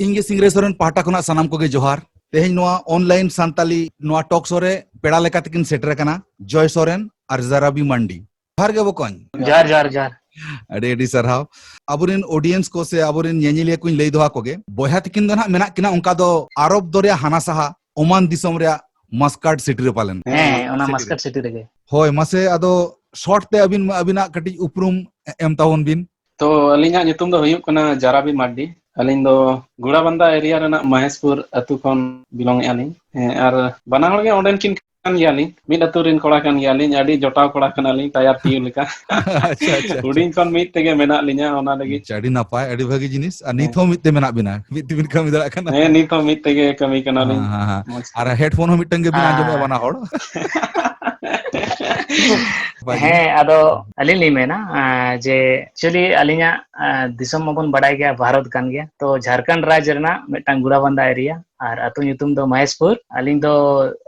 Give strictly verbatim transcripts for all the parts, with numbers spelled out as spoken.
ᱤᱧ ᱜᱮ ᱥᱤᱝᱨᱟᱹᱭ ᱥᱚᱨᱮᱱ ᱯᱟᱦᱴᱟ ᱠᱷᱚᱱᱟᱜ ᱥᱟᱱᱟᱢ ᱠᱚᱜᱮ ᱡᱚᱦᱟᱨ᱾ ᱛᱮᱦᱮᱧ ᱱᱚᱣᱟ online ᱥᱟᱱᱛᱟᱞᱤ ᱱᱚᱣᱟ talk show ᱨᱮ ᱯᱮᱲᱟ ᱞᱮᱠᱟ ᱛᱮᱠᱤᱱ ᱥᱮᱴᱮᱨ ᱟᱠᱟᱱᱟ ᱡᱚᱭ ᱥᱚᱨᱮᱱ ᱟᱨ ᱡᱟᱨᱟᱵᱤ ᱢᱟᱱᱰᱤ᱾ ᱡᱚᱦᱟᱨ ᱜᱮ ᱵᱚᱠᱚᱧ᱾ ᱡᱚᱦᱟᱨ, ᱡᱚᱦᱟᱨ, ᱡᱚᱦᱟᱨ᱾ ᱟᱹᱰᱤ ᱟᱹᱰᱤ ᱥᱟᱨᱦᱟᱣ᱾ ᱟᱵᱚᱨᱮᱱ audience ᱠᱚ ᱥᱮ ᱟᱵᱚᱨᱮᱱ ᱧᱮᱧᱮᱞᱤᱭᱟᱹ ᱠᱚᱧ ᱞᱟᱹᱭ ᱫᱚᱦᱚ ᱟᱠᱚᱜᱮ, ᱵᱚᱭᱦᱟ ᱛᱟᱹᱠᱤᱱ ᱫᱚ ᱱᱟᱦᱟᱜ ᱢᱮᱱᱟᱜ ᱠᱤᱱᱟ ᱚᱱᱠᱟ ᱫᱚ ᱟᱨᱚᱵ ᱫᱚᱨᱭᱟ ᱦᱟᱱᱟ ᱥᱟᱦᱟ ᱳᱢᱟᱱ ᱫᱤᱥᱚᱢ ᱨᱮᱭᱟᱜ ᱢᱟᱥᱠᱟᱴ city ᱨᱮ ᱯᱟᱞᱮᱱ᱾ ᱦᱮᱸ, ᱚᱱᱟ ᱢᱟᱥᱠᱟᱴ city ᱨᱮᱜᱮ᱾ ᱦᱳᱭ, ᱢᱟᱥᱮ ᱟᱫᱚ short ᱛᱮ ᱟᱹᱵᱤᱱ, ᱟᱹᱵᱤᱱᱟᱜ ᱠᱟᱹᱴᱤᱡ ᱩᱯᱨᱩᱢ ᱮᱢ ᱛᱟᱵᱚᱱ ᱵᱤᱱ᱾ ᱛᱚ, ᱟᱹᱞᱤᱧᱟᱜ ᱧᱩᱛᱩᱢ ᱫᱚ ᱦᱩᱭᱩᱜ ᱠᱟᱱᱟ ᱡᱟᱨᱟᱵᱤ ᱢᱟᱨᱰᱤ᱾ ᱟᱹᱞᱤᱧ ᱫᱚ ᱜᱩᱲᱟᱵᱟᱱᱫᱟ area ᱨᱮᱱᱟᱜ ᱢᱚᱦᱮᱥᱯᱩᱨ ᱟᱹᱛᱩ ᱠᱷᱚᱱ belong ᱮᱫᱼᱟ ᱞᱤᱧ᱾ ᱦᱮᱸ, ᱟᱨ ᱵᱟᱱᱟ ᱦᱚᱲ ᱜᱮ ᱚᱸᱰᱮᱱ ᱠᱤᱱ ᱠᱟᱱ ᱜᱮᱭᱟᱞᱤᱧ, ᱢᱤᱫ ᱟᱹᱛᱩ ᱨᱮᱱ ᱠᱚᱲᱟ ᱠᱟᱱ ᱜᱮᱭᱟᱞᱤᱧ, ᱟᱹᱰᱤ ᱡᱚᱴᱟᱣ ᱠᱚᱲᱟ ᱠᱟᱱᱟᱞᱤᱧ, ᱴᱟᱭᱟᱨ ᱴᱤᱭᱩ ᱞᱮᱠᱟ᱾ ᱟᱪᱪᱷᱟ, ᱟᱪᱪᱷᱟ, ᱟᱪᱪᱷᱟ᱾ ᱦᱩᱰᱤᱧ ᱠᱷᱚᱱ ᱢᱤᱫ ᱛᱮᱜᱮ ᱢᱮᱱᱟᱜ ᱞᱤᱧᱟ, ᱚᱱᱟ ᱞᱟᱹᱜᱤᱫ᱾ ᱟᱪᱪᱷᱟ, ᱟᱹᱰᱤ ᱱᱟᱯᱟᱭ, ᱟᱹᱰᱤ ᱵᱷᱟᱹᱜᱤ ᱡᱤᱱᱤᱥ᱾ ᱟᱨ ᱱᱤᱛ ᱦᱮᱸ᱾ ᱦᱚᱸ ᱢᱤᱫ ᱛᱮ ᱢᱮᱱᱟᱜ ᱵᱤᱱᱟ, ᱢᱤᱫ ᱛᱮᱵᱤᱱ ᱠᱟᱹᱢᱤ ᱫᱟᱲᱮᱭᱟᱜ ᱠᱟᱱᱟ᱾ ᱦᱮᱸ, ᱱᱤᱛ ᱦᱚᱸ ᱢᱤᱫ ᱛᱮᱜᱮ ᱠᱟᱹᱢᱤ ᱠᱟᱱᱟᱞᱤᱧ᱾ ᱦᱮᱸ, ᱦᱮᱸ, ᱦᱮᱸ᱾ ᱢᱚᱡᱽ ᱟᱨ ᱛᱮ᱾ Headphone ᱦᱚᱸ ᱢᱤᱫᱴᱟᱝ ᱜᱮᱵᱤᱱ ᱟᱸᱡᱚᱢᱮᱫᱼᱟ ᱟᱨ ᱵᱟᱱᱟ ᱦᱚᱲ᱾ ᱦᱮᱸ, ᱟᱫᱚ ᱟᱹᱞᱤᱧ ᱞᱤᱧ ᱢᱮᱱᱟ, ᱟᱸ, ᱡᱮ actually ᱟᱹᱞᱤᱧᱟᱜ, ᱟᱸ, ᱫᱤᱥᱚᱢ ᱢᱟᱵᱚᱱ ᱵᱟᱰᱟᱭ ᱜᱮᱭᱟ, ᱵᱷᱟᱨᱚᱛ ᱠᱟᱱ ᱜᱮᱭᱟ᱾ ᱛᱚ ᱡᱷᱟᱲᱠᱷᱚᱸᱰ ᱨᱟᱡᱽ ᱨᱮᱱᱟᱜ ᱢᱤᱫᱴᱟᱝ ᱜᱩᱲᱟᱵᱟᱱᱫᱟ area, ᱟᱨ ᱟᱹᱛᱩ ᱧᱩᱛᱩᱢ ᱫᱚ ᱢᱚᱦᱮᱥᱯᱩᱨ᱾ ᱟᱹᱞᱤᱧ ᱫᱚ,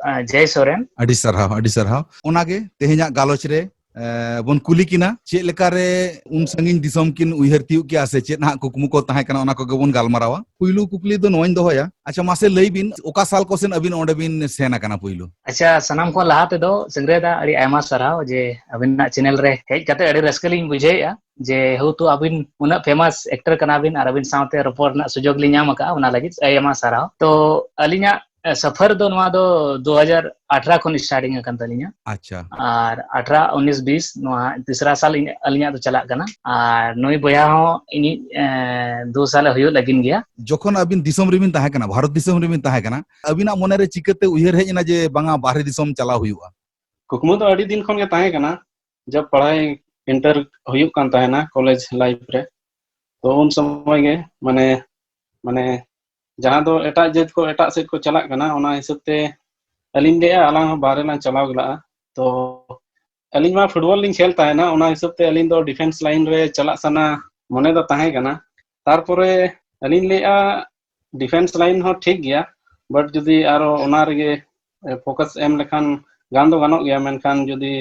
ᱟᱸ, ᱡᱚᱭ ᱥᱚᱨᱮᱱ᱾ ᱟᱹᱰᱤ ᱥᱟᱨᱦᱟᱣ, ᱟᱹᱰᱤ ᱥᱟᱨᱦᱟᱣ᱾ ᱚᱱᱟᱜᱮ ᱛᱮᱦᱮᱧᱟᱜ ᱜᱟᱞᱚᱪ ᱨᱮ ᱮ, ᱵᱚᱱ ᱠᱩᱞᱤ ᱠᱤᱱᱟ, ᱪᱮᱫ ᱞᱮᱠᱟᱨᱮ ᱩᱱ ᱥᱟᱺᱜᱤᱧ ᱫᱤᱥᱚᱢ ᱠᱤᱱ ᱩᱭᱦᱟᱹᱨ ᱛᱤᱭᱳᱜ ᱠᱮᱜᱼᱟ ᱥᱮ ᱪᱮᱫ ᱦᱟᱸᱜ ᱠᱩᱠᱢᱩ ᱠᱚ ᱛᱟᱦᱮᱸ ᱠᱟᱱᱟ, ᱚᱱᱟ ᱠᱚᱜᱮ ᱵᱚᱱ ᱜᱟᱞᱢᱟᱨᱟᱣᱟ᱾ ᱯᱩᱭᱞᱩ ᱠᱩᱠᱞᱤ ᱫᱚ ᱱᱚᱣᱟᱧ ᱫᱚᱦᱚᱭᱟ, ᱟᱪᱪᱷᱟ, ᱢᱟᱥᱮ ᱞᱟᱹᱭ ᱵᱤᱱ, ᱚᱠᱟ ᱥᱟᱞ ᱠᱚ ᱥᱮᱱ ᱟᱹᱵᱤᱱ ᱚᱸᱰᱮ ᱵᱤᱱ ᱥᱮᱱ ᱟᱠᱟᱱᱟ ᱯᱩᱭᱞᱩ? ᱟᱪᱪᱷᱟ, ᱥᱟᱱᱟᱢ ᱠᱷᱚᱱ ᱞᱟᱦᱟ ᱛᱮᱫᱚ ᱥᱤᱝᱨᱟᱹᱭ ᱫᱟ, ᱟᱹᱰᱤ ᱟᱭᱢᱟ ᱥᱟᱨᱦᱟᱣ ᱡᱮ ᱟᱹᱵᱤᱱᱟᱜ channel ᱨᱮ ᱦᱮᱡ ᱠᱟᱛᱮ ᱟᱹᱰᱤ ᱨᱟᱹᱥᱠᱟᱹ ᱞᱤᱧ ᱵᱩᱡᱷᱟᱹᱣᱮᱫᱼᱟ, ᱡᱮᱦᱮᱛᱩ ᱟᱹᱵᱤᱱ ᱩᱱᱟᱹᱜ famous actor ᱠᱟᱱᱟ ᱵᱤᱱ ᱟᱨ ᱟᱹᱵᱤᱱ ᱥᱟᱶᱛᱮ ᱨᱚᱯᱚᱲ ᱨᱮᱱᱟᱜ ᱥᱩᱡᱳᱜᱽ ᱞᱤᱧ ᱧᱟᱢ ᱟᱠᱟᱫᱼᱟ, ᱚᱱᱟ ᱞᱟᱹᱜᱤᱫ ᱟᱭᱢᱟ ᱥᱟᱨᱦᱟᱣ᱾ ᱛᱚ ᱟᱹᱞᱤᱧᱟᱜ ᱮ, ᱥᱟᱯᱷᱟᱨ ᱫᱚ ᱱᱚᱣᱟ ᱫᱚ ᱫᱩ ᱦᱟᱡᱟᱨ ᱟᱴᱷᱨᱚ ᱠᱷᱚᱱ starting ᱟᱠᱟᱱ ᱛᱟᱹᱞᱤᱧᱟ᱾ ᱟᱪᱪᱷᱟ᱾ ᱟᱨ ᱟᱴᱷᱨᱚ, ᱩᱱᱤᱥ, ᱵᱤᱥ, ᱱᱚᱣᱟ ᱛᱤᱥᱨᱟ ᱥᱟᱞ ᱤᱧ, ᱟᱹᱞᱤᱧᱟᱜ ᱫᱚ ᱪᱟᱞᱟᱜ ᱠᱟᱱᱟ᱾ ᱟᱨ ᱱᱩᱭ ᱵᱚᱭᱦᱟ ᱦᱚᱸ ᱤᱧᱤᱡ, ᱮ, ᱫᱩ ᱥᱟᱞᱮ ᱦᱩᱭᱩᱜ ᱞᱟᱹᱜᱤᱫ ᱜᱮᱭᱟ᱾ ᱡᱚᱠᱷᱚᱱ ᱟᱹᱵᱤᱱ ᱫᱤᱥᱚᱢ ᱨᱮᱵᱤᱱ ᱛᱟᱦᱮᱸ ᱠᱟᱱᱟ, ᱵᱷᱟᱨᱚᱛ ᱫᱤᱥᱚᱢ ᱨᱮᱵᱤᱱ ᱛᱟᱦᱮᱸ ᱠᱟᱱᱟ, ᱟᱹᱵᱤᱱᱟᱜ ᱢᱚᱱᱮᱨᱮ ᱪᱤᱠᱟᱹᱛᱮ ᱩᱭᱦᱟᱹᱨ ᱦᱮᱡ ᱮᱱᱟ ᱡᱮ ᱵᱟᱝᱟ, ᱵᱟᱦᱨᱮ ᱫᱤᱥᱚᱢ ᱪᱟᱞᱟᱣ ᱦᱩᱭᱩᱜᱼᱟ? ᱠᱩᱠᱢᱩ ᱫᱚ ᱟᱹᱰᱤ ᱫᱤᱱ ᱠᱷᱚᱱ ᱜᱮ ᱛᱟᱦᱮᱸ ᱠᱟᱱᱟ, ᱡᱚᱵ ᱯᱟᱲᱦᱟᱭ ᱤᱱᱴᱟᱨ ᱦᱩᱭᱩᱜ ᱠᱟᱱ ᱛᱟᱦᱮᱱᱟ ᱠᱚᱞᱮᱡᱽ life ᱨᱮ, ᱛᱚ ᱩᱱ ᱥᱚᱢᱚᱭ ᱜᱮ ᱢᱟᱱᱮ, ᱢᱟᱱᱮ ᱡᱟᱦᱟᱸ ᱫᱚ ᱮᱴᱟᱜ ᱡᱟᱹᱛ ᱠᱚ ᱮᱴᱟᱜ ᱥᱮᱫ ᱠᱚ ᱪᱟᱞᱟᱜ ᱠᱟᱱᱟ, ᱚᱱᱟ ᱦᱤᱥᱟᱹᱵ ᱛᱮ ᱟᱹᱞᱤᱧ ᱞᱟᱹᱭᱟ ᱟᱞᱟᱝ ᱦᱚᱸ ᱵᱟᱦᱨᱮ ᱞᱟᱝ ᱪᱟᱞᱟᱣ ᱜᱮᱞᱟᱜᱼᱟ᱾ ᱛᱚ ᱟᱹᱞᱤᱧ ᱢᱟ ᱯᱷᱩᱴᱵᱚᱞ ᱞᱤᱧ ᱠᱷᱮᱞ ᱛᱟᱦᱮᱱᱟ, ᱚᱱᱟ ᱦᱤᱥᱟᱹᱵ ᱛᱮ ᱟᱹᱞᱤᱧ ᱫᱚ ᱰᱤᱯᱷᱮᱱᱥ ᱞᱟᱭᱤᱱ ᱨᱮ ᱪᱟᱞᱟᱜ ᱥᱟᱱᱟ ᱢᱚᱱᱮ ᱫᱚ ᱛᱟᱦᱮᱸ ᱠᱟᱱᱟ᱾ ᱛᱟᱨᱯᱚᱨᱮ ᱟᱹᱞᱤᱧ ᱞᱟᱹᱭᱮᱫᱼᱟ ᱰᱤᱯᱷᱮᱱᱥ ᱞᱟᱭᱤᱱ ᱦᱚᱸ ᱴᱷᱤᱠ ᱜᱮᱭᱟ, ᱵᱟᱴ ᱡᱩᱫᱤ ᱟᱨᱚ ᱚᱱᱟ ᱨᱮᱜᱮ ᱯᱷᱳᱠᱟᱥ ᱮᱢ ᱞᱮᱠᱷᱟᱱ ᱜᱟᱱ ᱫᱚ ᱜᱟᱱᱚᱜ ᱜᱮᱭᱟ, ᱢᱮᱱᱠᱷᱟᱱ ᱡᱩᱫᱤ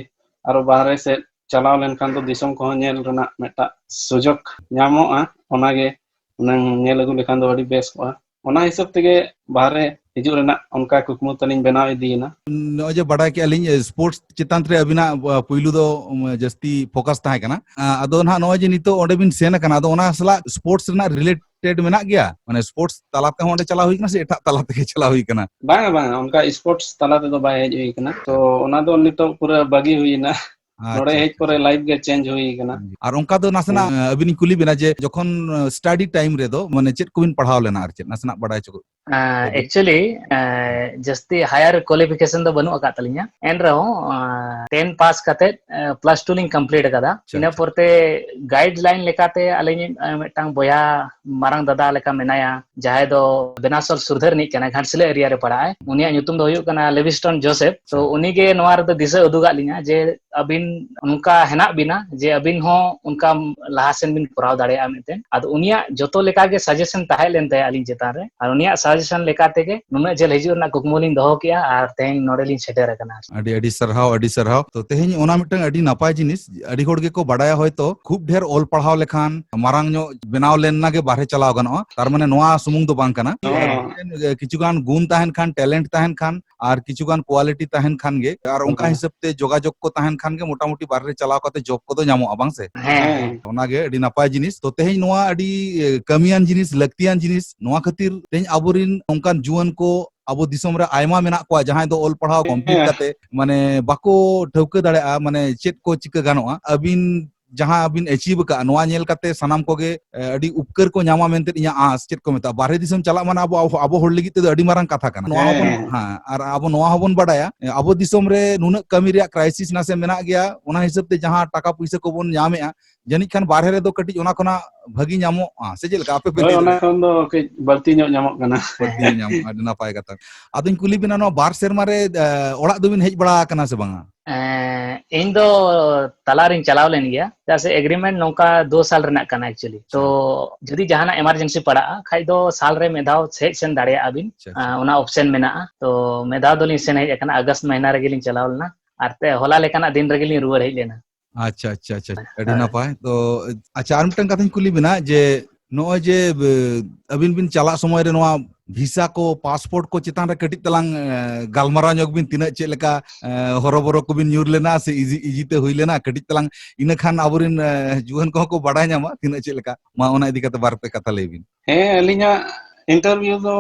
ᱟᱨᱚ ᱵᱟᱦᱨᱮ ᱥᱮᱫ ᱪᱟᱞᱟᱣ ᱞᱮᱱᱠᱷᱟᱱ ᱫᱚ ᱫᱤᱥᱚᱢ ᱠᱚᱦᱚᱸ ᱧᱮᱞ ᱨᱮᱱᱟᱜ ᱢᱤᱫᱴᱟᱜ ᱥᱩᱡᱳᱜᱽ ᱧᱟᱢᱚᱜᱼᱟ᱾ ᱚᱱᱟᱜᱮ ᱦᱩᱱᱟᱹᱝ ᱧᱮᱞ ᱟᱹᱜᱩ ᱞᱮᱠᱷᱟᱱ ᱫᱚ ᱟᱹᱰᱤ ᱵᱮᱥ ᱠᱚᱜᱼᱟ᱾ ᱚᱱᱟ ᱦᱤᱥᱟᱹᱵ ᱛᱮᱜᱮ ᱵᱟᱦᱨᱮ ᱦᱤᱡᱩᱜ ᱨᱮᱱᱟᱜ ᱚᱱᱠᱟ ᱠᱩᱠᱢᱩ ᱛᱟᱹᱞᱤᱧ ᱵᱮᱱᱟᱣ ᱤᱫᱤᱭᱮᱱᱟ᱾ ᱱᱚᱜᱼᱚᱭ ᱡᱮ ᱵᱟᱰᱟᱭ ᱠᱮᱜᱼᱟ ᱞᱤᱧ, ᱥᱯᱳᱨᱴᱥ ᱪᱮᱛᱟᱱ ᱨᱮ ᱟᱹᱵᱤᱱᱟᱜ, ᱟ, ᱯᱩᱭᱞᱩ ᱫᱚ, ᱩᱢ, ᱡᱟᱹᱥᱛᱤ ᱯᱷᱳᱠᱟᱥ ᱛᱟᱦᱮᱸ ᱠᱟᱱᱟ᱾ ᱟ, ᱟᱫᱚ ᱱᱟᱦᱟᱜ ᱱᱚᱜᱼᱚᱭ ᱡᱮ ᱱᱤᱛᱚᱜ ᱚᱸᱰᱮ ᱵᱤᱱ ᱥᱮᱱ ᱟᱠᱟᱱᱟ, ᱟᱫᱚ ᱚᱱᱟ ᱥᱟᱞᱟᱜ ᱥᱯᱳᱨᱴᱥ ᱨᱮᱱᱟᱜ ᱨᱤᱞᱮᱴᱮᱰ ᱢᱮᱱᱟᱜ ᱜᱮᱭᱟ? ᱢᱟᱱᱮ ᱥᱯᱳᱨᱴᱥ ᱛᱟᱞᱟ ᱛᱮᱦᱚᱸ ᱚᱸᱰᱮ ᱪᱟᱞᱟᱣ ᱦᱩᱭ ᱠᱟᱱᱟ ᱥᱮ ᱮᱴᱟᱜ ᱛᱟᱞᱟ ᱛᱮᱜᱮ ᱪᱟᱞᱟᱣ ᱦᱩᱭ ᱠᱟᱱᱟ? ᱵᱟᱝᱟ, ᱵᱟᱝᱟ, ᱚᱱᱠᱟ ᱥᱯᱳᱨᱴᱥ ᱛᱟᱞᱟ ᱛᱮᱫᱚ ᱵᱟᱭ ᱦᱮᱡ ᱦᱩᱭ ᱠᱟᱱᱟ᱾ ᱛᱚ, ᱚᱱᱟ ᱫᱚ ᱱᱤᱛᱚᱜ ᱯᱩᱨᱟᱹ ᱵᱟᱹᱜᱤ ᱦᱩᱭᱮᱱᱟ᱾ ᱱᱚᱰᱮ ᱟᱪᱪᱷᱟ, ᱦᱮᱡ ᱟᱪᱪᱷᱟ, ᱯᱚᱨᱮ ᱟᱪᱪᱷᱟ᱾ ᱞᱟᱭᱤᱯᱷ ᱜᱮ ᱪᱮᱧᱡᱽ ᱦᱩᱭ ᱠᱟᱱᱟ᱾ ᱟᱨ ᱚᱱᱠᱟ ᱫᱚ ᱱᱟᱥᱮᱱᱟᱜ, ᱦᱮᱸ᱾ ᱟᱹᱵᱤᱱ ᱤᱧ ᱠᱩᱞᱤ ᱵᱮᱱᱟ ᱡᱮ ᱡᱚᱠᱷᱚᱱ, ᱟ, ᱥᱴᱟᱰᱤ ᱴᱟᱭᱤᱢ ᱨᱮᱫᱚ ᱢᱟᱱᱮ ᱪᱮᱫ ᱠᱚᱵᱤᱱ ᱯᱟᱲᱦᱟᱣ ᱞᱮᱱᱟ ᱟᱨ ᱪᱮᱫ ᱱᱟᱥᱮᱱᱟᱜ ᱵᱟᱰᱟᱭ ᱦᱚᱪᱚ ᱠᱚ? ᱟᱸ, ᱦᱮᱸ᱾ ᱮᱠᱪᱩᱭᱮᱞᱤ, ᱟᱸ, ᱡᱟᱹᱥᱛᱤ ᱦᱟᱭᱟᱨ ᱠᱣᱟᱞᱤᱯᱷᱤᱠᱮᱥᱚᱱ ᱫᱚ ᱵᱟᱹᱱᱩᱜ ᱟᱠᱟᱫ ᱛᱟᱹᱞᱤᱧᱟ᱾ ᱮᱱ ᱨᱮᱦᱚᱸ, ᱟᱸ, ᱴᱮᱱ ᱯᱟᱥ ᱠᱟᱛᱮᱫ, ᱟᱸ, ᱯᱞᱟᱥ ᱴᱩ ᱞᱤᱧ ᱠᱚᱢᱯᱞᱤᱴ ᱟᱠᱟᱫᱟ᱾ ᱟᱪᱪᱷᱟ, ᱤᱱᱟᱹ ᱟᱪᱪᱷᱟ᱾ ᱯᱚᱨᱛᱮ ᱜᱟᱭᱤᱰ ᱞᱟᱭᱤᱱ ᱞᱮᱠᱟᱛᱮ ᱟᱹᱞᱤᱧ, ᱟᱸ, ᱢᱤᱫᱴᱟᱝ ᱵᱚᱭᱦᱟ, ᱢᱟᱨᱟᱝ ᱫᱟᱫᱟ ᱞᱮᱠᱟ ᱢᱮᱱᱟᱭᱟ, ᱡᱟᱦᱟᱸᱭ ᱫᱚ ᱵᱮᱱᱟᱥᱚᱞ ᱥᱩᱨᱫᱷᱟᱹ ᱨᱤᱱᱤᱡ ᱠᱟᱱᱟᱭ, ᱜᱷᱟᱴᱥᱤᱞᱟᱹ ᱮᱨᱤᱭᱟ ᱨᱮ ᱯᱟᱲᱟᱜ ᱟᱭ᱾ ᱩᱱᱤᱭᱟᱜ ᱧᱩᱛᱩᱢ ᱫᱚ ᱦᱩᱭᱩᱜ ᱠᱟᱱᱟ ᱞᱮᱵᱤᱥᱴᱚᱱ ᱡᱳᱥᱮᱯ᱾ ᱛᱚ, ᱟᱪᱪᱷᱟ᱾ ᱩᱱᱤᱜᱮ ᱱᱚᱣᱟ ᱨᱮᱫᱚ ᱫᱤᱥᱟᱹ ᱩᱫᱩᱜᱟᱜ ᱞᱤᱧᱟ ᱡᱮ ᱟᱹᱵᱤᱱ ᱚᱱᱠᱟ ᱦᱮᱱᱟᱜ ᱵᱤᱱᱟ ᱡᱮ ᱟᱹᱵᱤᱱ ᱦᱚᱸ ᱚᱱᱠᱟ ᱞᱟᱦᱟ ᱥᱮᱱ ᱵᱤᱱ ᱠᱚᱨᱟᱣ ᱫᱟᱲᱮᱭᱟᱜᱼᱟ ᱢᱮᱱᱛᱮ᱾ ᱟᱫᱚ ᱩᱱᱤᱭᱟᱜ ᱡᱚᱛᱚ ᱞᱮᱠᱟᱜᱮ ᱥᱟᱡᱮᱥᱚᱱ ᱛᱟᱦᱮᱸ ᱞᱮᱱ ᱛᱟᱭᱟ ᱟᱹᱞᱤᱧ ᱪᱮᱛᱟᱱ ᱨᱮ, ᱟᱨ ᱩᱱᱤᱭᱟᱜ ᱥᱟᱡᱮᱥᱚᱱ ᱞᱮᱠᱟ ᱛᱮᱜᱮ ᱱᱩᱱᱟᱹᱜ ᱡᱷᱟᱹᱞ ᱦᱤᱡᱩᱜ ᱨᱮᱱᱟᱜ ᱠᱩᱠᱢᱩ ᱞᱤᱧ ᱫᱚᱦᱚ ᱠᱮᱜᱼᱟ ᱟᱨ ᱛᱮᱦᱮᱧ ᱱᱚᱰᱮ ᱞᱤᱧ ᱥᱮᱴᱮᱨ ᱟᱠᱟᱱᱟ᱾ ᱟᱹᱰᱤ, ᱟᱹᱰᱤ ᱥᱟᱨᱦᱟᱣ, ᱟᱹᱰᱤ ᱥᱟᱨᱦᱟᱣ᱾ ᱛᱚ, ᱛᱮᱦᱮᱧ ᱚᱱᱟ ᱢᱤᱫᱴᱟᱝ ᱟᱹᱰᱤ ᱱᱟᱯᱟᱭ ᱡᱤᱱᱤᱥ, ᱟᱹᱰᱤ ᱦᱚᱲ ᱜᱮᱠᱚ ᱵᱟᱰᱟᱭᱟ ᱦᱚᱭᱛᱚ ᱠᱷᱩᱵ ᱰᱷᱮᱨ ᱚᱞ ᱯᱟᱲᱦᱟᱣ ᱞᱮᱠᱷᱟᱱ ᱢᱟᱨᱟᱝ ᱧᱚᱜ ᱵᱮᱱᱟᱣ ᱞᱮᱱ ᱜᱮ ᱵᱟᱦᱨᱮ ᱪᱟᱞᱟᱣ ᱜᱟᱱᱚᱜᱼᱟ, ᱛᱟᱨ ᱢᱟᱱᱮ ᱱᱚᱣᱟ ᱥᱩᱢᱩᱝ ᱫᱚ ᱵᱟᱝ ᱠᱟᱱᱟ᱾ ᱦᱮᱸ᱾ ᱢᱤᱫᱴᱮᱱ, ᱮ, ᱠᱤᱪᱷᱩ ᱜᱟᱱ ᱜᱩᱱ ᱛᱟᱦᱮᱱ ᱠᱷᱟᱱ, ᱴᱮᱞᱮᱱᱴ ᱛᱟᱦᱮᱱ ᱠᱷᱟᱱ, ᱟᱨ ᱠᱤᱪᱷᱩ ᱜᱟᱱ ᱠᱣᱟᱞᱤᱴᱤ ᱛᱟᱦᱮᱱ ᱠᱷᱟᱱ ᱜᱮ, ᱟᱨ ᱚᱱᱠᱟ ᱦᱮᱸ᱾ ᱦᱤᱥᱟᱹᱵ ᱛᱮ ᱡᱳᱜᱟᱡᱳᱜᱽ ᱠᱚ ᱛᱟᱦᱮᱱ ᱠᱷᱟᱱ ᱜᱮ ᱢᱚᱴᱟᱢᱩᱴᱤ ᱵᱟᱦᱨᱮ ᱪᱟᱞᱟᱣ ᱠᱟᱛᱮ ᱡᱚᱵ ᱠᱚᱫᱚ ᱧᱟᱢᱚᱜᱼᱟ, ᱵᱟᱝ ᱥᱮ? ᱦᱮᱸ, ᱦᱮᱸ᱾ ᱚᱱᱟᱜᱮ ᱟᱹᱰᱤ ᱱᱟᱯᱟᱭ ᱡᱤᱱᱤᱥ᱾ ᱛᱚ, ᱛᱮᱦᱮᱧ ᱱᱚᱣᱟ ᱟᱹᱰᱤ, ᱮ, ᱠᱟᱹᱢᱤᱭᱟᱱ ᱡᱤᱱᱤᱥ, ᱞᱟᱹᱠᱛᱤᱭᱟᱱ ᱡᱤᱱᱤᱥ᱾ ᱱᱚᱣᱟ ᱠᱷᱟᱹᱛᱤᱨ ᱛᱮᱦᱮᱧ ᱟᱵᱚᱨᱤᱱ ᱚᱱᱠᱟᱱ ᱡᱩᱣᱟᱹᱱ ᱠᱚ ᱟᱵᱚ ᱫᱤᱥᱚᱢ ᱨᱮ ᱟᱭᱢᱟ ᱢᱮᱱᱟᱜ ᱠᱚᱣᱟ, ᱡᱟᱦᱟᱸᱭ ᱫᱚ ᱚᱞ ᱯᱟᱲᱦᱟᱣ ᱠᱚᱢᱯᱞᱤᱴ ᱦᱮᱸ᱾ ᱠᱟᱛᱮ, ᱢᱟᱱᱮ, ᱵᱟᱠᱚ ᱴᱷᱟᱹᱣᱠᱟᱹ ᱫᱟᱲᱮᱭᱟᱜᱼᱟ, ᱢᱟᱱᱮ, ᱪᱮᱫ ᱠᱚ ᱪᱤᱠᱟᱹ ᱜᱟᱱᱚᱜᱼᱟ᱾ ᱟᱹᱵᱤᱱ ᱡᱟᱦᱟᱸ ᱵᱤᱱ ᱟᱪᱤᱵᱷ ᱟᱠᱟᱫᱼᱟ, ᱱᱚᱣᱟ ᱧᱮᱞ ᱠᱟᱛᱮ ᱥᱟᱱᱟᱢ ᱠᱚᱜᱮ, ᱮ, ᱟᱹᱰᱤ ᱩᱯᱠᱟᱹᱨ ᱠᱚ ᱧᱟᱢᱟ ᱢᱮᱱᱛᱮ ᱤᱧᱟᱹᱜ ᱟᱸᱥ᱾ ᱪᱮᱫ ᱠᱚ ᱢᱮᱛᱟᱜᱼᱟ, ᱵᱟᱦᱨᱮ ᱫᱤᱥᱚᱢ ᱪᱟᱞᱟᱜ ᱢᱟᱱᱮ ᱟᱵᱚ, ᱟᱵᱚ, ᱟᱵᱚ ᱦᱚᱲ ᱞᱟᱹᱜᱤᱫ ᱛᱮᱫᱚ ᱟᱹᱰᱤ ᱢᱟᱨᱟᱝ ᱠᱟᱛᱷᱟ ᱠᱟᱱᱟ᱾ ᱱᱚᱣᱟ ᱦᱚᱸᱵᱚᱱ, ᱦᱮᱸ᱾ ᱦᱮᱸ, ᱟᱨ ᱟᱵᱚ ᱱᱚᱣᱟ ᱦᱚᱸᱵᱚᱱ ᱵᱟᱰᱟᱭᱟ, ᱮ, ᱟᱵᱚ ᱫᱤᱥᱚᱢ ᱨᱮ ᱱᱩᱱᱟᱹᱜ ᱠᱟᱹᱢᱤ ᱨᱮᱭᱟᱜ ᱠᱨᱟᱭᱥᱤᱥ ᱱᱟᱥᱮ ᱢᱮᱱᱟᱜ ᱜᱮᱭᱟ, ᱚᱱᱟ ᱦᱤᱥᱟᱹᱵ ᱛᱮ ᱡᱟᱦᱟᱸ ᱴᱟᱠᱟ ᱯᱩᱭᱥᱟᱹ ᱠᱚᱵᱚᱱ ᱧᱟᱢᱮᱜᱼᱟ, ᱡᱟᱹᱱᱤᱡ ᱠᱷᱟᱱ ᱵᱟᱦᱨᱮ ᱨᱮᱫᱚ ᱠᱟᱹᱴᱤᱡ ᱚᱱᱟ ᱠᱷᱚᱱᱟᱜ ᱵᱷᱟᱹᱜᱤ ᱧᱟᱢᱚᱜᱼᱟ, ᱥᱮ ᱪᱮᱫ ᱞᱮᱠᱟ ᱟᱯᱮ ᱯᱮ ᱦᱳᱭ, ᱞᱟᱹᱭ ᱚᱱᱟ ᱫᱟᱲᱮᱭᱟᱜᱼᱟ? ᱠᱷᱚᱱ ᱫᱚ ᱠᱟᱹᱡ ᱵᱟᱹᱲᱛᱤ ᱧᱚᱜ ᱧᱟᱢᱚᱜ ᱠᱟᱱᱟ᱾ ᱵᱟᱹᱲᱛᱤ ᱧᱚᱜ ᱧᱟᱢᱚᱜᱼᱟ, ᱟᱹᱰᱤ ᱱᱟᱯᱟᱭ ᱠᱟᱛᱷᱟ᱾ ᱟᱫᱚᱧ ᱠᱩᱞᱤ ᱵᱤᱱᱟ, ᱱᱚᱣᱟ ᱵᱟᱨ ᱥᱮᱨᱢᱟ ᱨᱮ, ᱮ, ᱚᱲᱟᱜ ᱫᱚᱵᱤᱱ ᱦᱮᱡ ᱵᱟᱲᱟ ᱟᱠᱟᱱᱟ ᱥᱮ ᱵᱟᱝᱟ? ᱮᱸ, ᱤᱧ ᱫᱚ ᱛᱟᱞᱟ ᱨᱤᱧ ᱪᱟᱞᱟᱣ ᱞᱮᱱ ᱜᱮᱭᱟ, ᱪᱮᱫᱟᱜ ᱥᱮ ᱮᱜᱽᱨᱤᱢᱮᱱᱴ ᱱᱚᱝᱠᱟ ᱫᱩ ᱥᱟᱞ ᱨᱮᱱᱟᱜ ᱠᱟᱱᱟ actually᱾ ᱛᱚ, ᱟᱪᱪᱷᱟ᱾ ᱡᱩᱫᱤ ᱡᱟᱦᱟᱱᱟᱜ ᱮᱢᱟᱨᱡᱮᱱᱥᱤ ᱯᱟᱲᱟᱜᱼᱟ ᱠᱷᱟᱡ ᱫᱚ ᱥᱟᱞ ᱨᱮ ᱢᱤᱫ ᱫᱷᱟᱣ ᱦᱮᱡ ᱥᱮᱱ ᱫᱟᱲᱮᱭᱟᱜᱼᱟ ᱵᱤᱱ᱾ ᱟᱪᱪᱷᱟ, ᱟᱪᱪᱷᱟ᱾ ᱟᱸ, ᱚᱱᱟ ᱚᱯᱥᱮᱱ ᱢᱮᱱᱟᱜᱼᱟ᱾ ᱛᱚ, ᱢᱤᱫ ᱫᱷᱟᱣ ᱫᱚᱞᱤᱧ ᱥᱮᱱ ᱦᱮᱡ ᱟᱠᱟᱱᱟ, ᱟᱜᱚᱥᱴ ᱢᱟᱹᱦᱱᱟᱹ ᱨᱮᱜᱮ ᱞᱤᱧ ᱪᱟᱞᱟᱣ ᱞᱮᱱᱟ᱾ ᱟᱨ ᱛᱮ ᱦᱚᱞᱟ ᱞᱮᱠᱟᱱᱟᱜ ᱫᱤᱱ ᱨᱮᱜᱮ ᱞᱤᱧ ᱨᱩᱣᱟᱹᱲ ᱦᱮᱡ ᱞᱮᱱᱟ᱾ ᱟᱪᱪᱷᱟ, ᱟᱪᱪᱷᱟ, ᱟᱪᱪᱷᱟ, ᱟᱹᱰᱤ ᱦᱳᱭ᱾ ᱱᱟᱯᱟᱭ᱾ ᱛᱚ, ᱟᱪᱪᱷᱟ, ᱟᱨ ᱢᱤᱫᱴᱟᱝ ᱠᱟᱛᱷᱟᱧ ᱠᱩᱞᱤ ᱵᱤᱱᱟ ᱡᱮ, ᱱᱚᱜᱼᱚᱭ ᱡᱮ ᱟᱹᱵᱤᱱ ᱵᱤᱱ ᱪᱟᱞᱟᱜ ᱥᱚᱢᱚᱭ ᱨᱮ ᱱᱚᱣᱟ ᱵᱷᱤᱥᱟ ᱠᱚ, ᱯᱟᱥᱯᱳᱨᱴ ᱠᱚ ᱪᱮᱛᱟᱱ ᱨᱮ ᱠᱟᱹᱴᱤᱡ ᱛᱟᱞᱟᱝ ᱜᱟᱞᱢᱟᱨᱟᱣ ᱧᱚᱜ ᱵᱤᱱ, ᱛᱤᱱᱟᱹᱜ ᱪᱮᱫ ᱞᱮᱠᱟ ᱦᱚᱨᱚᱵᱚᱨᱚ ᱠᱚᱵᱤᱱ ᱧᱩᱨ ᱞᱮᱱᱟ ᱥᱮ ᱤᱡᱤ ᱛᱮ ᱦᱩᱭ ᱞᱮᱱᱟ, ᱠᱟᱹᱴᱤᱡ ᱛᱟᱞᱟᱝ, ᱤᱱᱟᱹ ᱠᱷᱟᱱ ᱟᱵᱚᱨᱮᱱ ᱡᱩᱣᱟᱹᱱ ᱠᱚᱦᱚᱸ ᱠᱚ ᱵᱟᱰᱟᱭ ᱧᱟᱢᱟ ᱛᱤᱱᱟᱹᱜ ᱪᱮᱫ ᱞᱮᱠᱟ᱾ ᱢᱟ, ᱚᱱᱟ ᱤᱫᱤ ᱠᱟᱛᱮ ᱵᱟᱨ ᱯᱮ ᱠᱟᱛᱷᱟ ᱞᱟᱹᱭ ᱵᱤᱱ᱾ ᱦᱮᱸ, ᱟᱹᱞᱤᱧᱟᱜ ᱤᱱᱴᱟᱨᱵᱷᱤᱭᱩ ᱫᱚ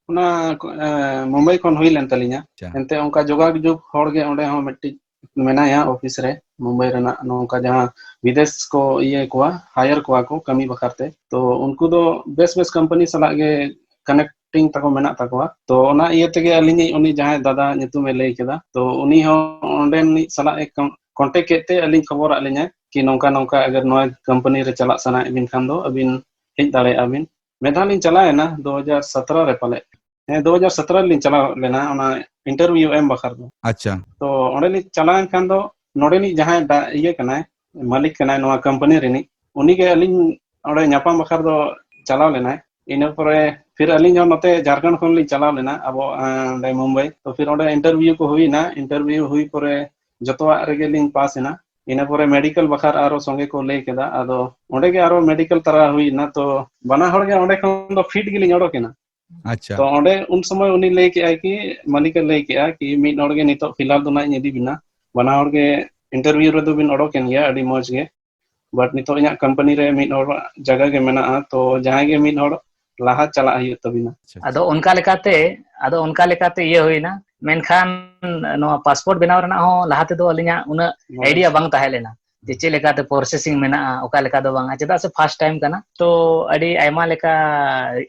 ᱚᱱᱟ ᱢᱩᱢᱵᱟᱭ ᱠᱷᱚᱱ ᱦᱩᱭ ᱞᱮᱱ ᱛᱟᱹᱞᱤᱧᱟ᱾ ᱮᱱᱛᱮ ᱚᱱᱠᱟ ᱡᱳᱜᱟᱡᱳᱜᱽ ᱦᱚᱲ ᱜᱮ ᱚᱸᱰᱮ ᱦᱚᱸ ᱢᱤᱫᱴᱤᱡ ᱢᱮᱱᱟᱭᱟ ᱚᱯᱷᱤᱥ ᱨᱮ, ᱢᱩᱢᱵᱟᱭ ᱨᱮᱱᱟᱜ, ᱱᱚᱝᱠᱟ ᱡᱟᱦᱟᱸ ᱵᱤᱫᱮᱥ ᱠᱚ ᱤᱭᱟᱹ ᱠᱚᱣᱟ, ᱦᱟᱭᱟᱨ ᱠᱚᱣᱟ ᱠᱚ ᱠᱟᱹᱢᱤ ᱵᱟᱠᱷᱨᱟ ᱛᱮ᱾ ᱛᱚ ᱩᱱᱠᱩ ᱫᱚ ᱵᱮᱥ ᱵᱮᱥ ᱠᱳᱢᱯᱟᱱᱤ ᱥᱟᱞᱟᱜ ᱜᱮ ᱠᱟᱱᱮᱠᱴᱤᱝ ᱛᱟᱠᱚ ᱢᱮᱱᱟᱜ ᱛᱟᱠᱚᱣᱟ᱾ ᱛᱚ ᱚᱱᱟ ᱤᱭᱟᱹ ᱛᱮᱜᱮ ᱟᱹᱞᱤᱧ ᱩᱱᱤ ᱡᱟᱦᱟᱸᱭ ᱫᱟᱫᱟ ᱧᱩᱛᱩᱢᱮ ᱞᱟᱹᱭ ᱠᱮᱫᱟ, ᱛᱚ ᱩᱱᱤ ᱦᱚᱸ ᱚᱸᱰᱮᱱᱤᱡ ᱥᱟᱞᱟᱜ ᱮ ᱠᱚᱱᱴᱮᱠ ᱠᱮᱫ ᱛᱮ ᱟᱹᱞᱤᱧ ᱠᱷᱚᱵᱚᱨᱟᱫ ᱞᱤᱧᱟᱭ ᱠᱤ ᱱᱚᱝᱠᱟ ᱱᱚᱝᱠᱟ ᱟᱜᱟᱨ ᱱᱚᱣᱟ ᱠᱳᱢᱯᱟᱱᱤ ᱨᱮ ᱪᱟᱞᱟᱜ ᱥᱟᱱᱟᱭᱮᱫ ᱵᱤᱱ ᱠᱷᱟᱱ ᱫᱚ ᱟᱹᱵᱤᱱ ᱦᱮᱡ ᱫᱟᱲᱮᱭᱟᱜᱼᱟ ᱵᱤᱱ᱾ ᱢᱤᱫ ᱫᱷᱟᱣ ᱞᱤᱧ ᱪᱟᱞᱟᱣ ᱮᱱᱟ ᱫᱩ ᱦᱟᱡᱟᱨ ᱥᱚᱛᱨᱚ ᱨᱮ ᱯᱟᱞᱮ᱾ ᱦᱮᱸ, ᱫᱩ ᱦᱟᱡᱟᱨ ᱥᱚᱛᱨᱚ ᱨᱮᱞᱤᱧ ᱪᱟᱞᱟᱣ ᱞᱮᱱᱟ ᱚᱱᱟ ᱤᱱᱴᱟᱨᱵᱷᱤᱭᱩ ᱮᱢ ᱵᱟᱠᱷᱨᱟ ᱫᱚ᱾ ᱟᱪᱪᱷᱟ᱾ ᱛᱚ ᱚᱸᱰᱮ ᱞᱤᱧ ᱪᱟᱞᱟᱣ ᱮᱱ ᱠᱷᱟᱱ ᱫᱚ ᱱᱚᱰᱮᱱᱤᱡ ᱡᱟᱦᱟᱸᱭ ᱫᱟ-, ᱤᱭᱟᱹ ᱠᱟᱱᱟᱭ, ᱢᱟᱹᱞᱤᱠ ᱠᱟᱱᱟᱭ ᱱᱚᱣᱟ ᱠᱳᱢᱯᱟᱱᱤ ᱨᱤᱱᱤᱡ, ᱩᱱᱤ ᱜᱮ ᱟᱹᱞᱤᱧ ᱚᱸᱰᱮ ᱧᱟᱯᱟᱢ ᱵᱟᱠᱷᱨᱟ ᱫᱚ ᱪᱟᱞᱟᱣ ᱞᱮᱱᱟᱭ᱾ ᱤᱱᱟᱹ ᱯᱚᱨᱮ ᱯᱷᱤᱨ ᱟᱹᱞᱤᱧ ᱦᱚᱸ ᱱᱚᱛᱮ ᱡᱷᱟᱲᱠᱷᱚᱸᱰ ᱠᱷᱚᱱ ᱞᱤᱧ ᱪᱟᱞᱟᱣ ᱞᱮᱱᱟ ᱟᱵᱚ, ᱟᱸ, ᱚᱸᱰᱮ ᱢᱩᱢᱵᱟᱭ᱾ ᱛᱚ ᱯᱷᱤᱨ ᱚᱸᱰᱮ ᱤᱱᱴᱟᱨᱵᱷᱤᱭᱩ ᱠᱚ ᱦᱩᱭᱱᱟ᱾ ᱤᱱᱴᱟᱨᱵᱷᱤᱭᱩ ᱦᱩᱭ ᱯᱚᱨᱮ ᱡᱚᱛᱚᱣᱟᱜ ᱨᱮᱜᱮ ᱞᱤᱧ ᱯᱟᱥ ᱮᱱᱟ᱾ ᱤᱱᱟᱹ ᱯᱚᱨᱮ ᱢᱮᱰᱤᱠᱮᱞ ᱵᱟᱠᱷᱨᱟ ᱟᱨᱚ ᱥᱚᱸᱜᱮ ᱠᱚ ᱞᱟᱹᱭ ᱠᱮᱫᱟ, ᱟᱫᱚ ᱚᱸᱰᱮ ᱜᱮ ᱟᱨᱚ ᱢᱮᱰᱤᱠᱮᱞ ᱛᱟᱨᱟ ᱦᱩᱭᱱᱟ᱾ ᱛᱚ ᱵᱟᱱᱟ ᱦᱚᱲ ᱜᱮ ᱚᱸᱰᱮ ᱠᱷᱚᱱ ᱫᱚ ᱯᱷᱤᱴ ᱜᱮᱞᱤᱧ ᱚᱰᱚᱠ ᱮᱱᱟ᱾ ᱟᱪᱪᱷᱟ᱾ ᱛᱚ ᱚᱸᱰᱮ ᱩᱱ ᱥᱚᱢᱚᱭ ᱩᱱᱤ ᱞᱟᱹᱭ ᱠᱮᱜᱼᱟᱭ ᱠᱤ, ᱢᱟᱹᱞᱤᱠ ᱮ ᱞᱟᱹᱭ ᱠᱮᱜᱼᱟ ᱠᱤ ᱢᱤᱫ ᱦᱚᱲ ᱜᱮ ᱱᱤᱛᱚᱜ ᱯᱷᱤᱞᱦᱟᱞ ᱫᱚ ᱱᱟᱜ ᱤᱧ ᱤᱫᱤ ᱵᱤᱱᱟ, ᱵᱟᱱᱟ ᱦᱚᱲ ᱜᱮ ᱤᱱᱴᱟᱨᱵᱷᱤᱭᱩ ᱨᱮᱫᱚ ᱵᱤᱱ ᱚᱰᱚᱠ ᱮᱱ ᱜᱮᱭᱟ, ᱟᱹᱰᱤ ᱢᱚᱡᱽ ᱜᱮ, ᱵᱟᱴ ᱱᱤᱛᱚᱜ ᱤᱧᱟᱹᱜ ᱠᱳᱢᱯᱟᱱᱤ ᱨᱮ ᱢᱤᱫ ᱦᱚᱲ ᱡᱟᱭᱜᱟ ᱜᱮ ᱢᱮᱱᱟᱜᱼᱟ, ᱛᱚ ᱡᱟᱦᱟᱸᱭ ᱜᱮ ᱢᱤᱫ ᱦᱚᱲ ᱞᱟᱦᱟ ᱪᱟᱞᱟᱜ ᱦᱩᱭᱩᱜ ᱛᱟᱵᱤᱱᱟ᱾ ᱟᱪᱪᱷᱟ, ᱟᱫᱚ ᱟᱪᱪᱷᱟ᱾ ᱚᱱᱠᱟ ᱞᱮᱠᱟᱛᱮ, ᱟᱫᱚ ᱚᱱᱠᱟ ᱞᱮᱠᱟᱛᱮ ᱤᱭᱟᱹ ᱦᱩᱭᱱᱟ, ᱢᱮᱱᱠᱷᱟᱱ ᱱᱚᱣᱟ ᱯᱟᱥᱯᱳᱨᱴ ᱵᱮᱱᱟᱣ ᱨᱮᱱᱟᱜ ᱦᱚᱸ ᱞᱟᱦᱟ ᱛᱮᱫᱚ ᱟᱹᱞᱤᱧᱟᱜ ᱩᱱᱟᱹᱜ ᱱᱚᱞᱮᱡᱽ ᱟᱭᱰᱤᱭᱟ ᱵᱟᱝ ᱛᱟᱦᱮᱸ ᱞᱮᱱᱟ ᱡᱮ ᱪᱮᱫ ᱞᱮᱠᱟᱛᱮ ᱯᱨᱚᱥᱮᱥᱤᱝ ᱢᱮᱱᱟᱜᱼᱟ, ᱚᱠᱟ ᱞᱮᱠᱟ ᱫᱚ ᱵᱟᱝᱟ, ᱪᱮᱫᱟᱜ ᱥᱮ ᱯᱷᱟᱥᱴ ᱴᱟᱭᱤᱢ ᱠᱟᱱᱟ᱾ ᱛᱚ ᱟᱹᱰᱤ ᱟᱭᱢᱟ ᱞᱮᱠᱟ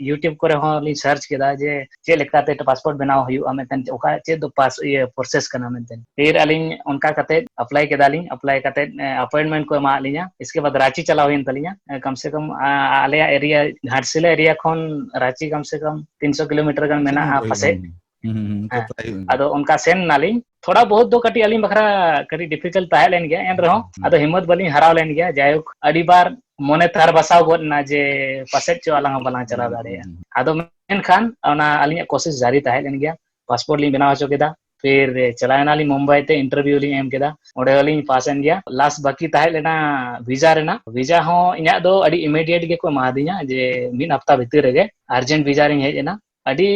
YouTube ᱠᱚᱨᱮ ᱦᱚᱸ ᱞᱤᱧ ᱥᱟᱨᱪ ᱠᱮᱫᱟ ᱡᱮ ᱪᱮᱫ ᱞᱮᱠᱟᱛᱮ ᱯᱟᱥᱯᱳᱨᱴ ᱵᱮᱱᱟᱣ ᱦᱩᱭᱩᱜᱼᱟ ᱢᱮᱱᱛᱮ, ᱚᱠᱟ ᱪᱮᱫ ᱫᱚ ᱯᱟᱥ, ᱤᱭᱟᱹ, ᱯᱨᱚᱥᱮᱥ ᱠᱟᱱᱟ ᱢᱮᱱᱛᱮ᱾ ᱯᱷᱤᱨ ᱟᱹᱞᱤᱧ ᱚᱱᱠᱟ ᱠᱟᱛᱮ ᱮᱯᱞᱟᱭ ᱠᱮᱫᱟᱞᱤᱧ, ᱮᱯᱞᱟᱭ ᱠᱟᱛᱮ ᱟᱯᱚᱭᱮᱱᱴᱢᱮᱱᱴ ᱠᱚ ᱮᱢᱟᱜ ᱞᱤᱧᱟ᱾ ᱤᱥᱠᱮ ᱵᱟᱫ ᱨᱟᱸᱪᱤ ᱪᱟᱞᱟᱣ ᱦᱩᱭᱮᱱ ᱛᱟᱹᱞᱤᱧᱟ᱾ ᱮ, ᱠᱚᱢ ᱥᱮ ᱠᱚᱢ, ᱟ, ᱟᱞᱮᱭᱟᱜ ᱮᱨᱤᱭᱟ, ᱜᱷᱟᱴᱥᱤᱞᱟ ᱮᱨᱤᱭᱟ ᱠᱷᱚᱱ ᱨᱟᱸᱪᱤ ᱠᱚᱢ ᱥᱮ ᱠᱚᱢ ᱛᱤᱱ ᱥᱚ ᱠᱤᱞᱳᱢᱤᱴᱟᱨ ᱜᱟᱱ ᱢᱮᱱᱟᱜᱼᱟ ᱯᱟᱥᱮᱡ᱾ ᱦᱩᱸ, ᱦᱩᱸ, ᱦᱩᱸ, ᱛᱚ ᱦᱮᱸ᱾ ᱛᱟᱭ ᱦᱩᱭᱩᱜ ᱜᱮᱭᱟ᱾ ᱟᱫᱚ ᱚᱱᱠᱟ ᱥᱮᱱ ᱱᱟᱞᱤᱧ, ᱛᱷᱚᱲᱟ ᱵᱚᱦᱩᱛ ᱫᱚ ᱠᱟᱹᱴᱤᱡ ᱟᱹᱞᱤᱧ ᱵᱟᱠᱷᱨᱟ ᱠᱟᱹᱴᱤᱡ ᱰᱤᱯᱷᱤᱠᱟᱞᱴ ᱛᱟᱦᱮᱸ ᱞᱮᱱ ᱜᱮᱭᱟ, ᱮᱱ ᱨᱮᱦᱚᱸ ᱦᱩᱸ᱾ ᱟᱫᱚ ᱦᱤᱢᱢᱚᱛ ᱵᱟᱹᱞᱤᱧ ᱦᱟᱨᱟᱣ ᱞᱮᱱ ᱜᱮᱭᱟ᱾ ᱡᱟᱭᱦᱳᱠ, ᱟᱹᱰᱤ ᱵᱟᱨ ᱢᱚᱱᱮ ᱛᱷᱟᱨ ᱵᱟᱥᱟᱣ ᱜᱚᱫ ᱮᱱᱟ ᱡᱮ ᱯᱟᱥᱮᱡ ᱪᱚ ᱟᱞᱟᱝ ᱦᱚᱸ ᱵᱟᱞᱟᱝ ᱪᱟᱞᱟᱣ ᱦᱩᱸ, ᱫᱟᱲᱮᱭᱟᱜᱼᱟ᱾ ᱦᱩᱸ᱾ ᱟᱫᱚ ᱢᱮᱱᱠᱷᱟᱱ ᱚᱱᱟ ᱟᱹᱞᱤᱧᱟᱜ ᱠᱳᱥᱤᱥ ᱡᱟᱹᱨᱤ ᱛᱟᱦᱮᱸ ᱞᱮᱱ ᱜᱮᱭᱟ, ᱯᱟᱥᱯᱳᱨᱴ ᱞᱤᱧ ᱵᱮᱱᱟᱣ ᱦᱚᱪᱚ ᱠᱮᱫᱟ᱾ ᱯᱷᱤᱨ ᱪᱟᱞᱟᱣ ᱮᱱᱟᱞᱤᱧ ᱢᱩᱢᱵᱟᱭ ᱛᱮ, ᱤᱱᱴᱟᱨᱵᱷᱤᱭᱩ ᱞᱤᱧ ᱮᱢ ᱠᱮᱫᱟ, ᱚᱸᱰᱮ ᱦᱚᱸᱞᱤᱧ ᱯᱟᱥ ᱮᱱ ᱜᱮᱭᱟ᱾ ᱞᱟᱥᱴ ᱵᱟᱹᱠᱤ ᱛᱟᱦᱮᱸ ᱞᱮᱱᱟ ᱵᱷᱤᱥᱟ ᱨᱮᱱᱟᱜ᱾ ᱵᱷᱤᱥᱟ ᱦᱚᱸ ᱤᱧᱟᱹᱜ ᱫᱚ ᱟᱹᱰᱤ ᱤᱢᱤᱰᱤᱭᱮᱴ ᱜᱮᱠᱚ ᱮᱢᱟ ᱫᱤᱧᱟ, ᱡᱮ ᱢᱤᱫ ᱦᱟᱯᱛᱟ ᱵᱷᱤᱛᱤᱨ ᱨᱮᱜᱮ ᱟᱨᱡᱮᱱᱴ ᱵᱷᱤᱥᱟ ᱨᱤᱧ ᱦᱮᱡ ᱮᱱᱟ᱾ ᱟᱹᱰᱤ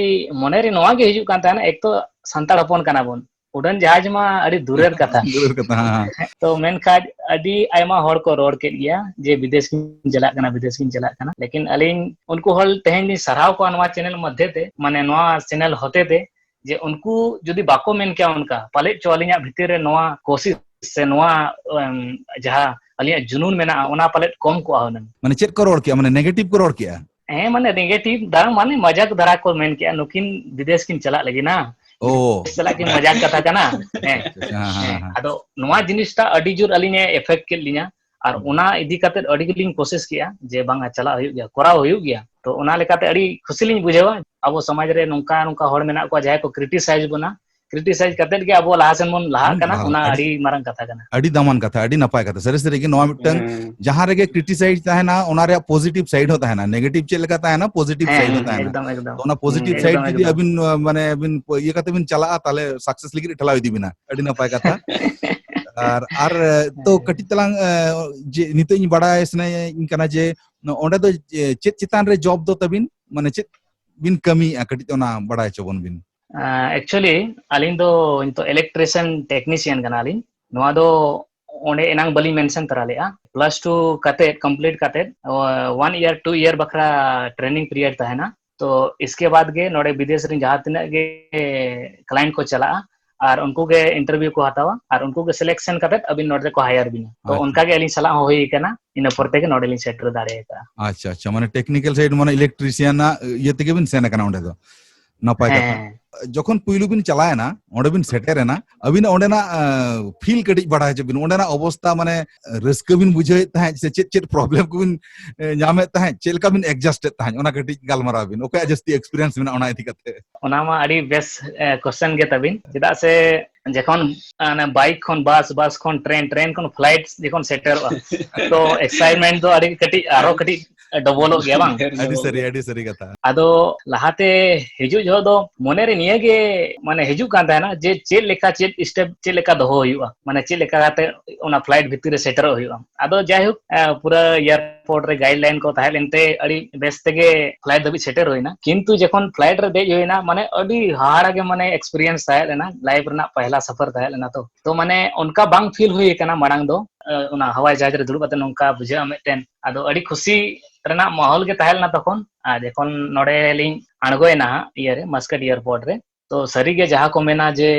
ᱢᱚᱱᱮᱨᱮ ᱱᱚᱣᱟ ᱜᱮ ᱦᱤᱡᱩᱜ ᱠᱟᱱ ᱛᱟᱦᱮᱱᱟ, ᱮᱠ ᱛᱚ ᱥᱟᱱᱛᱟᱲ ᱦᱚᱯᱚᱱ ᱠᱟᱱᱟ ᱵᱚᱱ, ᱩᱰᱟᱹᱱ ᱡᱟᱦᱟᱡᱽ ᱢᱟ ᱟᱹᱰᱤ ᱫᱩᱨᱮᱨ ᱠᱟᱛᱷᱟ᱾ ᱫᱩᱨᱮᱨ ᱠᱟᱛᱷᱟ, ᱦᱮᱸ, ᱦᱮᱸ᱾ ᱛᱚ ᱢᱮᱱᱠᱷᱟᱱ ᱟᱹᱰᱤ ᱟᱭᱢᱟ ᱦᱚᱲ ᱠᱚ ᱨᱚᱲ ᱠᱮᱫ ᱜᱮᱭᱟ ᱡᱮ ᱵᱤᱫᱮᱥ ᱜᱤᱧ ᱪᱟᱞᱟᱜ ᱠᱟᱱᱟ, ᱵᱤᱫᱮᱥ ᱜᱤᱧ ᱪᱟᱞᱟᱜ ᱠᱟᱱᱟ᱾ ᱞᱮᱠᱤᱱ ᱟᱹᱞᱤᱧ ᱩᱱᱠᱩ ᱦᱚᱲ ᱛᱮᱦᱮᱧ ᱞᱤᱧ ᱥᱟᱨᱦᱟᱣ ᱠᱚᱣᱟ ᱱᱚᱣᱟ ᱪᱮᱱᱮᱞ ᱢᱚᱫᱽᱫᱷᱮ ᱛᱮ, ᱢᱟᱱᱮ ᱱᱚᱣᱟ ᱪᱮᱱᱮᱞ ᱦᱚᱛᱮ ᱛᱮ, ᱡᱮ ᱩᱱᱠᱩ ᱡᱩᱫᱤ ᱵᱟᱠᱚ ᱢᱮᱱ ᱠᱮᱭᱟ ᱚᱱᱠᱟ, ᱯᱟᱞᱮᱫ ᱪᱚ ᱟᱹᱞᱤᱧᱟᱜ ᱵᱷᱤᱛᱤᱨ ᱨᱮ ᱱᱚᱣᱟ ᱠᱳᱥᱤᱥ ᱥᱮ ᱱᱚᱣᱟ, ᱮᱢ, ᱡᱟᱦᱟᱸ ᱟᱹᱞᱤᱧᱟᱜ ᱡᱩᱱᱩᱱ ᱢᱮᱱᱟᱜᱼᱟ, ᱚᱱᱟ ᱯᱟᱞᱮᱫ ᱠᱚᱢ ᱠᱚᱜᱼᱟ ᱦᱩᱱᱟᱹᱝ᱾ ᱢᱟᱱᱮ ᱪᱮᱫ ᱠᱚ ᱨᱚᱲ ᱠᱮᱜᱼᱟ? ᱢᱟᱱᱮ ᱱᱮᱜᱮᱴᱤᱵᱷ ᱠᱚ ᱨᱚᱲ ᱠᱮᱜᱼᱟ? ᱦᱮᱸ, ᱢᱟᱱᱮ ᱱᱮᱜᱮᱴᱤᱵᱷ ᱫᱷᱟᱨᱟ, ᱢᱟᱱᱮ ᱢᱟᱡᱟᱠ ᱫᱷᱟᱨᱟ ᱠᱚ ᱢᱮᱱ ᱠᱮᱜᱼᱟ, "ᱱᱩᱠᱤᱱ ᱵᱤᱫᱮᱥ ᱠᱤᱱ ᱪᱟᱞᱟᱜ ᱞᱟᱹᱜᱤᱫ ᱱᱟ, ᱚ᱾ ᱵᱤᱫᱮᱥ ᱪᱟᱞᱟᱜ ᱠᱤᱱ ᱢᱟᱡᱟᱠ ᱠᱟᱛᱷᱟ ᱠᱟᱱᱟ?" ᱦᱮᱸ᱾ ᱟᱪᱪᱷᱟ, ᱟᱪᱪᱷᱟ, ᱦᱮᱸ, ᱦᱮᱸ, ᱦᱮᱸ, ᱦᱮᱸ᱾ ᱟᱫᱚ ᱱᱚᱣᱟ ᱡᱤᱱᱤᱥᱴᱟ ᱟᱹᱰᱤ ᱡᱳᱨ ᱟᱹᱞᱤᱧᱮ ᱮᱯᱷᱮᱠᱴ ᱠᱮᱫ ᱞᱤᱧᱟ᱾ ᱟᱨ ᱦᱩᱸ᱾ ᱚᱱᱟ ᱤᱫᱤ ᱠᱟᱛᱮᱫ ᱟᱹᱰᱤ ᱜᱮᱞᱤᱧ ᱠᱳᱥᱤᱥ ᱠᱮᱜᱼᱟ ᱡᱮ ᱵᱟᱝᱟ, ᱪᱟᱞᱟᱜ ᱦᱩᱭᱩᱜ ᱜᱮᱭᱟ, ᱠᱚᱨᱟᱣ ᱦᱩᱭᱩᱜ ᱜᱮᱭᱟ᱾ ᱛᱚ ᱚᱱᱟ ᱞᱮᱠᱟᱛᱮ ᱟᱹᱰᱤ ᱠᱷᱩᱥᱤ ᱞᱤᱧ ᱵᱩᱡᱷᱟᱹᱣᱟ᱾ ᱟᱵᱚ ᱥᱚᱢᱟᱡᱽ ᱨᱮ ᱱᱚᱝᱠᱟ ᱱᱚᱝᱠᱟ ᱦᱚᱲ ᱢᱮᱱᱟᱜ ᱠᱚᱣᱟ ᱡᱟᱦᱟᱸᱭ ᱠᱚ ᱠᱨᱤᱴᱤᱥᱟᱭᱤᱡᱽ ᱵᱚᱱᱟ, ᱠᱨᱤᱴᱤᱥᱟᱭᱤᱡᱽ ᱠᱟᱛᱮᱫ ᱜᱮ ᱟᱵᱚ ᱞᱟᱦᱟ ᱥᱮᱱ ᱵᱚᱱ ᱞᱟᱦᱟᱜ ᱦᱩᱸ, ᱠᱟᱱᱟ, ᱞᱟᱦᱟ, ᱚᱱᱟ ᱟᱹᱰᱤ ᱟᱹᱰᱤ ᱢᱟᱨᱟᱝ ᱠᱟᱛᱷᱟ ᱠᱟᱱᱟ᱾ ᱟᱹᱰᱤ ᱫᱟᱢᱟᱱ ᱠᱟᱛᱷᱟ, ᱟᱹᱰᱤ ᱱᱟᱯᱟᱭ ᱠᱟᱛᱷᱟ᱾ ᱥᱟᱹᱨᱤ ᱥᱟᱹᱨᱤ ᱜᱮ ᱱᱚᱣᱟ ᱢᱤᱫᱴᱟᱝ ᱦᱮᱸ᱾ ᱡᱟᱦᱟᱸ ᱨᱮᱜᱮ ᱠᱨᱤᱴᱤᱥᱟᱭᱤᱡᱽ ᱛᱟᱦᱮᱱᱟ, ᱚᱱᱟ ᱨᱮᱭᱟᱜ ᱯᱚᱡᱤᱴᱤᱵᱷ ᱥᱟᱭᱤᱰ ᱦᱚᱸ ᱛᱟᱦᱮᱱᱟ, ᱱᱮᱜᱮᱴᱤᱵᱷ ᱪᱮᱫ ᱞᱮᱠᱟ ᱛᱟᱦᱮᱱᱟ, ᱯᱚᱡᱤᱴᱤᱵᱷ ᱦᱮᱸ, ᱥᱟᱭᱤᱰ ᱦᱚᱸ ᱦᱮᱸ, ᱛᱟᱦᱮᱱᱟ᱾ ᱮᱠᱫᱚᱢ, ᱮᱠᱫᱚᱢ᱾ ᱛᱚ ᱚᱱᱟ ᱯᱚᱡᱤᱴᱤᱵᱷ ᱦᱮᱸ, ᱥᱟᱭᱤᱰ ᱮᱠᱫᱚᱢ, ᱡᱩᱫᱤ ᱮᱠᱫᱚᱢ᱾ ᱟᱹᱵᱤᱱ, ᱟᱹᱵᱤᱱ ᱤᱭᱟᱹ ᱠᱟᱛᱮ ᱵᱤᱱ ᱪᱟᱞᱟᱜᱼᱟ, ᱛᱟᱦᱞᱮ ᱥᱟᱠᱥᱮᱥ ᱞᱟᱹᱜᱤᱫ ᱴᱷᱮᱞᱟᱣ ᱤᱫᱤ ᱵᱤᱱᱟ᱾ ᱟᱹᱰᱤ ᱱᱟᱯᱟᱭ ᱠᱟᱛᱷᱟ᱾ ᱟᱨ, ᱟᱨ, ᱛᱚ ᱦᱮᱸ᱾ ᱠᱟᱹᱴᱤᱡ ᱛᱟᱞᱟᱝ, ᱮ, ᱡᱮ ᱱᱤᱛᱚᱜ ᱤᱧ ᱵᱟᱲᱟᱭ ᱥᱟᱱᱟᱭᱤᱧ ᱠᱟᱱᱟ ᱡᱮ ᱚᱸᱰᱮ ᱫᱚ ᱪᱮᱫ ᱪᱮᱛᱟᱱ ᱨᱮ ᱡᱚᱵ ᱫᱚ ᱛᱟᱵᱤᱱ? ᱢᱟᱱᱮ ᱪᱮᱫ ᱵᱤᱱ ᱠᱟᱹᱢᱤᱭᱮᱫᱼᱟ? ᱠᱟᱹᱴᱤᱡ ᱚᱱᱟ ᱵᱟᱲᱟᱭ ᱦᱚᱪᱚ ᱵᱚᱱ ᱵᱤᱱ᱾ ᱟᱸ, actually, ᱟᱹᱞᱤᱧ ᱫᱚ ᱱᱤᱛᱚᱜ electrician technician ᱠᱟᱱᱟᱞᱤᱧ᱾ ᱱᱚᱣᱟ ᱫᱚ ᱚᱸᱰᱮ ᱮᱱᱟᱝ ᱵᱟᱹᱞᱤᱧ mention ᱛᱚᱨᱟ ᱞᱮᱫᱼᱟ᱾ Plus two ᱠᱟᱛᱮᱫ, complete ᱠᱟᱛᱮᱫ, ᱚ, one year, two year ᱵᱟᱠᱷᱨᱟ training period ᱛᱟᱦᱮᱱᱟ᱾ ᱛᱚ, ᱤᱥᱠᱮ ᱵᱟᱫ ᱜᱮ ᱱᱚᱰᱮ ᱵᱤᱫᱮᱥ ᱨᱮᱱ ᱡᱟᱦᱟᱸ ᱛᱤᱱᱟᱹᱜ ᱜᱮ client ᱠᱚ ᱪᱟᱞᱟᱜᱼᱟ, ᱟᱨ ᱩᱱᱠᱩ ᱜᱮ interview ᱠᱚ ᱦᱟᱛᱟᱣᱟ, ᱟᱨ ᱩᱱᱠᱩ ᱜᱮ selection ᱠᱟᱛᱮᱫ ᱟᱹᱵᱤᱱ ᱱᱚᱰᱮ ᱠᱚ hire ᱵᱤᱱᱟ᱾ ᱛᱚ, ᱟᱪᱪᱷᱟ᱾ ᱚᱱᱠᱟ ᱜᱮ ᱟᱹᱞᱤᱧ ᱥᱟᱞᱟᱜ ᱦᱚᱸ ᱦᱩᱭ ᱟᱠᱟᱱᱟ, ᱤᱱᱟᱹ ᱯᱚᱨ ᱛᱮᱜᱮ ᱱᱚᱰᱮ ᱞᱤᱧ ᱥᱮᱴᱮᱨ ᱫᱟᱲᱮ ᱟᱠᱟᱫᱼᱟ᱾ ᱟᱪᱪᱷᱟ, ᱟᱪᱪᱷᱟ, ᱢᱟᱱᱮ technical side, ᱢᱟᱱᱮ electrician ᱟᱜ ᱤᱭᱟᱹ ᱛᱮᱜᱮ ᱵᱤᱱ ᱥᱮᱱ ᱟᱠᱟᱱᱟ ᱚᱸᱰᱮ ᱫᱚ᱾ ᱱᱟᱯᱟᱭ ᱠᱟᱛᱷᱟ᱾ ᱦᱮᱸ᱾ ᱡᱚᱠᱷᱚᱱ ᱯᱩᱭᱞᱩ ᱵᱤᱱ ᱪᱟᱞᱟᱣᱮᱱᱟ, ᱚᱸᱰᱮ ᱵᱤᱱ ᱥᱮᱴᱮᱨᱮᱱᱟ, ᱟᱹᱵᱤᱱᱟᱜ ᱚᱸᱰᱮᱱᱟᱜ, ᱟᱸ, feel ᱠᱟᱹᱴᱤᱡ ᱵᱟᱲᱟᱭ ᱦᱚᱪᱚ ᱵᱤᱱ, ᱚᱸᱰᱮᱱᱟᱜ ᱚᱵᱚᱥᱛᱟ, ᱢᱟᱱᱮ ᱨᱟᱹᱥᱠᱟᱹ ᱵᱤᱱ ᱵᱩᱡᱷᱟᱹᱣᱮᱫ ᱛᱟᱦᱮᱸᱫ ᱥᱮ ᱪᱮᱫ ᱪᱮᱫ problem ᱠᱚᱵᱤᱱ, ᱮ, ᱧᱟᱢᱮᱫ ᱛᱟᱦᱮᱸᱫ, ᱪᱮᱫ ᱞᱮᱠᱟ ᱵᱤᱱ adjust ᱮᱫ ᱛᱟᱦᱮᱸᱫ, ᱚᱱᱟ ᱠᱟᱹᱴᱤᱡ ᱜᱟᱞᱢᱟᱨᱟᱣ ᱵᱤᱱ, ᱚᱠᱚᱭᱟᱜ ᱡᱟᱹᱥᱛᱤ experience ᱢᱮᱱᱟᱜᱼᱟ ᱚᱱᱟ ᱤᱫᱤ ᱠᱟᱛᱮ? ᱚᱱᱟ ᱢᱟ ᱟᱹᱰᱤ ᱵᱮᱥ, ᱮ, question ᱜᱮ ᱛᱟᱵᱤᱱ, ᱪᱮᱫᱟᱜ ᱥᱮ ᱡᱚᱠᱷᱚᱱ, ᱚᱱᱮ, bike ᱠᱷᱚᱱ bus, bus ᱠᱷᱚᱱ train, train ᱠᱷᱚᱱ flight ᱡᱚᱠᱷᱚᱱ ᱥᱮᱴᱮᱨᱚᱜᱼᱟ, ᱛᱚ excitement ᱫᱚ ᱟᱹᱰᱤ ᱠᱟᱹᱴᱤᱡ, ᱟᱨᱚ ᱠᱟᱹᱴᱤᱡ ᱰᱚᱵᱚᱞᱚᱜ ᱜᱮᱭᱟ ᱵᱟᱝ? ᱟᱹᱰᱤ ᱥᱟᱹᱨᱤ, ᱟᱹᱰᱤ ᱥᱟᱹᱨᱤ ᱠᱟᱛᱷᱟ᱾ ᱟᱫᱚ ᱞᱟᱦᱟᱛᱮ ᱦᱤᱡᱩᱜ ᱡᱚᱦᱚᱜ ᱫᱚ ᱢᱚᱱᱮᱨᱮ ᱱᱤᱭᱟᱹ ᱜᱮ ᱢᱟᱱᱮ ᱦᱤᱡᱩᱜ ᱠᱟᱱ ᱛᱟᱦᱮᱱᱟ ᱡᱮ ᱪᱮᱫ ᱞᱮᱠᱟ, ᱪᱮᱫ step ᱪᱮᱫ ᱞᱮᱠᱟ ᱫᱚᱦᱚ ᱦᱩᱭᱩᱜᱼᱟ, ᱢᱟᱱᱮ ᱪᱮᱫ ᱞᱮᱠᱟ ᱠᱟᱛᱮ ᱚᱱᱟ flight ᱵᱷᱤᱛᱤᱨ ᱨᱮ ᱥᱮᱴᱮᱨᱚᱜ ᱦᱩᱭᱩᱜᱼᱟ᱾ ᱟᱫᱚ ᱡᱟᱭᱦᱳᱠ, ᱯᱩᱨᱟᱹ airport ᱨᱮ guideline ᱠᱚ ᱛᱟᱦᱮᱸ ᱞᱮᱱᱛᱮ ᱟᱹᱰᱤ ᱵᱮᱥ ᱛᱮᱜᱮ flight ᱫᱷᱟᱹᱵᱤᱡ ᱥᱮᱴᱮᱨ ᱦᱩᱭᱱᱟ᱾ ᱠᱤᱱᱛᱩ ᱡᱚᱠᱷᱚᱱ flight ᱨᱮ ᱫᱮᱡ ᱦᱩᱭᱱᱟ, ᱢᱟᱱᱮ ᱟᱹᱰᱤ ᱦᱟᱦᱟᱲᱟ ᱜᱮ ᱢᱟᱱᱮ experience ᱛᱟᱦᱮᱸ ᱞᱮᱱᱟ, life ᱨᱮᱱᱟᱜ ᱯᱟᱦᱞᱟ ᱥᱟᱯᱷᱟᱨ ᱛᱟᱦᱮᱸ ᱞᱮᱱᱟ᱾ ᱛᱚ ᱛᱚ ᱢᱟᱱᱮ ᱚᱱᱠᱟ ᱵᱟᱝ feel ᱦᱩᱭ ᱟᱠᱟᱱᱟ ᱢᱟᱲᱟᱝ ᱫᱚ, ᱚᱱᱟ ᱦᱟᱣᱟᱭ ᱡᱟᱦᱟᱡᱽ ᱨᱮ ᱫᱩᱲᱩᱵ ᱠᱟᱛᱮ ᱱᱚᱝᱠᱟ ᱵᱩᱡᱷᱟᱹᱜᱼᱟ ᱢᱤᱫᱴᱮᱱ᱾ ᱟᱫᱚ ᱟᱹᱰᱤ ᱠᱷᱩᱥᱤ ᱨᱮᱱᱟᱜ ᱢᱟᱦᱚᱞ ᱜᱮ ᱛᱟᱦᱮᱸ ᱞᱮᱱᱟ ᱛᱚᱠᱷᱚᱱ᱾ ᱟᱨ ᱡᱚᱠᱷᱚᱱ ᱱᱚᱰᱮ ᱞᱤᱧ ᱟᱬᱜᱚᱭᱮᱱᱟ ᱦᱟᱸᱜ ᱤᱭᱟᱹᱨᱮ, ᱢᱟᱥᱠᱟᱴ airport ᱨᱮ, ᱛᱚ ᱥᱟᱹᱨᱤᱜᱮ ᱡᱟᱦᱟᱸ ᱠᱚ ᱢᱮᱱᱟ ᱡᱮ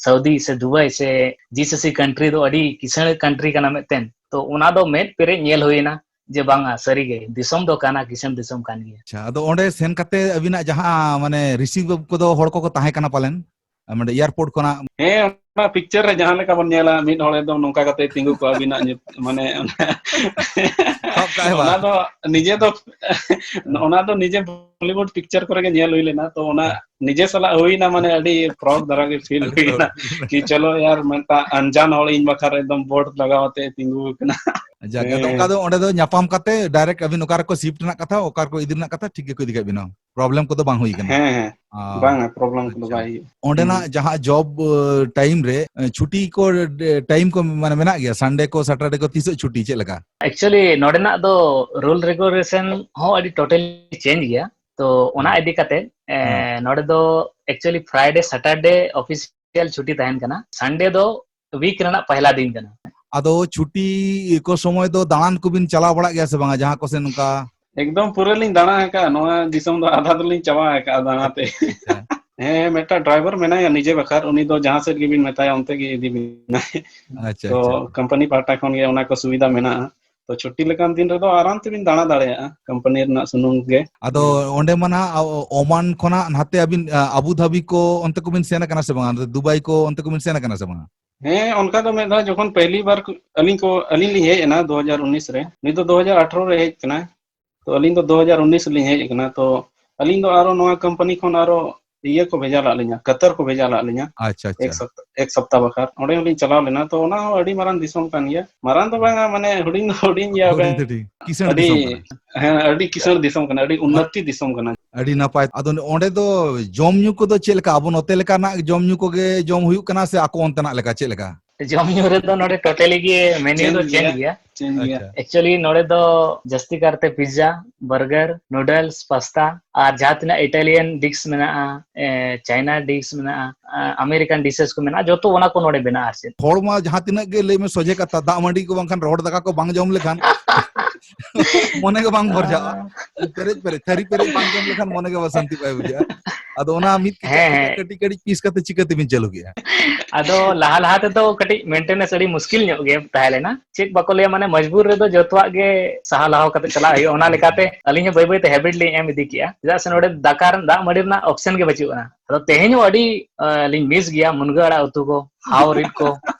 ᱥᱟᱣᱫᱤ ᱥᱮ ᱫᱩᱵᱟᱭ ᱥᱮ GCC country ᱫᱚ ᱟᱹᱰᱤ ᱠᱤᱥᱟᱹᱬ country ᱠᱟᱱᱟ ᱢᱤᱫᱴᱮᱱ, ᱛᱚ ᱚᱱᱟ ᱫᱚ ᱢᱮᱫ ᱯᱮᱨᱮᱡ ᱧᱮᱞ ᱦᱩᱭᱮᱱᱟ ᱡᱮ ᱵᱟᱝᱟ, ᱥᱟᱹᱨᱤᱜᱮ ᱫᱤᱥᱚᱢ ᱫᱚ ᱠᱟᱱᱟ, ᱠᱤᱥᱟᱹᱬ ᱫᱤᱥᱚᱢ ᱠᱟᱱ ᱜᱮᱭᱟ᱾ ᱟᱪᱪᱷᱟ, ᱟᱫᱚ ᱚᱸᱰᱮ ᱥᱮᱱ ᱠᱟᱛᱮ ᱟᱹᱵᱤᱱᱟᱜ ᱡᱟᱦᱟᱸ ᱢᱟᱱᱮ receive ᱠᱚᱫᱚ ᱦᱚᱲ ᱠᱚᱠᱚ ᱛᱟᱦᱮᱸ ᱠᱟᱱᱟ ᱯᱟᱞᱮᱱ ᱢᱟᱱᱮ airport ᱠᱷᱚᱱᱟᱜ? ᱦᱮᱸ, ᱚᱱᱟ picture ᱨᱮ ᱡᱟᱦᱟᱸ ᱞᱮᱠᱟ ᱵᱚᱱ ᱧᱮᱞᱟ, ᱢᱤᱫ ᱦᱚᱲ ᱮᱠᱫᱚᱢ ᱱᱚᱝᱠᱟ ᱠᱟᱛᱮ ᱛᱤᱸᱜᱩ ᱠᱚᱜᱼᱟ ᱟᱹᱵᱤᱱᱟᱜ ᱧᱩᱛ-, ᱢᱟᱱᱮ ᱚᱱᱟ ᱫᱚ ᱱᱤᱡᱮ ᱫᱚ ᱚᱱᱟ ᱫᱚ ᱱᱤᱡᱮ Bollywood picture ᱠᱚᱨᱮ ᱜᱮ ᱧᱮᱞ ᱦᱩᱭ ᱞᱮᱱᱟ, ᱛᱚ ᱚᱱᱟ ᱱᱤᱡᱮ ᱥᱟᱞᱟᱜ ᱦᱩᱭᱱᱟ, ᱢᱟᱱᱮ ᱟᱹᱰᱤ proud ᱫᱷᱟᱨᱟ ᱜᱮ feel ᱦᱩᱭᱱᱟ ᱠᱤ ᱪᱚᱞᱚ ᱭᱟᱨ, ᱢᱤᱫᱴᱟᱝ ᱟᱱᱡᱟᱱ ᱦᱚᱲ ᱤᱧ ᱵᱟᱠᱷᱨᱟ ᱮᱠᱫᱚᱢ board ᱞᱟᱜᱟᱣ ᱟᱛᱮ ᱛᱤᱸᱜᱩ ᱟᱠᱟᱱᱟ᱾ ᱡᱟᱠ, ᱟᱫᱚ ᱚᱱᱠᱟ ᱫᱚ ᱚᱸᱰᱮ ᱫᱚ ᱧᱟᱯᱟᱢ ᱠᱟᱛᱮ direct ᱟᱹᱵᱤᱱ ᱚᱠᱟ ᱨᱮᱠᱚ shift ᱨᱮᱱᱟᱜ ᱠᱟᱛᱷᱟ, ᱚᱠᱟ ᱨᱮᱠᱚ ᱤᱫᱤ ᱨᱮᱱᱟᱜ ᱠᱟᱛᱷᱟ, ᱴᱷᱤᱠ ᱜᱮᱠᱚ ᱤᱫᱤ ᱠᱟᱜ ᱵᱤᱱᱟ, problem ᱠᱚᱫᱚ ᱵᱟᱝ ᱦᱩᱭ ᱠᱟᱱᱟ? ᱦᱮᱸ, ᱦᱮᱸ, ᱵᱟᱝᱟ, problem ᱠᱚᱫᱚ ᱵᱟᱭ ᱦᱩᱭᱩᱜᱼᱟ᱾ ᱚᱸᱰᱮᱱᱟᱜ ᱡᱟᱦᱟᱸ job time ᱨᱮ ᱪᱷᱩᱴᱤ ᱠᱚ time ᱠᱚ ᱢᱟᱱᱮ ᱢᱮᱱᱟᱜ ᱜᱮᱭᱟ? Sunday ᱠᱚ, Saturday ᱠᱚ, ᱛᱤᱥᱚᱜ ᱪᱷᱩᱴᱤ, ᱪᱮᱫ ᱞᱮᱠᱟ? Actually ᱱᱚᱰᱮᱱᱟᱜ ᱫᱚ rule regulation ᱦᱚᱸ ᱟᱹᱰᱤ totally change ᱜᱮᱭᱟ᱾ ᱛᱚ ᱚᱱᱟ ᱤᱫᱤ ᱠᱟᱛᱮ ᱱᱚᱰᱮ ᱫᱚ actually Friday Saturday official ᱪᱷᱩᱴᱤ ᱛᱟᱦᱮᱱ ᱠᱟᱱᱟ, Sunday ᱫᱚ week ᱨᱮᱱᱟᱜ ᱯᱟᱦᱞᱟ ᱫᱤᱱ ᱠᱟᱱᱟ᱾ ᱟᱫᱚ ᱪᱷᱩᱴᱤ ᱠᱚ ᱥᱚᱢᱚᱭ ᱫᱚ ᱫᱟᱬᱟᱱ ᱠᱚᱵᱤᱱ ᱪᱟᱞᱟᱣ ᱵᱟᱲᱟᱜ ᱜᱮᱭᱟ ᱥᱮ ᱵᱟᱝᱟ ᱡᱟᱦᱟᱸ ᱠᱚᱥᱮ ᱱᱚᱝᱠᱟ? ᱮᱠᱫᱚᱢ ᱯᱩᱨᱟᱹ ᱞᱤᱧ ᱫᱟᱬᱟ ᱟᱠᱟᱫᱼᱟ, ᱱᱚᱣᱟ ᱫᱤᱥᱚᱢ ᱫᱚ ᱟᱫᱷᱟ ᱫᱚᱞᱤᱧ ᱪᱟᱵᱟ ᱟᱠᱟᱫᱼᱟ ᱫᱟᱬᱟᱛᱮ᱾ ᱦᱮᱸ, ᱢᱤᱫᱴᱟᱝ driver ᱢᱮᱱᱟᱭᱟ ᱱᱤᱡᱮ ᱵᱟᱠᱷᱟᱨ, ᱩᱱᱤ ᱫᱚ ᱡᱟᱦᱟᱸ ᱥᱮᱫ ᱜᱮᱵᱤᱱ ᱢᱮᱛᱟᱭᱟ ᱚᱱᱛᱮ ᱜᱮ ᱤᱫᱤ ᱵᱤᱱᱟᱭ᱾ ᱛᱚ company ᱯᱟᱦᱴᱟ ᱠᱷᱚᱱ ᱜᱮ ᱚᱱᱟ ᱠᱚ ᱥᱩᱵᱤᱫᱷᱟ ᱢᱮᱱᱟᱜᱼᱟ᱾ ᱛᱚ ᱪᱷᱩᱴᱤ ᱞᱮᱠᱟᱱ ᱫᱤᱱ ᱨᱮᱫᱚ ᱟᱨᱟᱢ ᱛᱮᱵᱤᱱ ᱫᱟᱬᱟ ᱫᱟᱲᱮᱭᱟᱜᱼᱟ company ᱨᱮᱱᱟᱜ ᱥᱩᱱᱩᱢ ᱜᱮ᱾ ᱟᱫᱚ ᱚᱸᱰᱮ ᱢᱟ ᱱᱟᱦᱟᱜ ᱳᱢᱟᱱ ᱠᱷᱚᱱᱟᱜ ᱱᱟᱛᱮ ᱟᱹᱵᱤᱱ ᱟᱵᱩ ᱫᱷᱟᱵᱤ ᱠᱚ ᱚᱱᱛᱮ ᱠᱚᱵᱤᱱ ᱥᱮᱱ ᱟᱠᱟᱱᱟ ᱥᱮ ᱵᱟᱝᱟ? ᱫᱩᱵᱟᱭ ᱠᱚ ᱚᱱᱛᱮ ᱠᱚᱵᱤᱱ ᱥᱮᱱ ᱟᱠᱟᱱᱟ ᱥᱮ ᱵᱟᱝᱟ? ᱦᱮᱸ, ᱚᱱᱠᱟ ᱫᱚ ᱢᱤᱫ ᱫᱷᱟᱣ ᱡᱚᱠᱷᱚᱱ ᱯᱮᱦᱞᱤ ᱵᱟᱨ ᱠᱚ-, ᱟᱹᱞᱤᱧ ᱠᱚ, ᱟᱹᱞᱤᱧ ᱞᱤᱧ ᱦᱮᱡ ᱮᱱᱟ ᱫᱩ ᱦᱟᱡᱟᱨ ᱩᱱᱤᱥ ᱨᱮ, ᱱᱤᱛ ᱫᱚ ᱫᱩ ᱦᱟᱡᱟᱨ ᱟᱴᱷᱨᱚ ᱨᱮ ᱦᱮᱡ ᱠᱟᱱᱟ, ᱛᱚ ᱟᱹᱞᱤᱧ ᱫᱚ ᱫᱩ ᱦᱟᱡᱟᱨ ᱩᱱᱤᱥ ᱨᱮᱞᱤᱧ ᱦᱮᱡ ᱟᱠᱟᱱᱟ᱾ ᱛᱚ ᱟᱹᱞᱤᱧ ᱫᱚ ᱟᱨᱚ ᱱᱚᱣᱟ company ᱠᱷᱚᱱ ᱟᱨᱚ ᱤᱭᱟᱹ ᱠᱚ ᱵᱷᱮᱡᱟ ᱞᱟᱜ ᱞᱤᱧᱟ, ᱠᱟᱛᱟᱨ ᱠᱚ ᱵᱷᱮᱡᱟ ᱞᱟᱜ ᱞᱤᱧᱟ᱾ ᱟᱪᱪᱷᱟ, ᱮᱠ ᱟᱪᱪᱷᱟ᱾ ᱥᱚᱯᱛᱟ ᱮᱠ ᱥᱚᱯᱛᱟ ᱵᱟᱠᱷᱨᱟ ᱚᱸᱰᱮ ᱦᱚᱸᱞᱤᱧ ᱪᱟᱞᱟᱣ ᱞᱮᱱᱟ᱾ ᱛᱚ ᱚᱱᱟ ᱦᱚᱸ ᱟᱹᱰᱤ ᱢᱟᱨᱟᱝ ᱫᱤᱥᱚᱢ ᱠᱟᱱ ᱜᱮᱭᱟ, ᱢᱟᱨᱟᱝ ᱫᱚ ᱵᱟᱝᱟ, ᱢᱟᱱᱮ ᱦᱩᱰᱤᱧ ᱫᱚ ᱦᱩᱰᱤᱧ ᱜᱮᱭᱟ᱾ ᱦᱩᱰᱤᱧ ᱵᱮᱝ- ᱦᱩᱰᱤᱧ ᱠᱤᱥᱟᱹᱬ ᱟᱹᱰᱤ ᱫᱤᱥᱚᱢ ᱠᱟᱱᱟ᱾ ᱦᱮᱸ, ᱟᱹᱰᱤ ᱠᱤᱥᱟᱹᱬ ᱫᱤᱥᱚᱢ ᱠᱟᱱᱟ, ᱟᱹᱰᱤ ᱩᱱᱱᱚᱛᱤ ᱫᱤᱥᱚᱢ ᱠᱟᱱᱟ᱾ ᱟᱹᱰᱤ ᱱᱟᱯᱟᱭ᱾ ᱟᱫᱚ ᱚᱸᱰᱮ ᱫᱚ ᱡᱚᱢ ᱧᱩ ᱠᱚᱫᱚ ᱪᱮᱫ ᱞᱮᱠᱟ? ᱟᱵᱚ ᱱᱚᱛᱮ ᱞᱮᱠᱟᱱᱟᱜ ᱡᱚᱢ ᱧᱩ ᱠᱚᱜᱮ ᱡᱚᱢ ᱦᱩᱭᱩᱜ ᱠᱟᱱᱟ ᱥᱮ ᱟᱠᱚ ᱚᱱᱛᱮᱱᱟᱜ ᱞᱮᱠᱟ ᱪᱮᱫ ᱞᱮᱠᱟ? ᱡᱚᱢ ᱧᱩ ᱨᱮᱫᱚ ᱱᱚᱰᱮ totally ᱜᱮ menu ᱫᱚ change ᱜᱮᱭᱟ᱾ Change ᱜᱮᱭᱟ᱾ ᱟᱪᱪᱷᱟ᱾ Actually ᱱᱚᱰᱮ ᱫᱚ ᱡᱟᱹᱥᱛᱤ ᱠᱟᱨᱛᱮ pizza, burger, noodles, pasta ᱟᱨ ᱡᱟᱦᱟᱸ ᱛᱤᱱᱟᱹᱜ Italian dish ᱢᱮᱱᱟᱜᱼᱟ, ᱮ, China dish ᱢᱮᱱᱟᱜᱼᱟ, ᱟ, American dishes ᱠᱚ ᱢᱮᱱᱟᱜᱼᱟ, ᱡᱚᱛᱚ ᱚᱱᱟ ᱠᱚ ᱱᱚᱰᱮ ᱵᱮᱱᱟᱜᱼᱟ ᱟᱨ ᱪᱮᱫ᱾ ᱦᱚᱲ ᱢᱟ ᱡᱟᱦᱟᱸ ᱛᱤᱱᱟᱹᱜ ᱜᱮ ᱞᱟᱹᱭ ᱢᱮ ᱥᱚᱡᱷᱮ ᱠᱟᱛᱷᱟ, ᱫᱟᱜ ᱢᱟᱹᱰᱤ ᱠᱚ ᱵᱟᱝᱠᱷᱟᱱ ᱨᱚᱦᱚᱲ ᱫᱟᱠᱟ ᱠᱚ ᱵᱟᱝ ᱡᱚᱢ ᱞᱮᱠᱷᱟᱱ ᱢᱚᱱᱮ ᱜᱮ ᱵᱟᱝ ᱵᱷᱚᱨᱡᱟᱜᱼᱟ᱾ ᱯᱮᱨᱮᱡ ᱯᱮᱨᱮᱡ, ᱛᱷᱟᱹᱨᱤ ᱯᱮᱨᱮᱡ ᱵᱟᱝ ᱡᱚᱢ ᱞᱮᱠᱷᱟᱱ ᱢᱚᱱᱮ ᱜᱮ ᱵᱟᱝ ᱥᱟᱱᱛᱤ ᱵᱟᱭ ᱵᱩᱡᱷᱟᱹᱜᱼᱟ᱾ ᱟᱫᱚ ᱚᱱᱟ ᱢᱤᱫ ᱠᱮᱪᱟᱜ ᱦᱮᱸ, ᱠᱮᱪᱟᱜ ᱦᱮᱸ᱾ ᱠᱟᱹᱴᱤᱡ ᱠᱟᱹᱴᱤᱡ piece ᱠᱟᱛᱮ ᱪᱤᱠᱟᱹ ᱛᱮᱵᱤᱱ ᱪᱟᱹᱞᱩ ᱠᱮᱜᱼᱟ? ᱟᱫᱚ ᱞᱟᱦᱟ ᱞᱟᱦᱟ ᱛᱮᱫᱚ ᱠᱟᱹᱴᱤᱡ maintenance ᱟᱹᱰᱤ ᱢᱩᱥᱠᱤᱞ ᱧᱚᱜ ᱜᱮ ᱛᱟᱦᱮᱸ ᱞᱮᱱᱟ᱾ ᱪᱮᱫ ᱵᱟᱠᱚ ᱞᱟᱹᱭᱟ, ᱢᱟᱱᱮ ᱢᱚᱡᱽᱵᱩᱨ ᱨᱮᱫᱚ ᱡᱚᱛᱚᱣᱟᱜ ᱜᱮ ᱥᱟᱦᱟᱣ ᱞᱟᱦᱟᱣ ᱠᱟᱛᱮ ᱪᱟᱞᱟᱜ ᱦᱩᱭᱩᱜᱼᱟ᱾ ᱚᱱᱟ ᱞᱮᱠᱟᱛᱮ ᱟᱹᱞᱤᱧ ᱦᱚᱸ ᱵᱟᱹᱭ ᱵᱟᱹᱭ ᱛᱮ habit ᱞᱤᱧ ᱮᱢ ᱤᱫᱤ ᱠᱮᱜᱼᱟ᱾ ᱪᱮᱫᱟᱜ ᱥᱮ ᱱᱚᱰᱮ ᱫᱟᱠᱟ ᱨᱮ-, ᱫᱟᱜ ᱢᱟᱹᱰᱤ ᱨᱮᱱᱟᱜ option ᱜᱮ ᱵᱟᱹᱪᱩᱜ ᱟᱱᱟ᱾ ᱟᱫᱚ ᱛᱮᱦᱮᱧ ᱦᱚᱸ ᱟᱹᱰᱤ, ᱟ, ᱞᱤᱧ miss ᱜᱮᱭᱟ ᱢᱩᱱᱜᱟᱹ ᱟᱲᱟᱜ ᱩᱛᱩ ᱠᱚ, ᱦᱟᱣ ᱨᱤᱫ ᱠᱚ,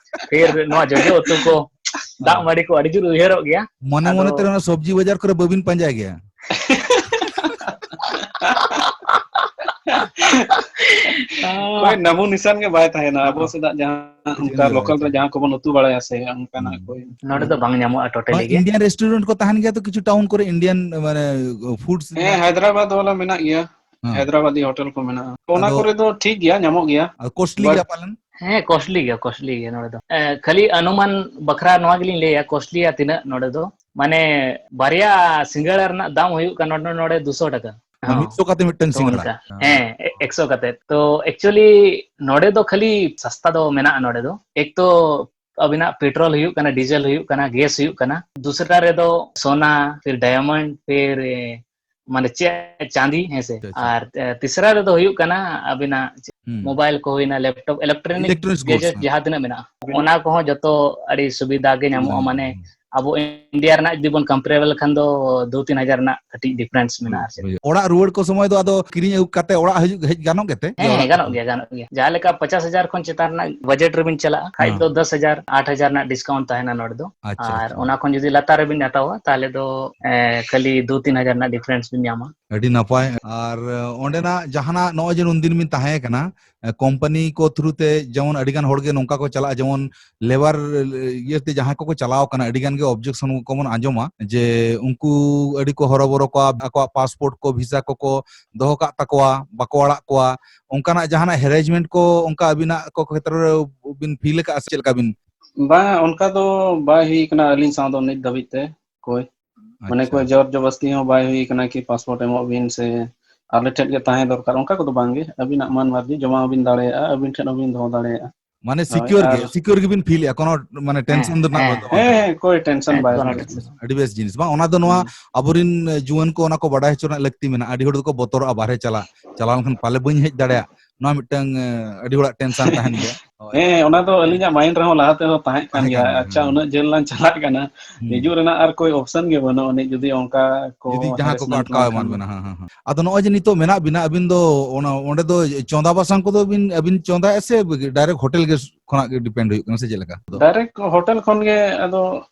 ᱯᱷᱤᱨ ᱱᱚᱣᱟ ᱡᱚᱡᱚ ᱩᱛᱩ ᱠᱚ, ᱫᱟᱜ ᱢᱟᱹᱰᱤ ᱠᱚ ᱟᱹᱰᱤ ᱡᱳᱨ ᱩᱭᱦᱟᱹᱨᱚᱜ ᱜᱮᱭᱟ᱾ ᱢᱚᱱᱮ ᱟᱫᱚ ᱢᱚᱱᱮ ᱛᱮ ᱚᱱᱟ ᱥᱚᱵᱽᱡᱤ ᱵᱟᱡᱟᱨ ᱠᱚᱨᱮ ᱵᱟᱹᱵᱤᱱ ᱯᱟᱸᱡᱟᱭ ᱜᱮᱭᱟ? ᱦᱳᱭ, ᱱᱟᱢᱩ ᱱᱤᱥᱟᱱ ᱜᱮ ᱵᱟᱭ ᱛᱟᱦᱮᱱᱟ᱾ ᱟᱵᱚ ᱥᱮᱫᱟᱜ ᱡᱟᱦᱟᱸ ᱪᱮᱫ ᱮᱢ ᱚᱱᱠᱟ ᱞᱟᱹᱭᱟ? Local ᱨᱮ ᱡᱟᱦᱟᱸ ᱠᱚᱵᱚᱱ ᱩᱛᱩ ᱵᱟᱲᱟᱭᱟ ᱥᱮ, ᱚᱱᱠᱟᱱᱟᱜ ᱦᱩᱸ᱾ ᱠᱚ᱾ ᱱᱚᱰᱮ ᱫᱚ ᱵᱟᱝ ᱧᱟᱢᱚᱜᱼᱟ totally ᱵᱟᱝ, ᱜᱮ᱾ Indian restaurant ᱠᱚ ᱛᱟᱦᱮᱱ ᱜᱮᱭᱟ ᱛᱚ ᱠᱤᱪᱷᱩ town ᱠᱚᱨᱮ, Indian, ᱢᱟᱱᱮ, foods ᱦᱮᱸ, ᱨᱮᱱᱟᱜ᱾ ᱦᱟᱭᱫᱨᱟᱵᱟᱫ ᱵᱟᱞᱟ ᱢᱮᱱᱟᱜ ᱜᱮᱭᱟ᱾ ᱦᱮᱸ᱾ ᱦᱟᱭᱫᱨᱟᱵᱟᱫᱤ hotel ᱠᱚ ᱢᱮᱱᱟᱜᱼᱟ᱾ ᱛᱚ, ᱚᱱᱟ ᱟᱫᱚ ᱠᱚᱨᱮ ᱫᱚ ᱴᱷᱤᱠ ᱜᱮᱭᱟ, ᱧᱟᱢᱚᱜ ᱜᱮᱭᱟ᱾ ᱟᱨ costly but ᱜᱮᱭᱟ ᱯᱟᱞᱮᱱ? ᱦᱮᱸ, costly ᱜᱮᱭᱟ, costly ᱜᱮᱭᱟ ᱱᱚᱰᱮ ᱫᱚ᱾ ᱮ, ᱠᱷᱟᱹᱞᱤ ᱟᱱᱩᱢᱟᱱ ᱵᱟᱠᱷᱨᱟ ᱱᱚᱣᱟ ᱜᱮᱞᱤᱧ ᱞᱟᱹᱭᱟ, costly ᱭᱟ ᱛᱤᱱᱟᱹᱜ ᱱᱚᱰᱮ ᱫᱚ? ᱢᱟᱱᱮ, ᱵᱟᱨᱭᱟ ᱥᱤᱸᱜᱟᱲᱟ ᱨᱮᱱᱟᱜ ᱫᱟᱢ ᱦᱩᱭᱩᱜ ᱠᱟᱱᱟ ᱱᱚᱰᱮ, ᱱᱚᱰᱮ ᱫᱩᱥᱚ ᱴᱟᱠᱟ᱾ ᱢᱟᱱᱮ ᱦᱚᱸ᱾ ᱢᱤᱫ ᱥᱚ ᱠᱟᱛᱮ ᱢᱤᱫᱴᱟᱝ ᱛᱚ ᱥᱤᱸᱜᱟᱲᱟ? ᱚᱱᱠᱟ᱾ ᱦᱮᱸ᱾ ᱦᱮᱸ, ᱮ-, ᱮᱠᱥᱚ ᱠᱟᱛᱮ᱾ ᱛᱚ actually ᱱᱚᱰᱮ ᱫᱚ ᱠᱷᱟᱹᱞᱤ ᱥᱟᱥᱛᱟ ᱫᱚ ᱢᱮᱱᱟᱜᱼᱟ ᱱᱚᱰᱮ ᱫᱚ᱾ ᱮᱠ ᱛᱚ ᱟᱵᱤᱱᱟᱜ petrol ᱦᱩᱭᱩᱜ ᱠᱟᱱᱟ, diesel ᱦᱩᱭᱩᱜ ᱠᱟᱱᱟ, gas ᱦᱩᱭᱩᱜ ᱠᱟᱱᱟ, ᱫᱩᱥᱨᱟ ᱨᱮᱫᱚ ᱥᱳᱱᱟ, ᱯᱷᱤᱨ diamond, ᱯᱷᱤᱨ, ᱮ, ᱢᱟᱱᱮ ᱪᱮᱫ, ᱪᱟᱸᱫᱤ, ᱦᱮᱸ ᱥᱮ? ᱟᱪᱪᱷᱟ, ᱟᱪᱪᱷᱟ᱾ ᱟᱨ, ᱮ, ᱛᱤᱥᱨᱟ ᱨᱮᱫᱚ ᱦᱩᱭᱩᱜ ᱠᱟᱱᱟ ᱟᱵᱤᱱᱟᱜ ᱦᱩᱸ᱾ Mobile ᱠᱚ ᱦᱩᱭᱱᱟ, laptop, electronic electronics goods, gadget ᱦᱮᱸ᱾ ᱡᱟᱦᱟᱸ ᱛᱤᱱᱟᱹᱜ ᱢᱮᱱᱟᱜᱼᱟ, ᱚᱱᱟ ᱠᱚᱦᱚᱸ ᱡᱚᱛᱚ ᱟᱹᱰᱤ ᱥᱩᱵᱤᱫᱷᱟ ᱜᱮ ᱥᱩᱵᱤᱫᱷᱟ ᱧᱟᱢᱚᱜᱼᱟ᱾ ᱧᱟᱢᱚᱜᱼᱟ, ᱢᱟᱱᱮ ᱦᱮᱸ᱾ ᱟᱵᱚ India ᱨᱮᱱᱟᱜ ᱡᱩᱫᱤ ᱵᱚᱱ compare ᱞᱮᱠᱷᱟᱱ ᱫᱚ ᱫᱩ ᱛᱤᱱ ᱦᱟᱡᱟᱨ ᱨᱮᱱᱟᱜ ᱠᱟᱹᱴᱤᱡ difference ᱢᱮᱱᱟᱜᱼᱟ ᱟᱨ ᱪᱮᱫ᱾ ᱦᱩᱭᱩᱜ, ᱦᱩᱭᱩᱜ᱾ ᱚᱲᱟᱜ ᱨᱩᱣᱟᱹᱲ ᱠᱚ ᱥᱚᱢᱚᱭ ᱫᱚ ᱟᱫᱚ ᱠᱤᱨᱤᱧ ᱟᱹᱜᱩ ᱠᱟᱛᱮ ᱚᱲᱟᱜ ᱦᱤᱡᱩᱜ, ᱦᱮᱡ ᱜᱟᱱᱚᱜ ᱜᱮᱛᱮ? ᱦᱮᱸ, ᱚᱲᱟᱜ ᱜᱟᱱᱚᱜ ᱠᱷᱚᱱ? ᱜᱮᱭᱟ, ᱜᱟᱱᱚᱜ ᱜᱮᱭᱟ᱾ ᱡᱟᱦᱟᱸ ᱞᱮᱠᱟ ᱯᱚᱪᱟᱥ ᱦᱟᱡᱟᱨ ᱠᱷᱚᱱ ᱪᱮᱛᱟᱱ ᱨᱮᱱᱟᱜ budget ᱨᱮᱵᱤᱱ ᱪᱟᱞᱟᱜᱼᱟ, ᱠᱷᱟᱡ ᱦᱮᱸ᱾ ᱫᱚ ᱫᱚᱥ ᱦᱟᱡᱟᱨ, ᱟᱴ ᱦᱟᱡᱟᱨ ᱨᱮᱱᱟᱜ discount ᱛᱟᱦᱮᱱᱟ ᱱᱚᱰᱮ ᱫᱚ᱾ ᱟᱪᱪᱷᱟ, ᱟᱨ ᱟᱪᱪᱷᱟ᱾ ᱚᱱᱟ ᱠᱷᱚᱱ ᱡᱩᱫᱤ ᱞᱟᱛᱟᱨ ᱨᱮᱵᱤᱱ ᱦᱟᱛᱟᱣᱟ, ᱛᱟᱦᱚᱞᱮ ᱫᱚ, ᱮ, ᱠᱷᱟᱹᱞᱤ ᱫᱩ ᱛᱤᱱ ᱦᱟᱡᱟᱨ ᱨᱮᱱᱟᱜ difference ᱵᱤᱱ ᱧᱟᱢᱟ᱾ ᱟᱹᱰᱤ ᱱᱟᱯᱟᱭ᱾ ᱟᱨ ᱚᱸᱰᱮᱱᱟᱜ ᱡᱟᱦᱟᱱᱟᱜ, ᱱᱚᱜᱼᱚᱭ ᱡᱮ ᱱᱩᱱᱫᱤᱱ ᱵᱤᱱ ᱛᱟᱦᱮᱸ ᱠᱟᱱᱟ, ᱠᱳᱢᱯᱟᱱᱤ ᱠᱚ ᱛᱷᱨᱩ ᱛᱮ ᱡᱮᱢᱚᱱ ᱟᱹᱰᱤ ᱜᱟᱱ ᱦᱚᱲ ᱜᱮ ᱱᱚᱝᱠᱟ ᱠᱚ ᱪᱟᱞᱟᱜᱼᱟ, ᱡᱮᱢᱚᱱ ᱞᱮᱵᱟᱨ ᱤᱭᱟᱹᱛᱮ ᱡᱟᱦᱟᱸᱭ ᱠᱚᱠᱚ ᱪᱟᱞᱟᱣ ᱠᱟᱱᱟ, ᱟᱹᱰᱤ ᱜᱟᱱ ᱜᱮ ᱚᱵᱡᱮᱠᱥᱚᱱ ᱠᱚᱵᱚᱱ ᱟᱸᱡᱚᱢᱟ ᱡᱮ ᱩᱱᱠᱩ ᱟᱹᱰᱤ ᱠᱚ ᱦᱚᱨᱚᱵᱚᱨᱚ ᱠᱚᱣᱟ, ᱟᱠᱚᱣᱟᱜ ᱯᱟᱥᱯᱳᱨᱴ ᱠᱚ, ᱵᱷᱤᱥᱟ ᱠᱚᱠᱚ ᱫᱚᱦᱚ ᱠᱟᱜ ᱛᱟᱠᱚᱣᱟ, ᱵᱟᱠᱚ ᱟᱲᱟᱜ ᱠᱚᱣᱟ᱾ ᱚᱱᱠᱟᱱᱟᱜ ᱡᱟᱦᱟᱱᱟᱜ ᱦᱮᱨᱮᱡᱽᱢᱮᱱᱴ ᱠᱚ ᱚᱱᱠᱟ ᱟᱹᱵᱤᱱᱟᱜ ᱠᱚ ᱠᱷᱮᱛᱨᱚ ᱨᱮ ᱵᱤᱱ ᱯᱷᱤᱞ ᱟᱠᱟᱫᱼᱟ ᱥᱮ ᱪᱮᱫ ᱞᱮᱠᱟ ᱵᱤᱱ? ᱵᱟᱝ, ᱚᱱᱠᱟ ᱫᱚ ᱵᱟᱭ ᱦᱩᱭ ᱠᱟᱱᱟ ᱟᱹᱞᱤᱧ ᱥᱟᱶ ᱫᱚ ᱱᱤᱛ ᱫᱷᱟᱹᱵᱤᱡ ᱛᱮ᱾ ᱠᱚᱭ ᱢᱟᱱᱮ ᱟᱪᱪᱷᱟ᱾ ᱠᱚᱭ ᱡᱳᱨ ᱡᱚᱵᱚᱥᱛᱤ ᱦᱚᱸ ᱵᱟᱭ ᱦᱩᱭ ᱠᱟᱱᱟ ᱠᱤ ᱯᱟᱥᱯᱳᱨᱴ ᱮᱢᱚᱜ ᱵᱤᱱ ᱥᱮ ᱟᱞᱮ ᱴᱷᱮᱱ ᱜᱮ ᱛᱟᱦᱮᱸ ᱫᱚᱨᱠᱟᱨ, ᱚᱱᱠᱟ ᱠᱚᱫᱚ ᱵᱟᱝ ᱜᱮ᱾ ᱟᱹᱵᱤᱱᱟᱜ ᱢᱚᱱ ᱢᱟᱨᱡᱤ ᱡᱚᱢᱟ ᱦᱚᱸᱵᱤᱱ ᱫᱟᱲᱮᱭᱟᱜᱼᱟ, ᱟᱹᱵᱤᱱ ᱴᱷᱮᱱ ᱦᱚᱸᱵᱤᱱ ᱫᱚᱦᱚ ᱫᱟᱲᱮᱭᱟᱜᱼᱟ᱾ ᱢᱟᱱᱮ ᱦᱳᱭ, ᱥᱤᱠᱤᱭᱳᱨ ᱜᱮ, ᱟᱨ ᱥᱤᱠᱤᱭᱳᱨ ᱜᱮᱵᱤᱱ ᱯᱷᱤᱞ ᱮᱫᱼᱟ, ᱠᱳᱱᱳ ᱢᱟᱱᱮ ᱦᱮᱸ, ᱴᱮᱱᱥᱚᱱ ᱫᱚ ᱨᱮᱱᱟᱜ ᱦᱮᱸ, ᱵᱟᱹᱱᱩᱜᱼᱟ᱾ ᱦᱮᱸ, ᱦᱮᱸ, ᱠᱳᱭ ᱴᱮᱱᱥᱚᱱ ᱵᱟᱭ ᱠᱳᱱᱳ ᱦᱩᱭᱩᱜᱼᱟ᱾ ᱴᱮᱱᱥᱚᱱ᱾ ᱟᱹᱰᱤ ᱵᱮᱥ ᱡᱤᱱᱤᱥ ᱵᱟᱝ, ᱚᱱᱟ ᱫᱚ ᱱᱚᱣᱟ ᱦᱩᱸ᱾ ᱟᱵᱚᱨᱤᱱ ᱡᱩᱣᱟᱹᱱ ᱠᱚ ᱚᱱᱟ ᱠᱚ ᱵᱟᱰᱟᱭ ᱦᱚᱪᱚ ᱨᱮᱱᱟᱜ ᱞᱟᱹᱠᱛᱤ ᱢᱮᱱᱟᱜᱼᱟ᱾ ᱟᱹᱰᱤ ᱦᱚᱲ ᱫᱚᱠᱚ ᱵᱚᱛᱚᱨᱚᱜᱼᱟ, ᱵᱟᱨᱦᱮ ᱪᱟᱞᱟᱜ, ᱪᱟᱞᱟᱣ ᱞᱮᱱᱠᱷᱟᱱ ᱯᱟᱞᱮ ᱵᱟᱹᱧ ᱦᱮᱡ ᱫᱟᱲᱮᱭᱟᱜ, ᱱᱚᱣᱟ ᱢᱤᱫᱴᱟᱝ, ᱮ, ᱟᱹᱰᱤ ᱦᱚᱲᱟᱜ ᱴᱮᱱᱥᱚᱱ ᱛᱟᱦᱮᱱ ᱜᱮᱭᱟ᱾ ᱦᱳᱭ᱾ ᱦᱮᱸ, ᱚᱱᱟ ᱫᱚ ᱟᱹᱞᱤᱧᱟᱜ ᱢᱟᱭᱤᱱᱰ ᱨᱮᱦᱚᱸ ᱞᱟᱦᱟ ᱛᱮᱦᱚᱸ ᱛᱟᱦᱮᱸ ᱠᱟᱱ ᱛᱟᱦᱮᱸ ᱜᱮᱭᱟ᱾ ᱠᱟᱱ ᱜᱮᱭᱟ, ᱟᱪᱪᱷᱟ, ᱦᱮᱸ᱾ ᱩᱱᱟᱹᱜ ᱡᱷᱟᱹᱞ ᱞᱟᱝ ᱪᱟᱞᱟᱜ ᱠᱟᱱᱟ, ᱦᱩᱸ᱾ ᱦᱤᱡᱩᱜ ᱨᱮᱱᱟᱜ ᱟᱨ ᱠᱳᱭ ᱚᱯᱥᱚᱱ ᱜᱮ ᱵᱟᱹᱱᱩᱜ ᱟᱹᱱᱤᱡ, ᱡᱩᱫᱤ ᱚᱱᱠᱟ ᱠᱚ ᱡᱩᱫᱤ ᱡᱟᱦᱟᱸ ᱠᱚᱠᱚ ᱦᱮᱨᱮᱥᱢᱮᱱᱴ ᱟᱴᱠᱟᱣ ᱮᱢᱟᱱ ᱠᱟᱱ ᱠᱷᱟᱱ᱾ ᱵᱮᱱᱟ, ᱦᱮᱸ, ᱦᱮᱸ, ᱦᱮᱸ᱾ ᱟᱫᱚ ᱱᱚᱜᱼᱚᱭ ᱡᱮ ᱱᱤᱛᱚᱜ ᱢᱮᱱᱟᱜ ᱵᱤᱱᱟ, ᱟᱹᱵᱤᱱ ᱫᱚ ᱚᱱᱟ, ᱚᱸᱰᱮ ᱫᱚ ᱪᱚᱸᱫᱟ ᱵᱟᱥᱟᱝ ᱠᱚᱫᱚ ᱵᱤᱱ, ᱟᱹᱵᱤᱱ ᱪᱚᱸᱫᱟᱭᱟ ᱥᱮ ᱰᱟᱭᱨᱮᱠᱴ ᱦᱳᱴᱮᱞ ᱜᱮ ᱠᱷᱚᱱᱟᱜ ᱜᱮ ᱰᱤᱯᱮᱱᱰ ᱦᱩᱭᱩᱜ ᱠᱟᱱᱟ ᱥᱮ ᱪᱮᱫ ᱞᱮᱠᱟ? ᱰᱟᱭᱨᱮᱠᱴ ᱦᱳᱴᱮᱞ ᱠᱷᱚᱱ ᱜᱮ᱾ ᱟᱫᱚ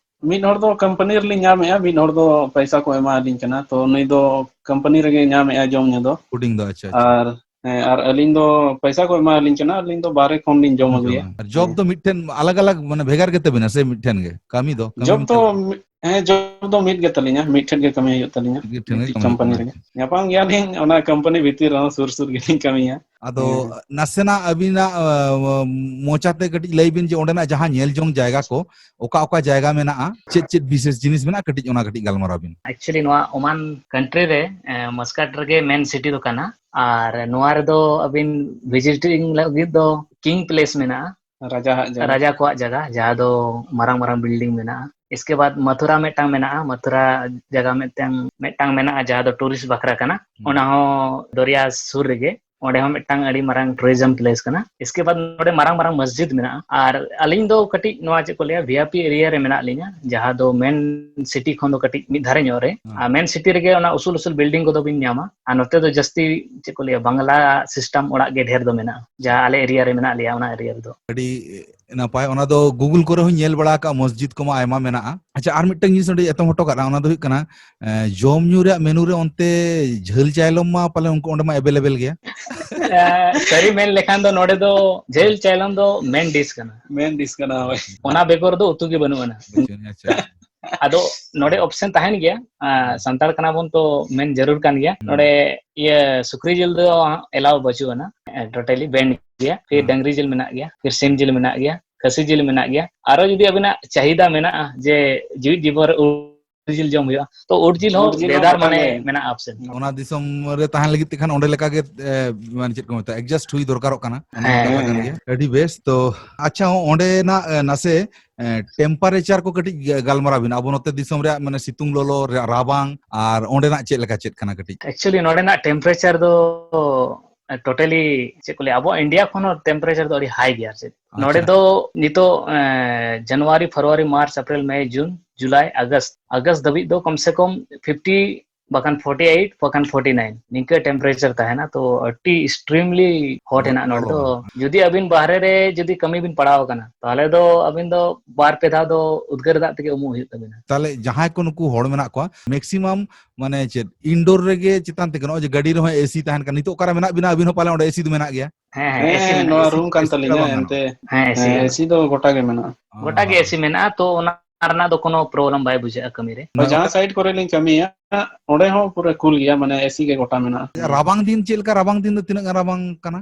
ᱢᱤᱫ ᱦᱚᱲ ᱫᱚ ᱠᱳᱢᱯᱟᱱᱤ ᱨᱮᱞᱤᱧ ᱧᱟᱢᱮᱜᱼᱟ, ᱢᱤᱫ ᱦᱚᱲ ᱫᱚ ᱯᱚᱭᱥᱟ ᱠᱚ ᱮᱢᱟ ᱟᱹᱞᱤᱧ ᱠᱟᱱᱟ, ᱛᱚ ᱱᱩᱭ ᱫᱚ ᱠᱳᱢᱯᱟᱱᱤ ᱨᱮᱜᱮ ᱧᱟᱢᱮᱜᱼᱟ ᱡᱚᱢ ᱧᱩ ᱫᱚ᱾ ᱯᱷᱩᱰᱤᱝ ᱫᱚ, ᱟᱪᱪᱷᱟ, ᱟᱪᱪᱷᱟ᱾ ᱟᱨ, ᱦᱮᱸ, ᱟᱨ ᱟᱹᱞᱤᱧ ᱫᱚ ᱯᱚᱭᱥᱟ ᱠᱚ ᱮᱢᱟ ᱟᱹᱞᱤᱧ ᱠᱟᱱᱟ, ᱟᱹᱞᱤᱧ ᱫᱚ ᱵᱟᱦᱨᱮ ᱠᱷᱚᱱ ᱞᱤᱧ ᱡᱚᱢ ᱟᱹᱜᱩᱭᱟ᱾ ᱟᱨ ᱡᱚᱵ ᱦᱮᱸ᱾ ᱫᱚ ᱢᱤᱫᱴᱷᱮᱱ ᱟᱞᱟᱜᱽ ᱟᱞᱟᱜᱽ, ᱢᱟᱱᱮ, ᱵᱷᱮᱜᱟᱨ ᱜᱮ ᱛᱟᱵᱤᱱᱟ ᱥᱮ ᱢᱤᱫᱴᱷᱮᱱ ᱜᱮ? ᱠᱟᱹᱢᱤ ᱫᱚ, ᱠᱟᱹᱢᱤ ᱡᱚᱵ ᱫᱚ ᱢᱤᱫᱴᱷᱮᱱ ᱜᱮ? ᱢᱤᱫ-, ᱦᱮᱸ, ᱡᱚᱵ ᱫᱚ ᱢᱤᱫ ᱜᱮ ᱛᱟᱹᱞᱤᱧᱟ, ᱢᱤᱫᱴᱷᱮᱱ ᱜᱮ ᱠᱟᱹᱢᱤ ᱦᱩᱭᱩᱜ ᱛᱟᱹᱞᱤᱧᱟ, ᱢᱤᱫ ᱴᱷᱮᱱ ᱜᱮ ᱢᱤᱫᱴᱤᱡ ᱠᱟᱹᱢᱤ ᱦᱩᱭᱩᱜ ᱠᱳᱢᱯᱟᱱᱤ ᱠᱟᱱᱟ᱾ ᱨᱮᱜᱮ᱾ ᱧᱟᱯᱟᱢ ᱜᱮᱭᱟᱞᱤᱧ ᱚᱱᱟ ᱠᱳᱢᱯᱟᱱᱤ ᱵᱷᱤᱛᱤᱨ ᱨᱮᱦᱚᱸ, ᱥᱩᱨ ᱥᱩᱨ ᱜᱮᱞᱤᱧ ᱠᱟᱹᱢᱤᱭᱟ᱾ ᱟᱫᱚ ᱦᱮᱸ᱾ ᱱᱟᱥᱮᱱᱟᱜ ᱟᱹᱵᱤᱱᱟᱜ, ᱟ, ᱢᱚᱪᱟᱛᱮ ᱠᱟᱹᱴᱤᱡ ᱞᱟᱹᱭ ᱵᱤᱱ ᱡᱮ ᱚᱸᱰᱮᱱᱟᱜ ᱡᱟᱦᱟᱸ ᱧᱮᱞ ᱡᱚᱝ ᱡᱟᱭᱜᱟ ᱠᱚ, ᱚᱠᱟ ᱚᱠᱟ ᱡᱟᱭᱜᱟ ᱢᱮᱱᱟᱜᱼᱟ, ᱪᱮᱫ ᱪᱮᱫ ᱵᱤᱥᱮᱥ ᱡᱤᱱᱤᱥ ᱢᱮᱱᱟᱜᱼᱟ, ᱠᱟᱹᱴᱤᱡ ᱚᱱᱟ ᱠᱟᱹᱴᱤᱡ ᱜᱟᱞᱢᱟᱨᱟᱣ ᱵᱤᱱ᱾ Actually, ᱱᱚᱣᱟ ᱳᱢᱟᱱ ᱠᱟᱱᱴᱨᱤ ᱨᱮ, ᱮ, ᱢᱟᱥᱠᱟᱴ ᱨᱮᱜᱮ ᱢᱮᱱ ᱥᱤᱴᱤ ᱫᱚ ᱠᱟᱱᱟ᱾ ᱟᱨ ᱱᱚᱣᱟ ᱨᱮᱫᱚ ᱟᱹᱵᱤᱱ ᱵᱷᱤᱡᱤᱴᱤᱝ ᱞᱟᱹᱜᱤᱫ ᱫᱚ ᱠᱤᱝ ᱯᱞᱮᱥ ᱢᱮᱱᱟᱜᱼᱟ᱾ ᱨᱟᱡᱟ ᱦᱟᱜ ᱡᱟᱭᱜᱟ᱾ ᱨᱟᱡᱟ ᱠᱚᱣᱟᱜ ᱡᱟᱭᱜᱟ, ᱡᱟᱦᱟᱸ ᱫᱚ ᱢᱟᱨᱟᱝ ᱢᱟᱨᱟᱝ ᱵᱤᱞᱰᱤᱝ ᱢᱮᱱᱟᱜᱼᱟ᱾ ᱤᱥᱠᱮ ᱵᱟᱫ ᱢᱟᱛᱷᱩᱨᱟ ᱢᱤᱫᱴᱟᱝ ᱢᱮᱱᱟᱜᱼᱟ, ᱢᱟᱛᱷᱩᱨᱟ ᱡᱟᱭᱜᱟ ᱢᱤᱫᱴᱟᱝ, ᱢᱤᱫᱴᱟᱝ ᱢᱮᱱᱟᱜᱼᱟ, ᱡᱟᱦᱟᱸ ᱫᱚ ᱴᱩᱨᱤᱥᱴ ᱵᱟᱠᱷᱨᱟ ᱠᱟᱱᱟ᱾ ᱦᱩᱸ᱾ ᱚᱱᱟ ᱦᱚᱸ ᱫᱚᱨᱭᱟ ᱥᱩᱨ ᱨᱮᱜᱮ᱾ ᱚᱸᱰᱮ ᱦᱚᱸ ᱢᱤᱫᱴᱟᱝ ᱟᱹᱰᱤ ᱢᱟᱨᱟᱝ tourism place ᱠᱟᱱᱟ᱾ ᱤᱥᱠᱮ ᱵᱟᱫ ᱱᱚᱰᱮ ᱢᱟᱨᱟᱝ ᱢᱟᱨᱟᱝ ᱢᱚᱥᱡᱤᱫ ᱢᱮᱱᱟᱜᱼᱟ᱾ ᱟᱨ ᱟᱹᱞᱤᱧ ᱫᱚ ᱠᱟᱹᱴᱤᱡ ᱱᱚᱣᱟ ᱪᱮᱫ ᱠᱚ ᱞᱟᱹᱭᱟ, ᱵᱷᱤ ᱟᱭ ᱯᱤ area ᱨᱮ ᱢᱮᱱᱟᱜ ᱞᱤᱧᱟ, ᱡᱟᱦᱟᱸ ᱫᱚ main city ᱠᱷᱚᱱ ᱫᱚ ᱠᱟᱹᱴᱤᱡ ᱢᱤᱫ ᱫᱷᱟᱨᱮ ᱧᱚᱜ ᱨᱮ᱾ ᱦᱮᱸ᱾ ᱟᱨ main city ᱨᱮᱜᱮ ᱚᱱᱟ ᱩᱥᱩᱞ ᱩᱥᱩᱞ building ᱠᱚᱫᱚ ᱵᱤᱱ ᱧᱟᱢᱟ᱾ ᱟᱨ ᱱᱚᱛᱮ ᱫᱚ ᱡᱟᱹᱥᱛᱤ ᱪᱮᱫ ᱠᱚ ᱞᱟᱹᱭᱟ, ᱵᱟᱝᱞᱟ system ᱚᱲᱟᱜ ᱜᱮ ᱰᱷᱮᱨ ᱫᱚ ᱢᱮᱱᱟᱜᱼᱟ, ᱡᱟᱦᱟᱸ ᱟᱞᱮ area ᱨᱮ ᱢᱮᱱᱟᱜ ᱞᱮᱭᱟ ᱚᱱᱟ area ᱨᱮᱫᱚ᱾ ᱟᱹᱰᱤ ᱱᱟᱯᱟᱭ᱾ ᱚᱱᱟ ᱫᱚ Google ᱠᱚᱨᱮ ᱦᱚᱸᱧ ᱧᱮᱞ ᱵᱟᱲᱟ ᱟᱠᱟᱫᱼᱟ, ᱢᱚᱥᱡᱤᱫ ᱠᱚᱢᱟ ᱟᱭᱢᱟ ᱢᱮᱱᱟᱜᱼᱟ᱾ ᱟᱪᱪᱷᱟ, ᱟᱨ ᱢᱤᱫᱴᱟᱝ ᱡᱤᱱᱤᱥ ᱚᱸᱰᱮ ᱮᱛᱚᱢ ᱦᱚᱴᱚ ᱠᱟᱜᱼᱟ, ᱚᱱᱟ ᱫᱚ ᱦᱩᱭᱩᱜ ᱠᱟᱱᱟ, ᱮ, ᱡᱚᱢ ᱧᱩ ᱨᱮᱭᱟᱜ menu ᱨᱮ ᱚᱱᱛᱮ ᱡᱷᱟᱹᱞ ᱪᱟᱭᱞᱚᱢ ᱢᱟ ᱯᱟᱞᱮ ᱚᱱᱠᱟ ᱚᱸᱰᱮ ᱢᱟ available ᱜᱮᱭᱟ᱾ ᱮ, ᱥᱟᱹᱨᱤ ᱢᱮᱱ ᱞᱮᱠᱷᱟᱱ ᱫᱚ ᱱᱚᱰᱮ ᱫᱚ ᱡᱷᱟᱹᱞ ᱪᱟᱭᱞᱚᱢ ᱫᱚ main dish ᱠᱟᱱᱟ᱾ Main dish ᱠᱟᱱᱟ, ᱦᱳᱭ᱾ ᱚᱱᱟ ᱵᱮᱜᱚᱨ ᱫᱚ ᱩᱛᱩ ᱜᱮ ᱵᱟᱹᱱᱩᱜ ᱟᱱᱟ᱾ ᱟᱪᱪᱷᱟ᱾ ᱟᱫᱚ ᱱᱚᱰᱮ option ᱛᱟᱦᱮᱱ ᱜᱮᱭᱟ, ᱟ, ᱦᱩᱸ᱾ ᱥᱟᱱᱛᱟᱲ ᱠᱟᱱᱟ ᱵᱚᱱ ᱛᱚ ᱢᱮᱱ ᱡᱟᱹᱨᱩᱲ ᱠᱟᱱ ᱜᱮᱭᱟ᱾ ᱦᱩᱸ᱾ ᱱᱚᱰᱮ ᱤᱭᱟᱹ ᱥᱩᱠᱨᱤ ᱡᱤᱞ ᱫᱚ allow ᱵᱟᱹᱪᱩᱜ ᱟᱱᱟ, ᱮ, totally banned ᱜᱮᱭᱟ᱾ ᱯᱷᱤᱨ ᱦᱩᱸ᱾ ᱰᱟᱝᱨᱤ ᱡᱤᱞ ᱢᱮᱱᱟᱜ ᱜᱮᱭᱟ, ᱯᱷᱤᱨ ᱥᱤᱢ ᱡᱤᱞ ᱢᱮᱱᱟᱜ ᱜᱮᱭᱟ, ᱠᱷᱟᱹᱥᱤ ᱡᱤᱞ ᱢᱮᱱᱟᱜ ᱜᱮᱭᱟ᱾ ᱟᱨᱚ ᱡᱩᱫᱤ ᱟᱵᱤᱱᱟᱜ ᱪᱟᱦᱤᱫᱟ ᱢᱮᱱᱟᱜᱼᱟ ᱡᱮ ᱡᱤᱣᱤᱫ ᱡᱤᱵᱚᱱ ᱨᱮ ᱩᱴ ᱡᱤᱞ ᱡᱚᱢ ᱦᱩᱭᱩᱜᱼᱟ, ᱛᱚ ᱩᱴ ᱡᱤᱞ ᱦᱚᱸ ᱩᱴ ᱡᱤᱞ ᱦᱚᱸ ᱵᱮᱫᱟᱨ ᱜᱚᱴᱟ ᱢᱟᱱᱮ ᱜᱮ᱾ ᱢᱮᱱᱟᱜᱼᱟ option᱾ ᱚᱱᱟ ᱫᱤᱥᱚᱢ ᱨᱮ ᱛᱟᱦᱮᱱ ᱞᱟᱹᱜᱤᱫ ᱛᱮᱠᱷᱟᱱ ᱚᱸᱰᱮ ᱞᱮᱠᱟ ᱜᱮ, ᱮ, ᱢᱟᱱᱮ ᱪᱮᱫ ᱠᱚ ᱢᱮᱛᱟᱜᱼᱟ, adjust ᱦᱩᱭ ᱫᱚᱨᱠᱟᱨᱚᱜ ᱠᱟᱱᱟ᱾ ᱚᱱᱟ ᱦᱮᱸ, ᱠᱟᱛᱷᱟ ᱦᱮᱸ, ᱠᱟᱱ ᱦᱮᱸ᱾ ᱜᱮᱭᱟ᱾ ᱟᱹᱰᱤ ᱵᱮᱥ᱾ ᱛᱚ ᱟᱪᱪᱷᱟ, ᱚᱸᱰᱮᱱᱟᱜ, ᱮ, ᱱᱟᱥᱮ, ᱮ, temperature ᱠᱚ ᱠᱟᱹᱴᱤᱡ ᱜᱟ-, ᱜᱟᱞᱢᱟᱨᱟᱣ ᱵᱤᱱ᱾ ᱟᱵᱚ ᱱᱚᱛᱮ ᱫᱤᱥᱚᱢ ᱨᱮᱭᱟᱜ ᱢᱟᱱᱮ ᱥᱤᱛᱩᱝ ᱞᱚᱞᱚ ᱨᱮ-, ᱨᱟᱵᱟᱝ ᱟᱨ ᱚᱸᱰᱮᱱᱟᱜ ᱪᱮᱫ ᱞᱮᱠᱟ ᱪᱮᱫ ᱠᱟᱱᱟ ᱠᱟᱹᱴᱤᱡ? Actually, ᱱᱚᱰᱮᱱᱟᱜ temperature ᱫᱚ, ᱮ, totally ᱪᱮᱫ ᱠᱚ ᱞᱟᱹᱭᱟ, ᱟᱵᱚ India ᱠᱷᱚᱱ ᱦᱚᱸ temperature ᱫᱚ ᱟᱹᱰᱤ high ᱜᱮᱭᱟ ᱟᱨ ᱪᱮᱫ᱾ ᱱᱚᱰᱮ ᱟᱪᱪᱷᱟ᱾ ᱫᱚ ᱱᱤᱛᱚᱜ, ᱮ, January, February, March, April, May, June, July, August, August ᱫᱷᱟᱹᱵᱤᱡ ᱫᱚ ᱠᱚᱢ ᱥᱮ ᱠᱚᱢ fifty ᱵᱟᱠᱷᱟᱱ forty eight, ᱵᱟᱠᱷᱟᱱ forty nine, ᱱᱤᱝᱠᱟᱹ temperature ᱛᱟᱦᱮᱱᱟ᱾ ᱛᱚ ᱟᱹᱰᱤ extremely hot ᱦᱮᱱᱟᱜ ᱱᱚᱰᱮ ᱫᱚ᱾ ᱞᱚᱞᱚ ᱢᱮᱱᱟᱜᱼᱟ᱾ ᱡᱩᱫᱤ ᱟᱹᱵᱤᱱ ᱵᱟᱦᱨᱮ ᱨᱮ ᱡᱩᱫᱤ ᱠᱟᱹᱢᱤ ᱵᱤᱱ ᱯᱟᱲᱟᱣ ᱟᱠᱟᱱᱟ, ᱛᱟᱦᱚᱞᱮ ᱫᱚ ᱟᱹᱵᱤᱱ ᱫᱚ ᱵᱟᱨ ᱯᱮ ᱫᱷᱟᱣ ᱫᱚ ᱩᱫᱽᱜᱟᱹᱨ ᱫᱟᱜ ᱛᱮᱜᱮ ᱩᱢᱩᱜ ᱦᱩᱭᱩᱜ ᱛᱟᱹᱵᱤᱱᱟ᱾ ᱛᱟᱦᱚᱞᱮ ᱡᱟᱦᱟᱸᱭ ᱠᱚ ᱱᱩᱠᱩ ᱦᱚᱲ ᱢᱮᱱᱟᱜ ᱠᱚᱣᱟ, maximum ᱢᱟᱱᱮ ᱪᱮᱫ, indoor ᱨᱮᱜᱮ ᱪᱮᱛᱟᱱ ᱛᱮᱜᱮ, ᱱᱚᱜᱼᱚᱭ ᱡᱮ ᱜᱟᱹᱰᱤ ᱨᱮᱦᱚᱸ AC ᱛᱟᱦᱮᱱ ᱠᱟᱱᱟ, ᱱᱤᱛᱚᱜ ᱚᱠᱟᱨᱮ ᱢᱮᱱᱟᱜ ᱵᱤᱱᱟ ᱟᱹᱵᱤᱱ ᱦᱚᱸ ᱯᱟᱞᱮ ᱚᱸᱰᱮ AC ᱫᱚ ᱢᱮᱱᱟᱜ ᱜᱮᱭᱟ? ᱦᱮᱸ, ᱦᱮᱸ, ᱦᱮᱸ, AC ᱦᱮᱸ, ᱢᱮᱱᱟᱜᱼᱟ, ᱱᱚᱣᱟ AC room ᱠᱟᱱ ᱮᱥᱠᱟᱨ ᱛᱟᱹᱞᱤᱧᱟ, ᱵᱟᱝ ᱜᱟᱱᱚᱜᱼᱟ᱾ ᱮᱱᱛᱮ, ᱦᱮᱸ, AC ᱦᱮᱸ, ᱢᱮᱱᱟᱜᱼᱟ᱾ AC ᱫᱚ ᱜᱚᱴᱟ ᱜᱮ ᱢᱮᱱᱟᱜᱼᱟ᱾ ᱜᱚᱴᱟ ᱜᱮ AC ᱢᱮᱱᱟᱜᱼᱟ, ᱛᱚ ᱚᱱᱟ ᱨᱮᱱᱟᱜ ᱫᱚ ᱠᱳᱱᱳ problem ᱵᱟᱭ ᱵᱩᱡᱷᱟᱹᱜᱼᱟ ᱠᱟᱹᱢᱤ ᱨᱮ᱾ ᱦᱳᱭ, ᱡᱟᱦᱟᱸ site ᱠᱚᱨᱮ ᱞᱤᱧ ᱠᱟᱹᱢᱤᱭᱟ, ᱚᱸᱰᱮ ᱦᱚᱸ ᱯᱩᱨᱟᱹ cool ᱜᱮᱭᱟ, ᱢᱟᱱᱮ AC ᱜᱮ ᱜᱚᱴᱟ ᱢᱮᱱᱟᱜᱼᱟ᱾ ᱨᱟᱵᱟᱝ ᱫᱤᱱ ᱪᱮᱫ ᱞᱮᱠᱟ? ᱨᱟᱵᱟᱝ ᱫᱤᱱ ᱫᱚ ᱛᱤᱱᱟᱹᱜ ᱜᱟᱱ ᱨᱟᱵᱟᱝ ᱠᱟᱱᱟ?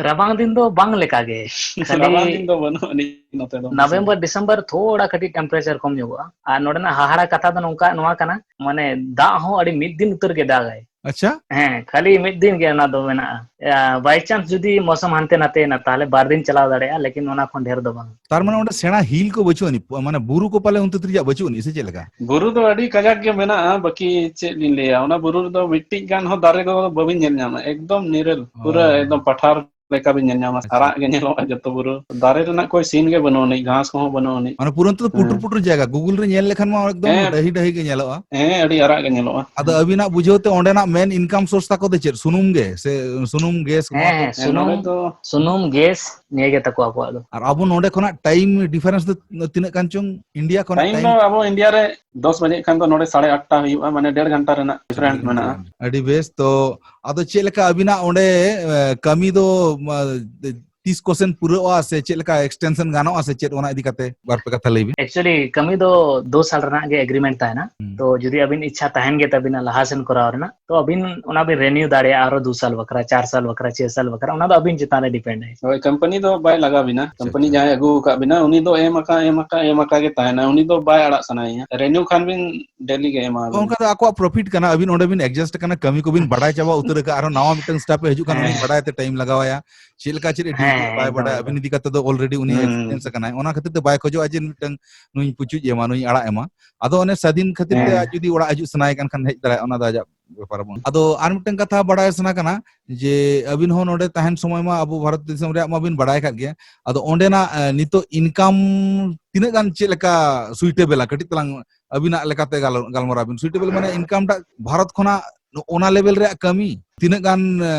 ᱨᱟᱵᱟᱝ ᱫᱤᱱ ᱫᱚ ᱵᱟᱝ ᱞᱮᱠᱟ ᱜᱮ᱾ ᱠᱷᱟᱹᱞᱤ ᱨᱟᱵᱟᱝ ᱫᱤᱱ ᱫᱚ ᱵᱟᱹᱱᱩᱜ ᱟᱹᱱᱤᱡ ᱱᱚᱛᱮ ᱫᱚ᱾ November, December ᱛᱷᱚᱲᱟ ᱠᱟᱹᱴᱤᱡ temperature ᱠᱚᱢ ᱧᱚᱜᱚᱜᱼᱟ᱾ ᱟᱨ ᱱᱚᱰᱮᱱᱟᱜ ᱦᱟᱦᱟᱲᱟ ᱠᱟᱛᱷᱟ ᱫᱚ ᱱᱚᱝᱠᱟ, ᱱᱚᱣᱟ ᱠᱟᱱᱟ, ᱢᱟᱱᱮ ᱫᱟᱜ ᱦᱚᱸ ᱟᱹᱰᱤ ᱢᱤᱫ ᱫᱤᱱ ᱩᱛᱟᱹᱨ ᱜᱮ ᱫᱟᱜᱟᱭ᱾ ᱟᱪᱪᱷᱟ᱾ ᱦᱮᱸ, ᱠᱷᱟᱹᱞᱤ ᱢᱤᱫ ᱫᱤᱱ ᱜᱮ ᱚᱱᱟ ᱫᱚ ᱢᱮᱱᱟᱜᱼᱟ᱾ ᱵᱟᱭ ᱪᱟᱱᱥ ᱡᱩᱫᱤ ᱢᱳᱥᱚᱢ ᱦᱟᱱᱛᱮ ᱱᱟᱛᱮᱭᱮᱱᱟ, ᱛᱟᱦᱚᱞᱮ ᱵᱟᱨ ᱫᱤᱱ ᱪᱟᱞᱟᱣ ᱫᱟᱲᱮᱭᱟᱜᱼᱟ, ᱞᱮᱠᱤᱱ ᱚᱱᱟ ᱠᱷᱚᱱ ᱰᱷᱮᱨ ᱫᱚ ᱵᱟᱝ᱾ ᱛᱟᱨ ᱢᱟᱱᱮ ᱚᱸᱰᱮ ᱥᱮᱬᱟ ᱦᱤᱞ ᱠᱚ ᱵᱟᱹᱪᱩᱜ ᱟᱹᱱᱤᱡ, ᱢᱟᱱᱮ ᱵᱩᱨᱩ ᱠᱚ ᱯᱟᱞᱮ ᱚᱱᱛᱮ ᱛᱤᱨᱤᱡᱟᱜ ᱵᱟᱹᱪᱩᱜ ᱟᱹᱱᱤᱡ, ᱥᱮ ᱪᱮᱫ ᱞᱮᱠᱟ? ᱵᱩᱨᱩ ᱫᱚ ᱟᱹᱰᱤ ᱠᱟᱡᱟᱠ ᱜᱮ ᱢᱮᱱᱟᱜᱼᱟ, ᱵᱟᱹᱠᱤ ᱪᱮᱫ ᱞᱤᱧ ᱞᱟᱹᱭᱟ, ᱚᱱᱟ ᱵᱩᱨᱩ ᱨᱮᱫᱚ ᱢᱤᱫᱴᱤᱡ ᱜᱟᱱ ᱦᱚᱸ ᱫᱟᱨᱮ ᱫᱚ ᱵᱟᱹᱵᱤᱱ ᱧᱮᱞ ᱧᱟᱢᱟ, ᱮᱠᱫᱚᱢ ᱱᱤᱨᱟᱹᱞ, ᱯᱩᱨᱟᱹ ᱚ᱾ ᱮᱠᱫᱚᱢ ᱯᱟᱴᱷᱟᱨ ᱞᱮᱠᱟ ᱵᱤᱱ ᱧᱮᱞ ᱧᱟᱢᱟ, ᱟᱪᱪᱷᱟ᱾ ᱟᱨᱟᱜ ᱜᱮ ᱧᱮᱞᱚᱜᱼᱟ ᱡᱚᱛᱚ ᱵᱩᱨᱩ᱾ ᱫᱟᱨᱮ ᱨᱮᱱᱟᱜ ᱠᱳᱭ ᱥᱤᱱ ᱜᱮ ᱵᱟᱹᱱᱩᱜ ᱟᱹᱱᱤᱡ, ᱜᱷᱟᱥ ᱠᱚᱦᱚᱸ ᱵᱟᱹᱱᱩᱜ ᱟᱹᱱᱤᱡ᱾ ᱢᱟᱱᱮ ᱯᱩᱨᱟᱹ ᱚᱱᱛᱮ ᱫᱚ ᱯᱩᱴᱩᱨ ᱦᱮᱸ᱾ ᱯᱩᱴᱩᱨ ᱡᱟᱭᱜᱟ, Google ᱨᱮ ᱧᱮᱞ ᱞᱮᱠᱷᱟᱱ ᱢᱟ ᱮᱠᱫᱚᱢ ᱦᱮᱸ᱾ ᱰᱟᱹᱦᱤ ᱰᱟᱹᱦᱤ ᱜᱮ ᱧᱮᱞᱚᱜᱼᱟ᱾ ᱦᱮᱸ, ᱟᱹᱰᱤ ᱟᱨᱟᱜ ᱜᱮ ᱧᱮᱞᱚᱜᱼᱟ᱾ ᱟᱫᱚ ᱟᱹᱵᱤᱱᱟᱜ ᱵᱩᱡᱷᱟᱹᱣ ᱛᱮ ᱚᱸᱰᱮᱱᱟᱜ main income source ᱛᱟᱠᱚ ᱫᱚ ᱪᱮᱫ? ᱥᱩᱱᱩᱢ ᱜᱮ ᱥᱮ ᱥᱩᱱᱩᱢ, gas, ᱦᱮᱸ, ᱱᱚᱣᱟ ᱠᱚ? ᱦᱮᱸ, ᱦᱮᱸ, ᱱᱚᱰᱮ ᱥᱩᱱᱩᱢ, ᱫᱚ ᱥᱩᱱᱩᱢ, gas ᱱᱤᱭᱟᱹ ᱜᱮ ᱛᱟᱠᱚ ᱟᱠᱚᱣᱟᱜ ᱫᱚ᱾ ᱟᱨ ᱟᱵᱚ ᱱᱚᱰᱮ ᱠᱷᱚᱱᱟᱜ time difference ᱫᱚ ᱛᱤᱱᱟᱹᱜ ᱜᱟᱱ ᱪᱚᱝ ᱤᱱᱰᱤᱭᱟ ᱠᱷᱚᱱᱟᱜ time time? ᱫᱚ ᱟᱵᱚ ᱤᱱᱰᱤᱭᱟ ᱨᱮ ᱫᱚᱥ ᱵᱟᱡᱮᱜ ᱠᱷᱟᱱ ᱫᱚ ᱱᱚᱰᱮ ᱥᱟᱲᱮ ᱟᱴᱴᱟ ᱦᱩᱭᱩᱜᱼᱟ, ᱢᱟᱱᱮ ᱰᱮᱲ ᱜᱷᱚᱱᱴᱟ ᱨᱮᱱᱟᱜ different ᱢᱮᱱᱟᱜᱼᱟ᱾ ᱟᱹᱰᱤ ᱵᱮᱥ᱾ ᱛᱚ ᱟᱫᱚ ᱪᱮᱫ ᱞᱮᱠᱟ ᱟᱹᱵᱤᱱᱟᱜ ᱚᱸᱰᱮ, ᱮ, ᱠᱟᱹᱢᱤ ᱫᱚ, ᱢᱟ, ᱛᱤᱥ ᱠᱚᱥᱮᱱ ᱯᱩᱨᱟᱹᱜᱼᱟ ᱥᱮ ᱪᱮᱫ ᱞᱮᱠᱟ extension ᱜᱟᱱᱚᱜᱼᱟ ᱥᱮ ᱪᱮᱫ, ᱚᱱᱟ ᱤᱫᱤ ᱠᱟᱛᱮ ᱵᱟᱨ ᱯᱮ ᱠᱟᱛᱷᱟ ᱞᱟᱹᱭ ᱵᱤᱱ᱾ Actually, ᱠᱟᱹᱢᱤ ᱫᱚ ᱫᱩ ᱥᱟᱞ ᱨᱮᱱᱟᱜ ᱜᱮ agreement ᱛᱟᱦᱮᱱᱟ᱾ ᱦᱩᱸ᱾ ᱛᱚ ᱡᱩᱫᱤ ᱟᱹᱵᱤᱱ ᱤᱪᱪᱷᱟ ᱛᱟᱦᱮᱱ ᱜᱮ ᱛᱟᱹᱵᱤᱱᱟ ᱞᱟᱦᱟ ᱥᱮᱱ ᱠᱚᱨᱟᱣ ᱨᱮᱱᱟᱜ, ᱛᱚ ᱟᱹᱵᱤᱱ ᱚᱱᱟ ᱵᱤᱱ renew ᱫᱟᱲᱮᱭᱟᱜᱼᱟ ᱟᱨᱚ ᱫᱩ ᱥᱟᱞ ᱵᱟᱠᱷᱨᱟ, ᱪᱟᱨ ᱥᱟᱞ ᱵᱟᱠᱷᱨᱟ, ᱪᱷᱮ ᱥᱟᱞ ᱵᱟᱠᱷᱨᱟ, ᱚᱱᱟ ᱫᱚ ᱟᱹᱵᱤᱱ ᱪᱮᱛᱟᱱ ᱨᱮ depend ᱟᱭ᱾ ᱦᱳᱭ, ᱠᱳᱢᱯᱟᱱᱤ ᱫᱚ ᱵᱟᱭ ᱞᱟᱜᱟᱣ ᱵᱤᱱᱟ᱾ ᱟᱪᱪᱷᱟ, ᱠᱳᱢᱯᱟᱱᱤ ᱟᱪᱪᱷᱟ᱾ ᱡᱟᱦᱟᱸᱭ ᱟᱹᱜᱩ ᱟᱠᱟᱫ ᱵᱤᱱᱟ, ᱩᱱᱤ ᱫᱚ ᱮᱢ ᱟᱠᱟ, ᱮᱢ ᱟᱠᱟ, ᱮᱢ ᱟᱠᱟ ᱜᱮ ᱛᱟᱦᱮᱱᱟ, ᱩᱱᱤ ᱫᱚ ᱵᱟᱭ ᱟᱲᱟᱜ ᱥᱟᱱᱟᱭᱮᱭᱟ᱾ Renew ᱠᱷᱟᱱ ᱵᱤᱱ daily ᱜᱮ ᱮᱢᱟ ᱵᱤᱱᱟ᱾ ᱚᱱᱠᱟ ᱫᱚ ᱟᱠᱚᱣᱟᱜ profit ᱠᱟᱱᱟ, ᱟᱹᱵᱤᱱ ᱚᱸᱰᱮ ᱵᱤᱱ adjust ᱟᱠᱟᱱᱟ, ᱠᱟᱹᱢᱤ ᱠᱚᱵᱤᱱ ᱵᱟᱰᱟᱭ ᱪᱟᱵᱟ ᱩᱛᱟᱹᱨ ᱟᱠᱟᱫᱼᱟ, ᱟᱨᱦᱚᱸ ᱱᱟᱣᱟ ᱢᱤᱫᱴᱟᱝ staff ᱮ ᱦᱤᱡᱩᱜ ᱠᱟᱱᱟ, ᱩᱱᱤ ᱦᱮᱸ᱾ ᱵᱟᱰᱟᱭ ᱛᱮ time ᱞᱟᱜᱟᱣ ᱟᱭᱟ, ᱪᱮᱫ ᱞᱮᱠᱟ ᱪᱮᱫ ᱮ deal ᱦᱮᱸ, ᱠᱮᱫᱟ ᱵᱟᱭ ᱮᱠᱫᱚᱢ, ᱵᱟᱰᱟᱭᱟ, ᱮᱠᱫᱚᱢ᱾ ᱟᱹᱵᱤᱱ ᱤᱫᱤ ᱠᱟᱛᱮ ᱫᱚ already ᱩᱱᱤ ᱦᱩᱸ᱾ Experience ᱟᱠᱟᱱᱟᱭ, ᱚᱱᱟ ᱠᱷᱟᱹᱛᱤᱨ ᱛᱮ ᱵᱟᱭ ᱠᱷᱚᱡᱚᱜᱼᱟ ᱡᱮ ᱢᱤᱫᱴᱟᱝ ᱱᱩᱭ ᱯᱩᱪᱩᱡ ᱮᱢᱟ, ᱱᱩᱭ ᱟᱲᱟᱜ ᱮᱢᱟ᱾ ᱟᱫᱚ ᱚᱱᱮ ᱥᱟᱫᱷᱤᱱ ᱠᱷᱟᱹᱛᱤᱨ ᱛᱮ ᱦᱮᱸ᱾ ᱟᱡ ᱡᱩᱫᱤ ᱚᱲᱟᱜ ᱦᱤᱡᱩᱜ ᱥᱟᱱᱟᱭᱮ ᱠᱟᱱ ᱠᱷᱟᱱ ᱦᱮᱡ ᱫᱟᱲᱮᱭᱟᱜᱼᱟ, ᱚᱱᱟ ᱫᱚ ᱟᱡᱟᱜ ᱵᱮᱯᱟᱨ ᱵᱚᱱ᱾ ᱟᱫᱚ ᱟᱨ ᱢᱤᱫᱴᱟᱝ ᱠᱟᱛᱷᱟ ᱵᱟᱲᱟᱭ ᱥᱟᱱᱟ ᱠᱟᱱᱟ ᱡᱮ ᱟᱹᱵᱤᱱ ᱦᱚᱸ ᱱᱚᱰᱮ ᱛᱟᱦᱮᱱ ᱥᱚᱢᱚᱭ ᱢᱟ ᱟᱵᱚ ᱵᱷᱟᱨᱚᱛ ᱫᱤᱥᱚᱢ ᱨᱮᱭᱟᱜ ᱢᱟᱵᱤᱱ ᱵᱟᱲᱟᱭ ᱠᱟᱜ ᱜᱮᱭᱟ, ᱟᱫᱚ ᱚᱸᱰᱮᱱᱟᱜ, ᱮ, ᱱᱤᱛᱚᱜ income ᱛᱤᱱᱟᱹᱜ ᱜᱟᱱ ᱪᱮᱫ ᱞᱮᱠᱟ suitable ᱟ? ᱠᱟᱹᱴᱤᱡ ᱛᱟᱞᱟᱝ ᱟᱹᱵᱤᱱᱟᱜ ᱞᱮᱠᱟᱛᱮ ᱜᱟᱞ-, ᱜᱟᱞᱢᱟᱨᱟᱣ ᱵᱤᱱ᱾ Suitable ᱢᱟᱱᱮ income ᱴᱟᱜ ᱵᱷᱟᱨᱚᱛ ᱠᱷᱚᱱᱟᱜ ᱚᱱᱟ level ᱨᱮᱭᱟᱜ ᱠᱟᱹᱢᱤ ᱛᱤᱱᱟᱹᱜ ᱜᱟᱱ, ᱮ,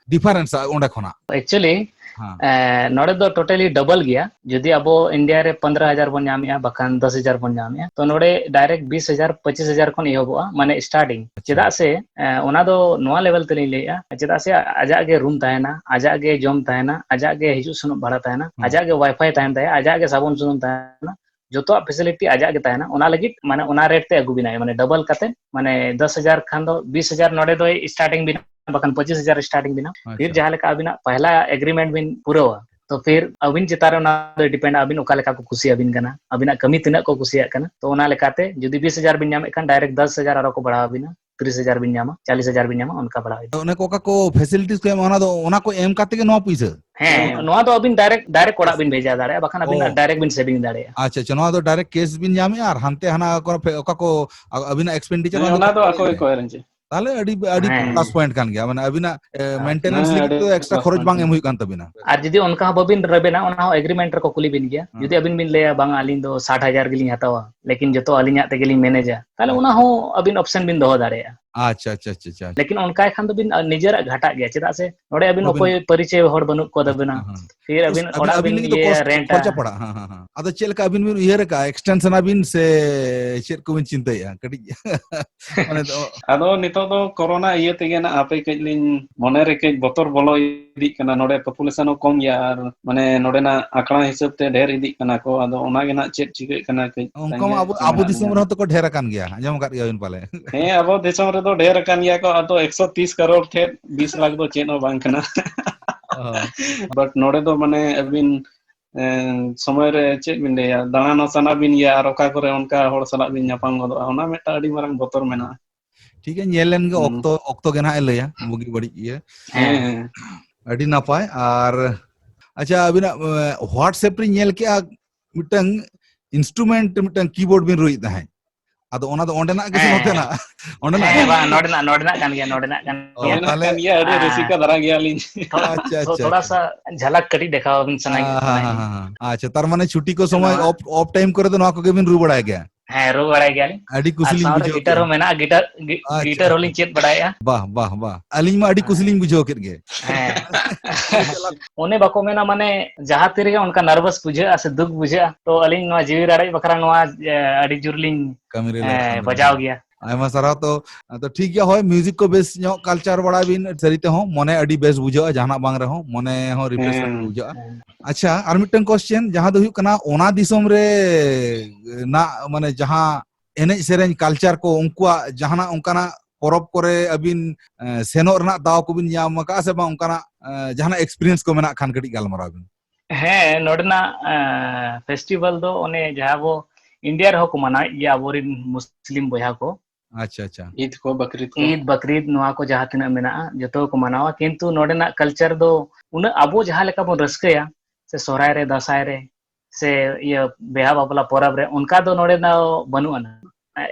difference ᱟ ᱚᱸᱰᱮ ᱠᱷᱚᱱᱟᱜ? Actually, ᱦᱮᱸ᱾ ᱮ, ᱱᱚᱰᱮ ᱫᱚ totally double ᱜᱮᱭᱟ᱾ ᱡᱩᱫᱤ ᱟᱵᱚ ᱤᱱᱰᱤᱭᱟ ᱨᱮ ᱯᱚᱱᱫᱽᱨᱚ ᱦᱟᱡᱟᱨ ᱵᱚᱱ ᱧᱟᱢᱮᱜᱼᱟ, ᱵᱟᱠᱷᱟᱱ ᱫᱚᱥ ᱦᱟᱡᱟᱨ ᱵᱚᱱ ᱧᱟᱢᱮᱜᱼᱟ, ᱛᱚ ᱱᱚᱰᱮ direct ᱵᱤᱥ ᱦᱟᱡᱟᱨ, ᱯᱚᱸᱪᱤᱥ ᱦᱟᱡᱟᱨ ᱠᱷᱚᱱ ᱮᱦᱚᱵᱚᱜᱼᱟ, ᱢᱟᱱᱮ starting᱾ ᱟᱪᱪᱷᱟ᱾ ᱪᱮᱫᱟᱜ ᱥᱮ, ᱮ, ᱚᱱᱟ ᱫᱚ ᱱᱚᱣᱟ level ᱛᱮᱞᱤᱧ ᱞᱟᱹᱭᱮᱜᱼᱟ, ᱪᱮᱫᱟᱜ ᱥᱮ ᱟᱡᱟᱜ ᱜᱮ room ᱛᱟᱦᱮᱱᱟ, ᱟᱡᱟᱜ ᱜᱮ ᱡᱚᱢ ᱛᱟᱦᱮᱱᱟ, ᱟᱡᱟᱜ ᱜᱮ ᱦᱤᱡᱩᱜ ᱥᱮᱱᱚᱜ ᱵᱷᱟᱲᱟ ᱛᱟᱦᱮᱱᱟ, ᱦᱩᱸ᱾ ᱟᱡᱟᱜ ᱜᱮ WiFi ᱛᱟᱦᱮᱱ ᱛᱟᱭᱟ, ᱟᱡᱟᱜ ᱜᱮ ᱥᱟᱵᱚᱱ ᱥᱩᱱᱩᱢ ᱛᱟᱦᱮᱱᱟ, ᱡᱚᱛᱚᱣᱟᱜ facility ᱟᱡᱟᱜ ᱜᱮ ᱛᱟᱦᱮᱱᱟ᱾ ᱚᱱᱟ ᱞᱟᱹᱜᱤᱫ, ᱢᱟᱱᱮ, ᱚᱱᱟ rate ᱛᱮ ᱟᱹᱜᱩ ᱵᱮᱱᱟᱭ, ᱢᱟᱱᱮ, double ᱠᱟᱛᱮ, ᱢᱟᱱᱮ, ᱫᱚᱥ ᱦᱟᱡᱟᱨ ᱠᱷᱟᱱ ᱫᱚ ᱵᱤᱥ ᱦᱟᱡᱟᱨ ᱱᱚᱰᱮ ᱫᱚᱭ starting ᱵᱮᱱᱟ, ᱵᱟᱠᱷᱟᱱ ᱯᱚᱸᱪᱤᱥ ᱦᱟᱡᱟᱨ starting ᱵᱮᱱᱟ᱾ ᱯᱷᱤᱨ ᱟᱪᱪᱷᱟ᱾ ᱡᱟᱦᱟᱸ ᱞᱮᱠᱟ ᱟᱵᱤᱱᱟᱜ ᱯᱟᱦᱞᱟ agreement ᱵᱤᱱ ᱯᱩᱨᱟᱹᱣᱟ, ᱛᱚ ᱯᱷᱤᱨ ᱟᱹᱵᱤᱱ ᱪᱮᱛᱟᱱ ᱨᱮ ᱚᱱᱟ ᱫᱚ depend ᱟ, ᱟᱹᱵᱤᱱ ᱚᱠᱟ ᱞᱮᱠᱟ ᱠᱚ ᱠᱩᱥᱤᱭᱟᱵᱤᱱ ᱠᱟᱱᱟ, ᱟᱹᱵᱤᱱᱟᱜ ᱠᱟᱹᱢᱤ ᱛᱤᱱᱟᱹᱜ ᱠᱚ ᱠᱩᱥᱤᱭᱟᱜ ᱠᱟᱱᱟ᱾ ᱛᱚ ᱚᱱᱟ ᱞᱮᱠᱟᱛᱮ ᱡᱩᱫᱤ ᱵᱤᱥ ᱦᱟᱡᱟᱨ ᱵᱤᱱ ᱧᱟᱢᱮᱫ ᱠᱷᱟᱱ, direct ᱫᱚᱥ ᱦᱟᱡᱟᱨ ᱟᱨᱚ ᱠᱚ ᱵᱟᱲᱦᱟᱣ ᱟᱵᱤᱱᱟ᱾ ᱛᱤᱨᱤᱥ ᱦᱟᱡᱟᱨ ᱵᱤᱱ ᱧᱟᱢᱟ, ᱪᱟᱞᱤᱥ ᱦᱟᱡᱟᱨ ᱵᱤᱱ ᱧᱟᱢᱟ, ᱚᱱᱠᱟ ᱯᱟᱲᱟᱣ ᱤᱫᱤᱜᱼᱟ᱾ ᱚᱱᱟ ᱠᱚ ᱚᱠᱟ ᱠᱚ facilities ᱠᱚ ᱮᱢᱟ, ᱚᱱᱟ ᱫᱚ, ᱚᱱᱟ ᱠᱚ ᱮᱢ ᱠᱟᱛᱮ ᱜᱮ ᱱᱚᱣᱟ ᱯᱩᱭᱥᱟᱹ? ᱦᱮᱸ, ᱱᱚᱣᱟ ᱫᱚ ᱟᱹᱵᱤᱱ direct, direct ᱚᱲᱟᱜ ᱵᱤᱱ ᱵᱷᱮᱡᱟ ᱫᱟᱲᱮᱭᱟᱜᱼᱟ, ᱵᱟᱠᱷᱟᱱ ᱟᱹᱵᱤᱱᱟᱜ ᱚ᱾ Direct ᱵᱤᱱ saving ᱫᱟᱲᱮᱭᱟᱜᱼᱟ᱾ ᱟᱪᱪᱷᱟ, ᱟᱪᱪᱷᱟ, ᱱᱚᱣᱟ ᱫᱚ direct cash ᱵᱤᱱ ᱧᱟᱢᱮᱜᱼᱟ ᱟᱨ ᱦᱟᱱᱛᱮ ᱦᱟᱱᱟ ᱚᱠᱟ ᱯᱷᱮ-, ᱚᱠᱟ ᱠᱚ ᱟ-, ᱟᱹᱵᱤᱱᱟᱜ expenditure ᱦᱮᱸ, ᱚᱱᱟ ᱫᱚ ᱚᱱᱟ ᱫᱚ ᱠᱚ ᱟᱠᱚ ᱧᱮᱞᱟ᱾ ᱜᱮᱠᱚ arrange᱾ ᱛᱟᱦᱞᱮ ᱟᱹᱰᱤ, ᱟᱹᱰᱤ ᱦᱮᱸ᱾ Plus point ᱠᱟᱱ ᱜᱮᱭᱟ, ᱢᱟᱱᱮ ᱟᱹᱵᱤᱱᱟᱜ, ᱮ, ᱦᱮᱸ, maintenance ᱦᱮᱸ, ᱞᱟᱹᱜᱤᱫ ᱟᱹᱰᱤ ᱛᱮᱫᱚ extra plus ᱠᱷᱚᱨᱚᱪ point ᱵᱟᱝ ᱠᱟᱱ ᱮᱢ ᱜᱮᱭᱟ᱾ ᱦᱩᱭᱩᱜ ᱠᱟᱱ ᱛᱟᱹᱵᱤᱱᱟ᱾ ᱟᱨ ᱡᱩᱫᱤ ᱚᱱᱠᱟ ᱦᱚᱸ ᱵᱟᱹᱵᱤᱱ ᱨᱮᱵᱮᱱᱟ, ᱚᱱᱟ ᱦᱚᱸ agreement ᱨᱮᱠᱚ ᱠᱩᱞᱤ ᱵᱤᱱ ᱜᱮᱭᱟ᱾ ᱦᱮᱸ᱾ ᱡᱩᱫᱤ ᱟᱹᱵᱤᱱ ᱵᱤᱱ ᱞᱟᱹᱭᱟ, "ᱵᱟᱝ, ᱟᱹᱞᱤᱧ ᱫᱚ ᱥᱟᱴ ᱦᱟᱡᱟᱨ ᱜᱮᱞᱤᱧ ᱦᱟᱛᱟᱣᱟ, ᱞᱮᱠᱤᱱ ᱡᱚᱛᱚ ᱟᱹᱞᱤᱧᱟᱜ ᱛᱮᱜᱮᱞᱤᱧ ᱢᱮᱱᱮᱡᱟ", ᱛᱟᱦᱞᱮ ᱟᱪᱪᱷᱟ᱾ ᱚᱱᱟ ᱦᱚᱸ ᱟᱹᱵᱤᱱ option ᱵᱤᱱ ᱫᱚᱦᱚ ᱫᱟᱲᱮᱭᱟᱜᱼᱟ᱾ ᱟᱪᱪᱷᱟ, ᱟᱪᱪᱷᱟ, ᱟᱪᱪᱷᱟ, ᱟᱪᱪᱷᱟ᱾ ᱞᱮᱠᱤᱱ ᱚᱱᱠᱟᱭ ᱠᱷᱟᱱ ᱫᱚᱵᱤᱱ, ᱟ, ᱱᱤᱡᱮᱨᱟᱜ ᱜᱷᱟᱴᱟᱜ ᱜᱮᱭᱟ, ᱪᱮᱫᱟᱜ ᱥᱮ ᱱᱚᱰᱮ ᱟᱹᱵᱤᱱ ᱵᱟᱹᱵᱤᱱ ᱚᱠᱚᱭ ᱯᱚᱨᱤᱪᱚᱭ ᱦᱚᱲ ᱵᱟᱹᱱᱩᱜ ᱠᱚ ᱛᱟᱵᱤᱱᱟ᱾ ᱦᱮᱸ, ᱦᱮᱸ᱾ ᱯᱷᱤᱨ ᱟᱹᱵᱤᱱ ᱟᱹᱵᱤᱱ, ᱚᱲᱟᱜ ᱟᱹᱵᱤᱱ ᱵᱤᱱ ᱞᱟᱹᱜᱤᱫ ᱫᱚ ᱤᱭᱟᱹᱭᱟ, ᱠᱷᱚᱨ-, ᱨᱮᱱᱴᱟ᱾ ᱠᱷᱚᱨᱪᱟ ᱯᱟᱲᱟᱜᱼᱟ᱾ ᱦᱮᱸ, ᱦᱮᱸ, ᱦᱮᱸ᱾ ᱟᱫᱚ ᱪᱮᱫ ᱞᱮᱠᱟ ᱟᱹᱵᱤᱱ ᱵᱤᱱ ᱩᱭᱦᱟᱹᱨ ᱟᱠᱟᱜᱼᱟ, extension ᱟᱵᱤᱱ ᱥᱮ ᱪᱮᱫ ᱠᱚᱵᱤᱱ ᱪᱤᱱᱛᱟᱹᱭᱮᱫᱼᱟ? ᱠᱟᱹᱴᱤᱡ ᱢᱟᱱᱮ ᱫᱚ ᱟᱫᱚ ᱱᱤᱛᱚᱜ ᱫᱚ ᱠᱚᱨᱳᱱᱟ ᱤᱭᱟᱹ ᱛᱮᱜᱮ ᱱᱟᱜ ᱦᱟᱯᱮ ᱠᱟᱹᱡ ᱞᱤᱧ ᱢᱚᱱᱮ ᱨᱮ ᱠᱟᱹᱡ ᱵᱚᱛᱚᱨ ᱵᱚᱞᱚ ᱤᱫᱤᱜ ᱠᱟᱱᱟ᱾ ᱱᱚᱰᱮ population ᱦᱚᱸ ᱠᱚᱢ ᱜᱮᱭᱟ ᱟᱨ ᱢᱟᱱᱮ ᱱᱚᱰᱮᱱᱟᱜ ᱟᱸᱠᱲᱟ ᱦᱤᱥᱟᱹᱵ ᱛᱮ ᱰᱷᱮᱨ ᱤᱫᱤᱜ ᱠᱟᱱᱟ ᱠᱚ᱾ ᱟᱫᱚ ᱚᱱᱟ ᱜᱮ ᱱᱟᱜ ᱪᱮᱫ ᱪᱤᱠᱟᱹᱜ ᱠᱟᱱᱟ ᱠᱟᱹᱡ ᱚᱱᱠᱟ ᱢᱟ ᱛᱟᱸᱜᱤ ᱟᱵᱚ, ᱨᱮ ᱟᱵᱚ ᱢᱮᱱᱟᱜ ᱫᱤᱥᱚᱢ ᱞᱤᱧᱟ᱾ ᱨᱮᱦᱚᱸ ᱛᱚᱠᱚ ᱰᱷᱮᱨ ᱟᱠᱟᱱ ᱜᱮᱭᱟ, ᱟᱸᱡᱚᱢ ᱟᱠᱟᱫ ᱜᱮᱭᱟᱵᱤᱱ ᱯᱟᱞᱮ᱾ ᱦᱮᱸ, ᱟᱵᱚ ᱫᱤᱥᱚᱢ ᱨᱮᱫᱚ ᱰᱷᱮᱨ ᱟᱠᱟᱱ ᱜᱮᱭᱟ ᱠᱚ, ᱟᱫᱚ ᱮᱠᱥᱚ ᱛᱤᱥ ᱠᱟᱨᱳᱲ ᱴᱷᱮᱱ ᱵᱤᱥ ᱞᱟᱠᱷ ᱫᱚ ᱪᱮᱫ ᱦᱚᱸ ᱵᱟᱝ ᱠᱟᱱᱟ᱾ ᱚ᱾ But ᱱᱚᱰᱮ ᱫᱚ ᱢᱟᱱᱮ ᱟᱹᱵᱤᱱ, ᱮᱸ, ᱥᱚᱢᱚᱭ ᱨᱮ ᱪᱮᱫ ᱵᱤᱱ ᱞᱟᱹᱭᱟ, ᱫᱟᱬᱟᱱ ᱦᱚᱸ ᱥᱟᱱᱟ ᱵᱤᱱ ᱜᱮᱭᱟ ᱟᱨ ᱚᱠᱟ ᱠᱚᱨᱮ ᱚᱱᱠᱟ ᱦᱚᱲ ᱥᱟᱞᱟᱜ ᱵᱤᱱ ᱧᱟᱯᱟᱢ ᱜᱚᱫᱚᱜᱼᱟ, ᱚᱱᱟ ᱢᱤᱫᱴᱟᱝ ᱟᱹᱰᱤ ᱢᱟᱨᱟᱝ ᱵᱚᱛᱚᱨ ᱢᱮᱱᱟᱜᱼᱟ᱾ ᱴᱷᱤᱠ ᱜᱮᱭᱟ, ᱧᱮᱞ ᱞᱮᱱ ᱜᱮ ᱦᱩᱸ᱾ ᱚᱠᱛᱚ, ᱚᱠᱛᱚ ᱜᱮ ᱱᱟᱦᱟᱜ ᱮ ᱞᱟᱹᱭᱟ ᱵᱩᱜᱤ ᱵᱟᱹᱲᱤᱡ ᱤᱭᱟᱹ᱾ ᱦᱮᱸ, ᱦᱮᱸ᱾ ᱟᱹᱰᱤ ᱱᱟᱯᱟᱭ᱾ ᱟᱨ ᱟᱪᱪᱷᱟ, ᱟᱹᱵᱤᱱᱟᱜ, ᱮ, WhatsApp ᱨᱤᱧ ᱧᱮᱞ ᱠᱮᱜᱼᱟ, ᱢᱤᱫᱴᱟᱝ instrument, ᱢᱤᱫᱴᱟᱝ keyboard ᱵᱤᱱ ᱨᱩᱭᱮᱫ ᱛᱟᱦᱮᱸᱫ᱾ ᱟᱫᱚ ᱚᱱᱟ ᱫᱚ ᱚᱸᱰᱮᱱᱟᱜ ᱜᱮ ᱥᱮ ᱦᱮᱸ, ᱦᱮᱸ᱾ ᱱᱚᱛᱮᱱᱟᱜ? ᱚᱸᱰᱮᱱᱟᱜ ᱦᱮᱸ, ᱠᱟᱱᱟ? ᱵᱟᱝ, ᱱᱚᱰᱮᱱᱟᱜ, ᱱᱚᱰᱮᱱᱟᱜ ᱠᱟᱱ ᱜᱮᱭᱟ, ᱱᱚᱰᱮᱱᱟᱜ ᱠᱟᱱ ᱚ, ᱜᱮᱭᱟ᱾ ᱱᱚᱰᱮᱱᱟᱜ ᱛᱟᱦᱞᱮ ᱠᱟᱱ ᱜᱮᱭᱟ, ᱟᱹᱰᱤ ᱟᱨ ᱨᱩᱥᱤᱠᱟ ᱫᱷᱟᱨᱟ ᱜᱮᱭᱟᱞᱤᱧ᱾ ᱛᱷᱚ-, ᱟᱪᱪᱷᱟ, ᱛᱷᱚ-, ᱟᱪᱪᱷᱟ, ᱛᱷᱚᱲᱟ ᱟᱪᱪᱷᱟ᱾ ᱥᱟ ᱡᱷᱟᱞᱟᱠ ᱠᱟᱹᱴᱤᱡ ᱫᱮᱠᱷᱟᱣ ᱟᱵᱤᱱ ᱥᱟᱱᱟ ᱦᱮᱸ, ᱠᱮᱫ ᱦᱮᱸ, ᱞᱤᱧᱟ᱾ ᱦᱮᱸ, ᱦᱮᱸ᱾ ᱟᱪᱪᱷᱟ, ᱛᱟᱨ ᱢᱟᱱᱮ ᱪᱷᱩᱴᱤ ᱠᱚ ᱥᱚᱢᱚᱭ ᱱᱚᱣᱟ off, off time ᱠᱚᱨᱮ ᱫᱚ ᱱᱚᱣᱟ ᱠᱚᱜᱮ ᱵᱤᱱ ᱨᱩ ᱵᱟᱲᱟᱭ ᱜᱮᱭᱟ? ᱦᱮᱸ, ᱨᱩ ᱵᱟᱲᱟᱭ ᱜᱮᱭᱟᱞᱤᱧ᱾ ᱟᱹᱰᱤ ᱟᱨ ᱠᱩᱥᱤ ᱞᱤᱧ ᱥᱟᱶᱨᱮ ᱵᱩᱡᱷᱟᱹᱣ ᱜᱤᱴᱟᱨ ᱠᱮᱜᱼᱟ᱾ ᱦᱚᱸ ᱢᱮᱱᱟᱜᱼᱟ, ᱜᱤᱴᱟᱨ, ᱜᱤ-, ᱟᱪᱪᱷᱟ, ᱜᱤᱴᱟᱨ ᱟᱪᱪᱷᱟ᱾ ᱦᱚᱸᱞᱤᱧ ᱪᱮᱫ ᱵᱟᱲᱟᱭᱮᱜᱼᱟ᱾ ᱵᱟᱦ, ᱵᱟᱦ, ᱵᱟᱦ᱾ ᱟᱹᱞᱤᱧ ᱢᱟ ᱟᱹᱰᱤ ᱠᱩᱥᱤ ᱦᱮᱸ᱾ ᱞᱤᱧ ᱵᱩᱡᱷᱟᱹᱣ ᱠᱮᱫ ᱜᱮ᱾ ᱦᱮᱸ᱾ ᱚᱱᱮ ᱵᱟᱠᱚ ᱢᱮᱱᱟ, ᱢᱟᱱᱮ, ᱡᱟᱦᱟᱸ ᱛᱤ ᱨᱮᱜᱮ ᱚᱱᱠᱟ nervous ᱵᱩᱡᱷᱟᱹᱜᱼᱟ ᱥᱮ ᱫᱩᱠ ᱵᱩᱡᱷᱟᱹᱜᱼᱟ, ᱛᱚ ᱟᱹᱞᱤᱧ ᱱᱚᱣᱟ ᱡᱤᱣᱤ ᱨᱟᱲᱮᱡ ᱵᱟᱠᱷᱨᱟ ᱱᱚᱣᱟ, ᱮ, ᱟᱹᱰᱤ ᱡᱳᱨ ᱞᱤᱧ, ᱠᱟᱹᱢᱤ ᱨᱮ ᱮ, ᱞᱟᱜᱟᱜᱼᱟ᱾ ᱵᱟᱡᱟᱣ ᱜᱮᱭᱟ᱾ ᱟᱭᱢᱟ ᱥᱟᱨᱦᱟᱣ᱾ ᱛᱚ, ᱛᱚ ᱴᱷᱤᱠ ᱜᱮᱭᱟ, ᱦᱳᱭ, music ᱠᱚ ᱵᱮᱥ ᱧᱚᱜ culture ᱵᱟᱲᱟᱭ ᱵᱤᱱ, ᱥᱟᱹᱨᱤ ᱛᱮᱦᱚᱸ ᱢᱚᱱᱮ ᱟᱹᱰᱤ ᱵᱮᱥ ᱵᱩᱡᱷᱟᱹᱜᱼᱟ, ᱡᱟᱦᱟᱱᱟᱜ ᱵᱟᱝ ᱨᱮᱦᱚᱸ ᱢᱚᱱᱮ ᱦᱚᱸ refresh ᱦᱮᱸ᱾ ᱵᱩᱡᱷᱟᱹᱜᱼᱟ᱾ ᱦᱮᱸ᱾ ᱟᱪᱪᱷᱟ, ᱟᱨ ᱢᱤᱫᱴᱟᱝ question, ᱡᱟᱦᱟᱸ ᱫᱚ ᱦᱩᱭᱩᱜ ᱠᱟᱱᱟ, ᱚᱱᱟ ᱫᱤᱥᱚᱢ ᱨᱮᱱᱟᱜ, ᱢᱟᱱᱮ, ᱡᱟᱦᱟᱸ ᱮᱱᱮᱡ ᱥᱮᱨᱮᱧ culture ᱠᱚ, ᱩᱱᱠᱩᱣᱟᱜ ᱡᱟᱦᱟᱱᱟᱜ ᱚᱱᱠᱟᱱᱟᱜ ᱯᱚᱨᱚᱵᱽ ᱠᱚᱨᱮ ᱟᱹᱵᱤᱱ, ᱮ, ᱥᱮᱱᱚᱜ ᱨᱮᱱᱟᱜ ᱫᱟᱣ ᱠᱚᱵᱤᱱ ᱧᱟᱢ ᱟᱠᱟᱫᱼᱟ ᱥᱮ ᱵᱟᱝ? ᱚᱱᱠᱟᱱᱟᱜ, ᱮ, ᱡᱟᱦᱟᱱᱟᱜ experience ᱠᱚ ᱢᱮᱱᱟᱜ ᱠᱷᱟᱱ ᱠᱟᱹᱴᱤᱡ ᱜᱟᱞᱢᱟᱨᱟᱣ ᱵᱤᱱ᱾ ᱦᱮᱸ, ᱱᱚᱰᱮᱱᱟᱜ, ᱮ, festival ᱫᱚ ᱚᱱᱮ ᱡᱟᱦᱟᱸ ᱟᱵᱚ India ᱨᱮᱦᱚᱸ ᱠᱚ ᱢᱟᱱᱟᱣᱮᱫ ᱜᱮᱭᱟ, ᱟᱵᱚᱨᱮᱱ ᱢᱩᱥᱞᱤᱢ ᱵᱚᱭᱦᱟ ᱠᱚ᱾ ᱟᱪᱪᱷᱟ, ᱟᱪᱪᱷᱟ᱾ ᱤᱫ ᱠᱚ, ᱵᱟᱠᱨᱤᱫ ᱠᱚ᱾ ᱤᱫ, ᱵᱟᱠᱨᱤᱫ, ᱱᱚᱣᱟ ᱠᱚ ᱡᱟᱦᱟᱸ ᱛᱤᱱᱟᱹᱜ ᱢᱮᱱᱟᱜᱼᱟ, ᱡᱚᱛᱚ ᱠᱚ ᱢᱟᱱᱟᱣᱟ᱾ ᱠᱤᱱᱛᱩ ᱱᱚᱰᱮᱱᱟᱜ culture ᱫᱚ ᱩᱱᱟᱹᱜ ᱟᱵᱚ ᱡᱟᱦᱟᱸ ᱞᱮᱠᱟ ᱵᱚᱱ ᱨᱟᱹᱥᱠᱟᱹᱭᱟ, ᱥᱮ ᱥᱚᱦᱨᱟᱭ ᱨᱮ, ᱫᱟᱸᱥᱟᱭ ᱨᱮ, ᱥᱮ ᱤᱭᱟᱹ ᱵᱤᱦᱟ ᱵᱟᱯᱞᱟ ᱯᱚᱨᱚᱵᱽ ᱨᱮ, ᱚᱱᱠᱟ ᱫᱚ ᱱᱚᱰᱮ ᱫᱚ ᱵᱟᱹᱱᱩᱜ ᱟᱱᱟ᱾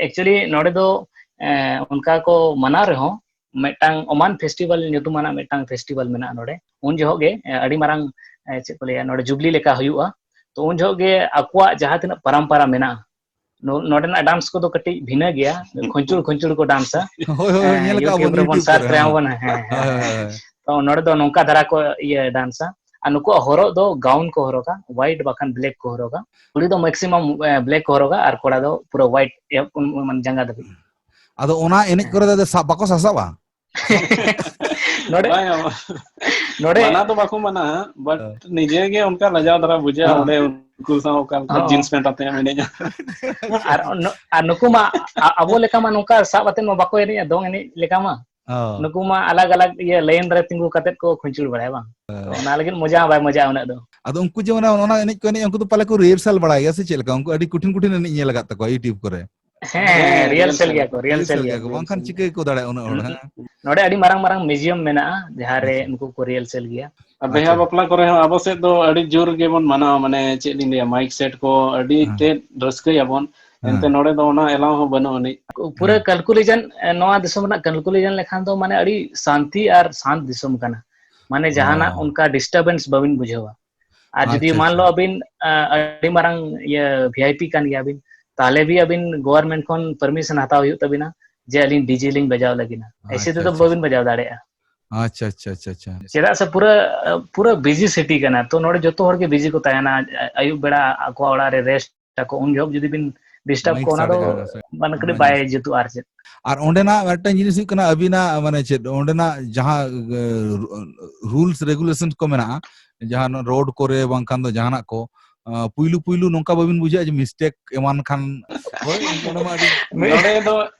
Actually ᱱᱚᱰᱮ ᱫᱚ, ᱮ, ᱚᱱᱠᱟ ᱠᱚ ᱢᱟᱱᱟᱣ ᱨᱮᱦᱚᱸ, ᱢᱤᱫᱴᱟᱝ ᱳᱢᱟᱱ festival ᱧᱩᱛᱩᱢᱟᱱᱟᱜ ᱢᱤᱫᱴᱟᱝ festival ᱢᱮᱱᱟᱜᱼᱟ ᱱᱚᱰᱮ᱾ ᱩᱱ ᱡᱚᱦᱚᱜ ᱜᱮ, ᱮ, ᱟᱹᱰᱤ ᱢᱟᱨᱟᱝ, ᱮ, ᱪᱮᱫ ᱠᱚ ᱞᱟᱹᱭᱟ, ᱱᱚᱰᱮ ᱡᱩᱵᱽᱞᱤ ᱞᱮᱠᱟ ᱦᱩᱭᱩᱜᱼᱟ᱾ ᱛᱚ ᱩᱱ ᱡᱚᱦᱚᱜ ᱜᱮ ᱟᱠᱚᱣᱟᱜ ᱡᱟᱦᱟᱸ ᱛᱤᱱᱟᱹᱜ ᱯᱟᱨᱟᱢᱯᱟᱨᱟ ᱢᱮᱱᱟᱜᱼᱟ, ᱱᱚ-, ᱱᱚᱰᱮᱱᱟᱜ dance ᱠᱚᱫᱚ ᱠᱟᱹᱴᱤᱡ ᱵᱷᱤᱱᱟᱹ ᱜᱮᱭᱟ, ᱠᱷᱩᱧᱪᱩᱲ ᱠᱷᱩᱧᱪᱩᱲ ᱠᱚ danceᱟ᱾ ᱦᱳᱭ, ᱦᱳᱭ, ᱦᱳᱭ, ᱧᱮᱞ ᱟᱠᱟᱫ YouTube ᱵᱚᱱ ᱨᱮᱵᱚᱱ YouTube search ᱠᱚᱨᱮ, ᱨᱮᱦᱚᱸ ᱦᱮᱸ᱾ ᱵᱚᱱ, ᱦᱮᱸ, ᱦᱮᱸ, ᱦᱳᱭ, ᱦᱮᱸ᱾ ᱦᱳᱭ, ᱦᱳᱭ᱾ ᱛᱚ ᱱᱚᱰᱮ ᱫᱚ ᱱᱚᱝᱠᱟ ᱫᱷᱟᱨᱟ ᱠᱚ ᱤᱭᱟᱹ danceᱟ᱾ ᱟᱨ ᱱᱩᱠᱩᱣᱟᱜ ᱦᱚᱨᱚᱜ ᱫᱚ gown ᱠᱚ ᱦᱚᱨᱚᱜᱟ, white ᱵᱟᱠᱷᱟᱱ black ᱠᱚ ᱦᱚᱨᱚᱜᱟ᱾ ᱠᱩᱲᱤ ᱫᱚ maximum, ᱮ, black ᱠᱚ ᱦᱚᱨᱚᱜᱟ ᱟᱨ ᱠᱚᱲᱟ ᱫᱚ ᱯᱩᱨᱟᱹ white, ᱮ, ᱩᱱ-, ᱩᱱ-, ᱢᱟᱱᱮ ᱡᱟᱸᱜᱟ ᱫᱷᱟᱹᱵᱤᱡ᱾ ᱟᱫᱚ ᱚᱱᱟ ᱮᱱᱮᱡ ᱠᱚᱨᱮ ᱫᱚ ᱥᱟᱵ ᱵᱟᱠᱚ ᱥᱟᱥᱟᱵᱟ? ᱱᱚᱰᱮ ᱵᱟᱝ, ᱱᱚᱰᱮ ᱢᱟᱱᱟ ᱫᱚ ᱵᱟᱠᱚ ᱢᱟᱱᱟ, but ᱦᱮᱸ᱾ ᱱᱤᱡᱮ ᱜᱮ ᱚᱱᱠᱟ ᱞᱟᱡᱟᱣ ᱫᱷᱟᱨᱟ ᱵᱩᱡᱷᱟᱹᱜᱼᱟ, ᱦᱚᱸ᱾ ᱚᱸᱰᱮ ᱩᱱᱠᱩ ᱥᱟᱶ ᱚᱠᱟ ᱞᱮᱠᱟ ᱦᱚᱸ᱾ jeans pant ᱟᱛᱮ ᱮᱢ ᱮᱱᱮᱡᱟ᱾ ᱟᱨ ᱱᱚ-, ᱟᱨ ᱱᱩᱠᱩ ᱢᱟ ᱟ-, ᱟᱵᱚ ᱞᱮᱠᱟ ᱢᱟ ᱱᱚᱝᱠᱟ ᱥᱟᱵ ᱟᱛᱮ ᱢᱟ ᱵᱟᱠᱚ ᱮᱱᱮᱡᱼᱟ, ᱫᱚᱝ ᱮᱱᱮᱡ ᱞᱮᱠᱟ ᱢᱟ᱾ ᱦᱚᱸ᱾ ᱱᱩᱠᱩ ᱢᱟ ᱟᱞᱟᱜᱽ ᱟᱞᱟᱜᱽ ᱤᱭᱟᱹ line ᱨᱮ ᱛᱤᱸᱜᱩ ᱠᱟᱛᱮ ᱠᱚ ᱠᱷᱩᱧᱪᱩᱲ ᱵᱟᱲᱟᱭᱟ, ᱵᱟᱝ? ᱛᱚ ᱦᱮᱸ᱾ ᱚᱱᱟ ᱞᱟᱹᱜᱤᱫ ᱢᱚᱡᱟ ᱦᱚᱸ ᱵᱟᱭ ᱢᱚᱡᱟ ᱩᱱᱟᱹᱜ ᱫᱚ᱾ ᱟᱫᱚ ᱩᱱᱠᱩ ᱡᱮᱢᱚᱱ ᱚᱱᱟ ᱮᱱᱮᱡ ᱠᱚ ᱮᱱᱮᱡ, ᱩᱱᱠᱩ ᱫᱚ ᱯᱟᱞᱮ ᱠᱚ rehearsal ᱵᱟᱲᱟᱭ ᱜᱮᱭᱟ ᱥᱮ ᱪᱮᱫ ᱞᱮᱠᱟ? ᱩᱱᱠᱩ ᱟᱹᱰᱤ ᱠᱩᱴᱷᱤᱱ ᱠᱩᱴᱷᱤᱱ ᱮᱱᱮᱡ ᱧᱮᱞ ᱟᱠᱟᱫ ᱛᱟᱠᱚᱣᱟ YouTube ᱠᱚᱨᱮ᱾ ᱦᱮᱸ, ᱦᱮᱸ, ᱦᱮᱸ, rehearsal rehearsal ᱜᱮᱭᱟ ᱠᱚ, rehearsal Rehearsal ᱜᱮᱭᱟ ᱜᱮᱭᱟ ᱠᱚ, ᱠᱚ᱾ ᱵᱟᱝᱠᱷᱟᱱ ᱪᱤᱠᱟᱹ ᱠᱚ ᱫᱟᱲᱮᱭᱟᱜᱼᱟ ᱩᱱᱟᱹᱜ ᱦᱚᱲ? ᱦᱮᱸ᱾ ᱱᱚᱰᱮ ᱟᱹᱰᱤ ᱢᱟᱨᱟᱝ ᱢᱟᱨᱟᱝ museum ᱢᱮᱱᱟᱜᱼᱟ, ᱡᱟᱦᱟᱸ ᱨᱮ ᱟᱪᱪᱷᱟ᱾ ᱱᱩᱠᱩ ᱠᱚ rehearsal ᱜᱮᱭᱟ᱾ ᱟᱨ ᱵᱤᱦᱟ ᱟᱪᱪᱷᱟ᱾ ᱵᱟᱯᱞᱟ ᱠᱚᱨᱮ ᱦᱚᱸ ᱟᱵᱚ ᱥᱮᱫ ᱫᱚ ᱟᱹᱰᱤ ᱡᱳᱨ ᱜᱮᱵᱚᱱ ᱢᱟᱱᱟᱣᱟ, ᱢᱟᱱᱮ ᱪᱮᱫ ᱞᱤᱧ ᱞᱟᱹᱭᱟ, mic set ᱠᱚ ᱟᱹᱰᱤ ᱦᱮᱸ᱾ ᱛᱮᱫ ᱨᱟᱹᱥᱠᱟᱹᱭᱟᱵᱚᱱ᱾ ᱮᱱᱛᱮ ᱦᱮᱸ᱾ ᱱᱚᱰᱮ ᱫᱚ ᱚᱱᱟ allow ᱦᱚᱸ ᱵᱟᱹᱱᱩᱜ ᱟᱹᱱᱤᱡ᱾ ᱯᱩᱨᱟᱹ ᱦᱮᱸ᱾ calculation, ᱮ, ᱱᱚᱣᱟ ᱫᱤᱥᱚᱢ ᱨᱮᱱᱟᱜ calculation ᱞᱮᱠᱷᱟᱱ ᱫᱚ ᱢᱟᱱᱮ ᱟᱹᱰᱤ ᱥᱟᱱᱛᱤ ᱟᱨ ᱥᱟᱱᱛ ᱫᱤᱥᱚᱢ ᱠᱟᱱᱟ᱾ ᱢᱟᱱᱮ ᱡᱟᱦᱟᱱᱟᱜ ᱚ᱾ ᱚᱱᱠᱟ disturbance ᱵᱟᱹᱵᱤᱱ ᱵᱩᱡᱷᱟᱹᱣᱟ᱾ ᱟᱨ ᱡᱩᱫᱤ ᱟᱪᱪᱷᱟ, ᱢᱟᱱ ᱟᱪᱪᱷᱟ᱾ ᱞᱚ ᱟᱹᱵᱤᱱ, ᱟ, ᱟᱹᱰᱤ ᱢᱟᱨᱟᱝ ᱤᱭᱟᱹ V I P ᱠᱟᱱ ᱜᱮᱭᱟ ᱵᱤᱱ, ᱛᱟᱦᱞᱮ ᱵᱤ ᱟᱹᱵᱤᱱ government ᱠᱷᱚᱱ permission ᱦᱟᱛᱟᱣ ᱦᱩᱭᱩᱜ ᱛᱟᱵᱤᱱᱟ ᱡᱮ ᱟᱹᱞᱤᱧ D J ᱞᱤᱧ ᱵᱟᱡᱟᱣ ᱞᱟᱹᱜᱤᱫ᱾ ᱮᱭᱥᱮ ᱟᱪᱪᱷᱟ, ᱛᱮᱫᱚ ᱟᱪᱪᱷᱟ᱾ ᱵᱟᱹᱵᱤᱱ ᱵᱟᱡᱟᱣ ᱫᱟᱲᱮᱭᱟᱜᱼᱟ᱾ ᱟᱪᱪᱷᱟ, ᱟᱪᱪᱷᱟ, ᱟᱪᱪᱷᱟ, ᱟᱪᱪᱷᱟ᱾ ᱪᱮᱫᱟᱜ ᱥᱮ ᱯᱩᱨᱟᱹ, ᱯᱩᱨᱟᱹ busy city ᱠᱟᱱᱟ, ᱛᱚ ᱱᱚᱰᱮ ᱡᱚᱛᱚ ᱦᱚᱲ ᱜᱮ busy ᱠᱚ ᱛᱟᱦᱮᱱᱟ᱾ ᱟ-, ᱟᱹᱭᱩᱵ ᱵᱮᱲᱟ ᱟᱠᱚᱣᱟᱜ ᱚᱲᱟᱜ ᱨᱮ rest ᱟᱠᱚ, ᱩᱱ ᱡᱚᱦᱚᱜ ᱡᱩᱫᱤ ᱵᱤᱱ disturb Mic ᱠᱚᱣᱟ, ᱚᱱᱟ ᱥᱟᱰᱮ ᱫᱚ ᱠᱟᱱᱟ ᱥᱮ? ᱢᱟᱱᱮ ᱠᱟᱹᱴᱤᱡ ᱚᱱᱟ ᱵᱟᱭ ᱡᱤᱱᱤᱥ᱾ ᱡᱩᱛᱩᱜᱼᱟ ᱟᱨ ᱪᱮᱫ᱾ ᱟᱨ ᱚᱸᱰᱮᱱᱟᱜ ᱢᱤᱫᱴᱟᱝ ᱡᱤᱱᱤᱥ ᱦᱩᱭᱩᱜ ᱠᱟᱱᱟ, ᱟᱹᱵᱤᱱᱟᱜ ᱢᱟᱱᱮ ᱪᱮᱫ, ᱚᱸᱰᱮᱱᱟᱜ ᱡᱟᱦᱟᱸ, ᱮ, ᱨᱩ-, rules regulations ᱠᱚ ᱢᱮᱱᱟᱜᱼᱟ, ᱡᱟᱦᱟᱸ ᱱᱚᱣᱟ road ᱠᱚᱨᱮ ᱵᱟᱝᱠᱷᱟᱱ ᱫᱚ ᱡᱟᱦᱟᱱᱟᱜ ᱠᱚ, ᱟ, ᱯᱩᱭᱞᱩ ᱯᱩᱭᱞᱩ ᱱᱚᱝᱠᱟ ᱵᱟᱹᱵᱤᱱ ᱵᱩᱡᱷᱟᱹᱜᱼᱟ ᱡᱮ mistake ᱮᱢᱟᱱ ᱠᱷᱟᱱ? ᱦᱳᱭ, ᱚᱸᱰᱮ ᱢᱟ ᱟᱹᱰᱤ ᱢᱤᱫ ᱱᱚᱰᱮ ᱫᱚ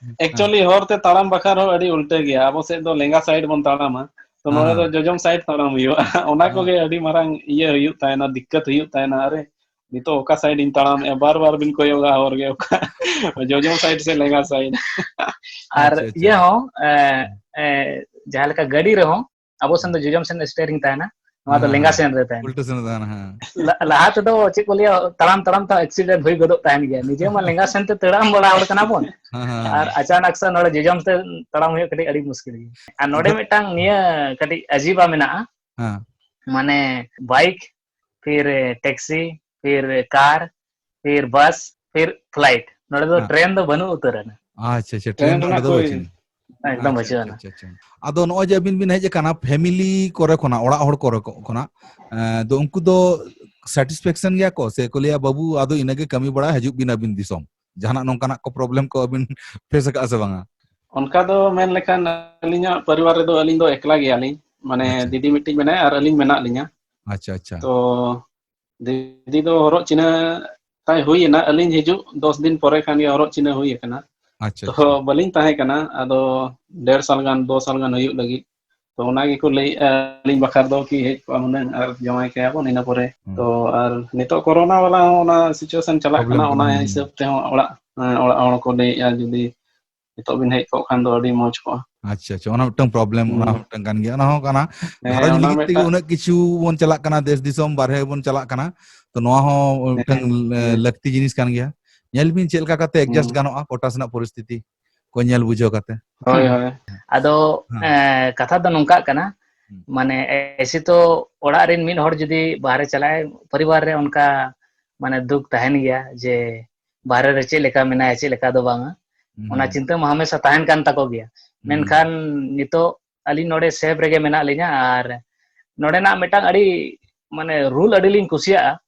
actually ᱦᱚᱨ ᱛᱮ ᱛᱟᱲᱟᱢ ᱵᱟᱠᱷᱨᱟ ᱦᱚᱸ ᱟᱹᱰᱤ ᱩᱞᱴᱟᱹ ᱜᱮᱭᱟ᱾ ᱟᱵᱚ ᱥᱮᱫ ᱫᱚ ᱞᱮᱸᱜᱟ side ᱵᱚᱱ ᱛᱟᱲᱟᱢᱟ, ᱛᱚ ᱦᱮᱸ, ᱱᱚᱰᱮ ᱫᱚ ᱦᱮᱸ᱾ ᱡᱚᱡᱚᱢ side ᱛᱟᱲᱟᱢ ᱦᱩᱭᱩᱜᱼᱟ᱾ ᱚᱱᱟ ᱦᱮᱸ᱾ ᱠᱚᱜᱮ ᱟᱹᱰᱤ ᱢᱟᱨᱟᱝ ᱤᱭᱟᱹ ᱦᱩᱭᱩᱜ ᱛᱟᱦᱮᱱᱟ, ᱫᱤᱠᱠᱟᱛ ᱦᱩᱭᱩᱜ ᱛᱟᱦᱮᱱᱟ᱾ ᱟᱨᱮ, ᱱᱤᱛᱚᱜ ᱚᱠᱟ ᱥᱟᱭᱤᱰ ᱤᱧ ᱛᱟᱲᱟᱢᱮᱜᱼᱟ, ᱵᱟᱨ ᱵᱟᱨ ᱵᱤᱱ ᱠᱚᱭᱚᱜᱟ ᱦᱚᱨ ᱜᱮ, ᱚᱠᱟ ᱡᱚᱡᱚᱢ ᱥᱟᱭᱤᱰ ᱥᱮ ᱞᱮᱸᱜᱟ ᱥᱟᱭᱤᱰ᱾ ᱟᱨ ᱟᱪᱪᱷᱟ, ᱟᱪᱪᱷᱟ᱾ ᱤᱭᱟᱹ ᱦᱚᱸ, ᱮ, ᱮ, ᱡᱟᱦᱟᱸ ᱞᱮᱠᱟ ᱜᱟᱹᱰᱤ ᱨᱮᱦᱚᱸ ᱟᱵᱚ ᱥᱮᱱ ᱫᱚ ᱡᱚᱡᱚᱢ ᱥᱮᱱ ᱥᱴᱤᱭᱟᱨᱤᱝ ᱛᱟᱦᱮᱱᱟ, ᱱᱚᱣᱟ ᱫᱚ ᱦᱮᱸ, ᱞᱮᱸᱜᱟ ᱦᱮᱸ᱾ ᱥᱮᱱ ᱨᱮ ᱛᱟᱦᱮᱱᱟ᱾ ᱩᱞᱴᱟᱹ ᱥᱮᱱ ᱨᱮ ᱛᱟᱦᱮᱱᱟ, ᱦᱮᱸ᱾ ᱞᱟ-, ᱞᱟᱦᱟ ᱛᱮᱫᱚ ᱪᱮᱫ ᱠᱚ ᱞᱟᱹᱭᱟ, ᱛᱟᱲᱟᱢ ᱛᱟᱲᱟᱢ ᱛᱮ ᱮᱠᱥᱤᱰᱮᱱᱴ ᱦᱩᱭ ᱜᱚᱫᱚᱜ ᱛᱟᱦᱮᱱ ᱜᱮᱭᱟ᱾ ᱱᱤᱡᱮ ᱢᱟ ᱞᱮᱸᱜᱟ ᱥᱮᱱ ᱛᱮ ᱛᱟᱲᱟᱢ ᱵᱟᱲᱟ ᱦᱚᱲ ᱠᱟᱱᱟ ᱵᱚᱱ᱾ ᱦᱮᱸ, ᱦᱮᱸ, ᱟᱨ ᱦᱮᱸ᱾ ᱟᱪᱟᱱᱟᱠ ᱥᱮ ᱱᱚᱰᱮ ᱡᱚᱡᱚᱢ ᱛᱮ ᱛᱟᱲᱟᱢ ᱦᱩᱭᱩᱜ ᱠᱟᱹᱴᱤᱡ ᱟᱹᱰᱤ ᱢᱩᱥᱠᱤᱞ ᱜᱮᱭᱟ᱾ ᱟᱨ ᱱᱚᱰᱮ ᱟᱫᱚ ᱢᱤᱫᱴᱟᱝ ᱱᱤᱭᱟᱹ ᱠᱟᱹᱴᱤᱡ ᱟᱡᱤᱵᱟ ᱢᱮᱱᱟᱜᱼᱟ᱾ ᱦᱮᱸ᱾ ᱢᱟᱱᱮ ᱵᱟᱭᱤᱠ, ᱯᱷᱤᱨ ᱴᱮᱠᱥᱤ, ᱯᱷᱤᱨ ᱠᱟᱨ, ᱯᱷᱤᱨ ᱵᱟᱥ, ᱯᱷᱤᱨ ᱯᱷᱞᱟᱭᱤᱴ᱾ ᱱᱚᱰᱮ ᱫᱚ ᱦᱮᱸ᱾ ᱴᱨᱮᱱ ᱫᱚ ᱵᱟᱹᱱᱩᱜ ᱩᱛᱟᱹᱨ ᱟᱱᱟ᱾ ᱟᱪᱪᱷᱟ, ᱟᱪᱪᱷᱟ, ᱴᱨᱮᱱ ᱨᱮᱱᱟᱜ ᱫᱚ ᱠᱳᱭ ᱵᱟᱹᱪᱩᱜ᱾ ᱮᱠᱫᱚᱢ ᱟᱪᱪᱷᱟ, ᱵᱟᱹᱪᱩᱜ ᱟᱪᱪᱷᱟ, ᱟᱱᱟ᱾ ᱟᱪᱪᱷᱟ, ᱟᱪᱪᱷᱟ᱾ ᱟᱫᱚ ᱱᱚᱜᱼᱚᱭ ᱡᱮ ᱟᱹᱵᱤᱱ ᱵᱤᱱ ᱦᱮᱡ ᱟᱠᱟᱱᱟ, ᱯᱷᱮᱢᱤᱞᱤ ᱠᱚᱨᱮ ᱠᱷᱚᱱᱟᱜ, ᱚᱲᱟᱜ ᱦᱚᱲ ᱠᱚᱨᱮ ᱠᱚ-, ᱠᱷᱚᱱᱟᱜ, ᱮᱸ, ᱫᱚ ᱩᱱᱠᱩ ᱫᱚ ᱥᱟᱴᱤᱥᱯᱷᱮᱠᱥᱚᱱ ᱜᱮᱭᱟ ᱠᱚ ᱥᱮ ᱠᱚ ᱞᱟᱹᱭᱟ, "ᱵᱟᱹᱵᱩ, ᱟᱫᱚ ᱤᱱᱟᱹᱜᱮ ᱠᱟᱹᱢᱤ ᱵᱟᱲᱟ, ᱦᱤᱡᱩᱜ ᱵᱤᱱ ᱟᱹᱵᱤᱱ ᱫᱤᱥᱚᱢ"? ᱡᱟᱦᱟᱱᱟᱜ ᱱᱚᱝᱠᱟᱱᱟᱜ ᱠᱚ ᱯᱨᱚᱵᱞᱮᱢ ᱠᱚ ᱟᱹᱵᱤᱱ ᱯᱷᱮᱥ ᱟᱠᱟᱫᱼᱟ ᱥᱮ ᱵᱟᱝᱟ? ᱚᱱᱠᱟ ᱫᱚ ᱢᱮᱱ ᱞᱮᱠᱷᱟᱱ ᱟᱹᱞᱤᱧᱟᱜ ᱯᱚᱨᱤᱵᱟᱨ ᱨᱮᱫᱚ ᱟᱹᱞᱤᱧ ᱫᱚ ᱮᱠᱞᱟ ᱜᱮᱭᱟᱞᱤᱧ᱾ ᱢᱟᱱᱮ ᱟᱪᱪᱷᱟ᱾ ᱫᱤᱫᱤ ᱢᱤᱫᱴᱤᱡ ᱢᱮᱱᱟᱭᱟ ᱟᱨ ᱟᱹᱞᱤᱧ ᱢᱮᱱᱟᱜ ᱞᱤᱧᱟ᱾ ᱟᱪᱪᱷᱟ, ᱟᱪᱪᱷᱟ᱾ ᱛᱚ ᱫᱤᱫᱤ ᱫᱚ ᱦᱚᱨᱚᱜ ᱪᱤᱱᱦᱟᱹ ᱛᱟᱭ ᱦᱩᱭ ᱮᱱᱟ, ᱟᱹᱞᱤᱧ ᱦᱤᱡᱩᱜ ᱫᱚᱥ ᱫᱤᱱ ᱯᱚᱨᱮ ᱠᱷᱟᱱ ᱜᱮ ᱦᱚᱨᱚᱜ ᱪᱤᱱᱦᱟᱹ ᱦᱩᱭ ᱟᱠᱟᱱᱟ᱾ ᱟᱪᱪᱷᱟ, ᱛᱚ ᱟᱪᱪᱷᱟ᱾ ᱵᱟᱹᱞᱤᱧ ᱛᱟᱦᱮᱸ ᱠᱟᱱᱟ, ᱟᱫᱚ ᱰᱮᱲ ᱥᱟᱞ ᱜᱟᱱ, ᱫᱩ ᱥᱟᱞ ᱜᱟᱱ ᱦᱩᱭᱩᱜ ᱞᱟᱹᱜᱤᱫ᱾ ᱛᱚ ᱚᱱᱟ ᱜᱮᱠᱚ ᱞᱟᱹᱭᱮᱫᱼᱟ ᱟᱹᱞᱤᱧ ᱵᱟᱠᱷᱨᱟ ᱫᱚ, ᱠᱤ ᱦᱮᱡ ᱠᱚᱜᱼᱟ ᱦᱩᱱᱟᱹᱝ ᱟᱨ ᱡᱟᱶᱟᱭ ᱠᱟᱭᱟ ᱵᱚᱱ ᱤᱱᱟᱹ ᱯᱚᱨᱮ᱾ ᱦᱩᱸ᱾ ᱛᱚ ᱟᱨ ᱱᱤᱛᱚᱜ ᱠᱳᱨᱳᱱᱟ ᱵᱟᱞᱟ ᱦᱚᱸ ᱚᱱᱟ ᱥᱤᱪᱩᱭᱮᱥᱚᱱ ᱪᱟᱞᱟᱜ ᱯᱨᱚᱵᱞᱮᱢ ᱠᱟᱱᱟ, ᱠᱟᱱᱟ, ᱚᱱᱟ ᱦᱩᱸ᱾ ᱦᱤᱥᱟᱹᱵ ᱛᱮᱦᱚᱸ ᱚᱲᱟᱜ, ᱦᱮᱸ, ᱚᱲᱟᱜ ᱦᱚᱲ ᱠᱚ ᱞᱟᱹᱭᱮᱫᱼᱟ ᱡᱩᱫᱤ ᱱᱤᱛᱚᱜ ᱵᱤᱱ ᱦᱮᱡ ᱠᱚᱜ ᱠᱷᱟᱱ ᱫᱚ ᱟᱹᱰᱤ ᱢᱚᱡᱽ ᱠᱚᱜᱼᱟ᱾ ᱟᱪᱪᱷᱟ, ᱟᱪᱪᱷᱟ, ᱚᱱᱟ ᱢᱤᱫᱴᱟᱝ ᱯᱨᱚᱵᱞᱮᱢ, ᱚᱱᱟ ᱦᱩᱸ᱾ ᱢᱤᱫᱴᱟᱝ ᱠᱟᱱ ᱜᱮᱭᱟ, ᱚᱱᱟ ᱦᱚᱸ ᱠᱟᱱᱟ᱾ ᱦᱮᱸ, ᱜᱷᱟᱨᱚᱸᱡᱽ ᱚᱱᱟ ᱞᱟᱹᱜᱤᱫ ᱛᱮᱜᱮ ᱢᱤᱫᱴᱟᱝ ᱩᱱᱟᱹᱜ ᱠᱤᱪᱷᱩ ᱵᱚᱱ ᱪᱟᱞᱟᱜ ᱠᱟᱱᱟ, ᱫᱮᱥ ᱫᱤᱥᱚᱢ ᱵᱟᱨᱦᱮ ᱵᱚᱱ ᱪᱟᱞᱟᱜ ᱠᱟᱱᱟ, ᱛᱚ ᱱᱚᱣᱟ ᱦᱚᱸ ᱢᱤᱫᱴᱟᱝ, ᱦᱮᱸ, ᱮ, ᱦᱮᱸ᱾ ᱞᱟᱹᱠᱛᱤ ᱡᱤᱱᱤᱥ ᱠᱟᱱ ᱜᱮᱭᱟ᱾ ᱧᱮᱞ ᱵᱤᱱ ᱪᱮᱫ ᱞᱮᱠᱟ ᱠᱟᱛᱮ ᱮᱰᱡᱟᱥᱴ ᱦᱩᱸ᱾ ᱜᱟᱱᱚᱜᱼᱟ ᱠᱚᱴᱟ ᱥᱮᱱᱟᱜ ᱯᱚᱨᱤᱥᱛᱷᱤᱛᱤ ᱠᱚ ᱧᱮᱞ ᱵᱩᱡᱷᱟᱹᱣ ᱠᱟᱛᱮ᱾ ᱦᱳᱭ, ᱦᱳᱭ᱾ ᱟᱫᱚ, ᱦᱮᱸ᱾ ᱮ, ᱠᱟᱛᱷᱟ ᱫᱚ ᱱᱚᱝᱠᱟᱜ ᱠᱟᱱᱟ, ᱦᱩᱸ᱾ ᱢᱟᱱᱮ ᱮᱭᱥᱮ ᱛᱚ ᱚᱲᱟᱜ ᱨᱮᱱ ᱢᱤᱫ ᱦᱚᱲ ᱡᱩᱫᱤ ᱵᱟᱦᱨᱮ ᱪᱟᱞᱟᱜᱼᱟᱭ, ᱯᱚᱨᱤᱵᱟᱨ ᱨᱮ ᱚᱱᱠᱟ ᱢᱟᱱᱮ ᱫᱩᱠ ᱛᱟᱦᱮᱱ ᱜᱮᱭᱟ ᱡᱮ ᱵᱟᱦᱨᱮ ᱨᱮ ᱪᱮᱫ ᱞᱮᱠᱟ ᱢᱮᱱᱟᱭᱟ, ᱪᱮᱫ ᱞᱮᱠᱟ ᱫᱚ ᱵᱟᱝᱟ᱾ ᱦᱩᱸ᱾ ᱚᱱᱟ ᱪᱤᱱᱛᱟᱹ ᱢᱟ ᱦᱟᱢᱮᱥᱟ ᱛᱟᱦᱮᱱ ᱠᱟᱱ ᱛᱟᱠᱚ ᱜᱮᱭᱟ᱾ ᱦᱩᱸ᱾ ᱢᱮᱱᱠᱷᱟᱱ ᱱᱤᱛᱚᱜ ᱟᱹᱞᱤᱧ ᱱᱚᱰᱮ ᱥᱮᱯ ᱨᱮᱜᱮ ᱢᱮᱱᱟᱜ ᱞᱤᱧᱟ, ᱟᱨ ᱱᱚᱰᱮᱱᱟᱜ ᱢᱤᱫᱴᱟᱝ ᱟᱹᱰᱤ ᱢᱟᱱᱮ ᱨᱩᱞ ᱟᱹᱰᱤ ᱞᱤᱧ ᱠᱩᱥᱤᱭᱟᱜᱼᱟ,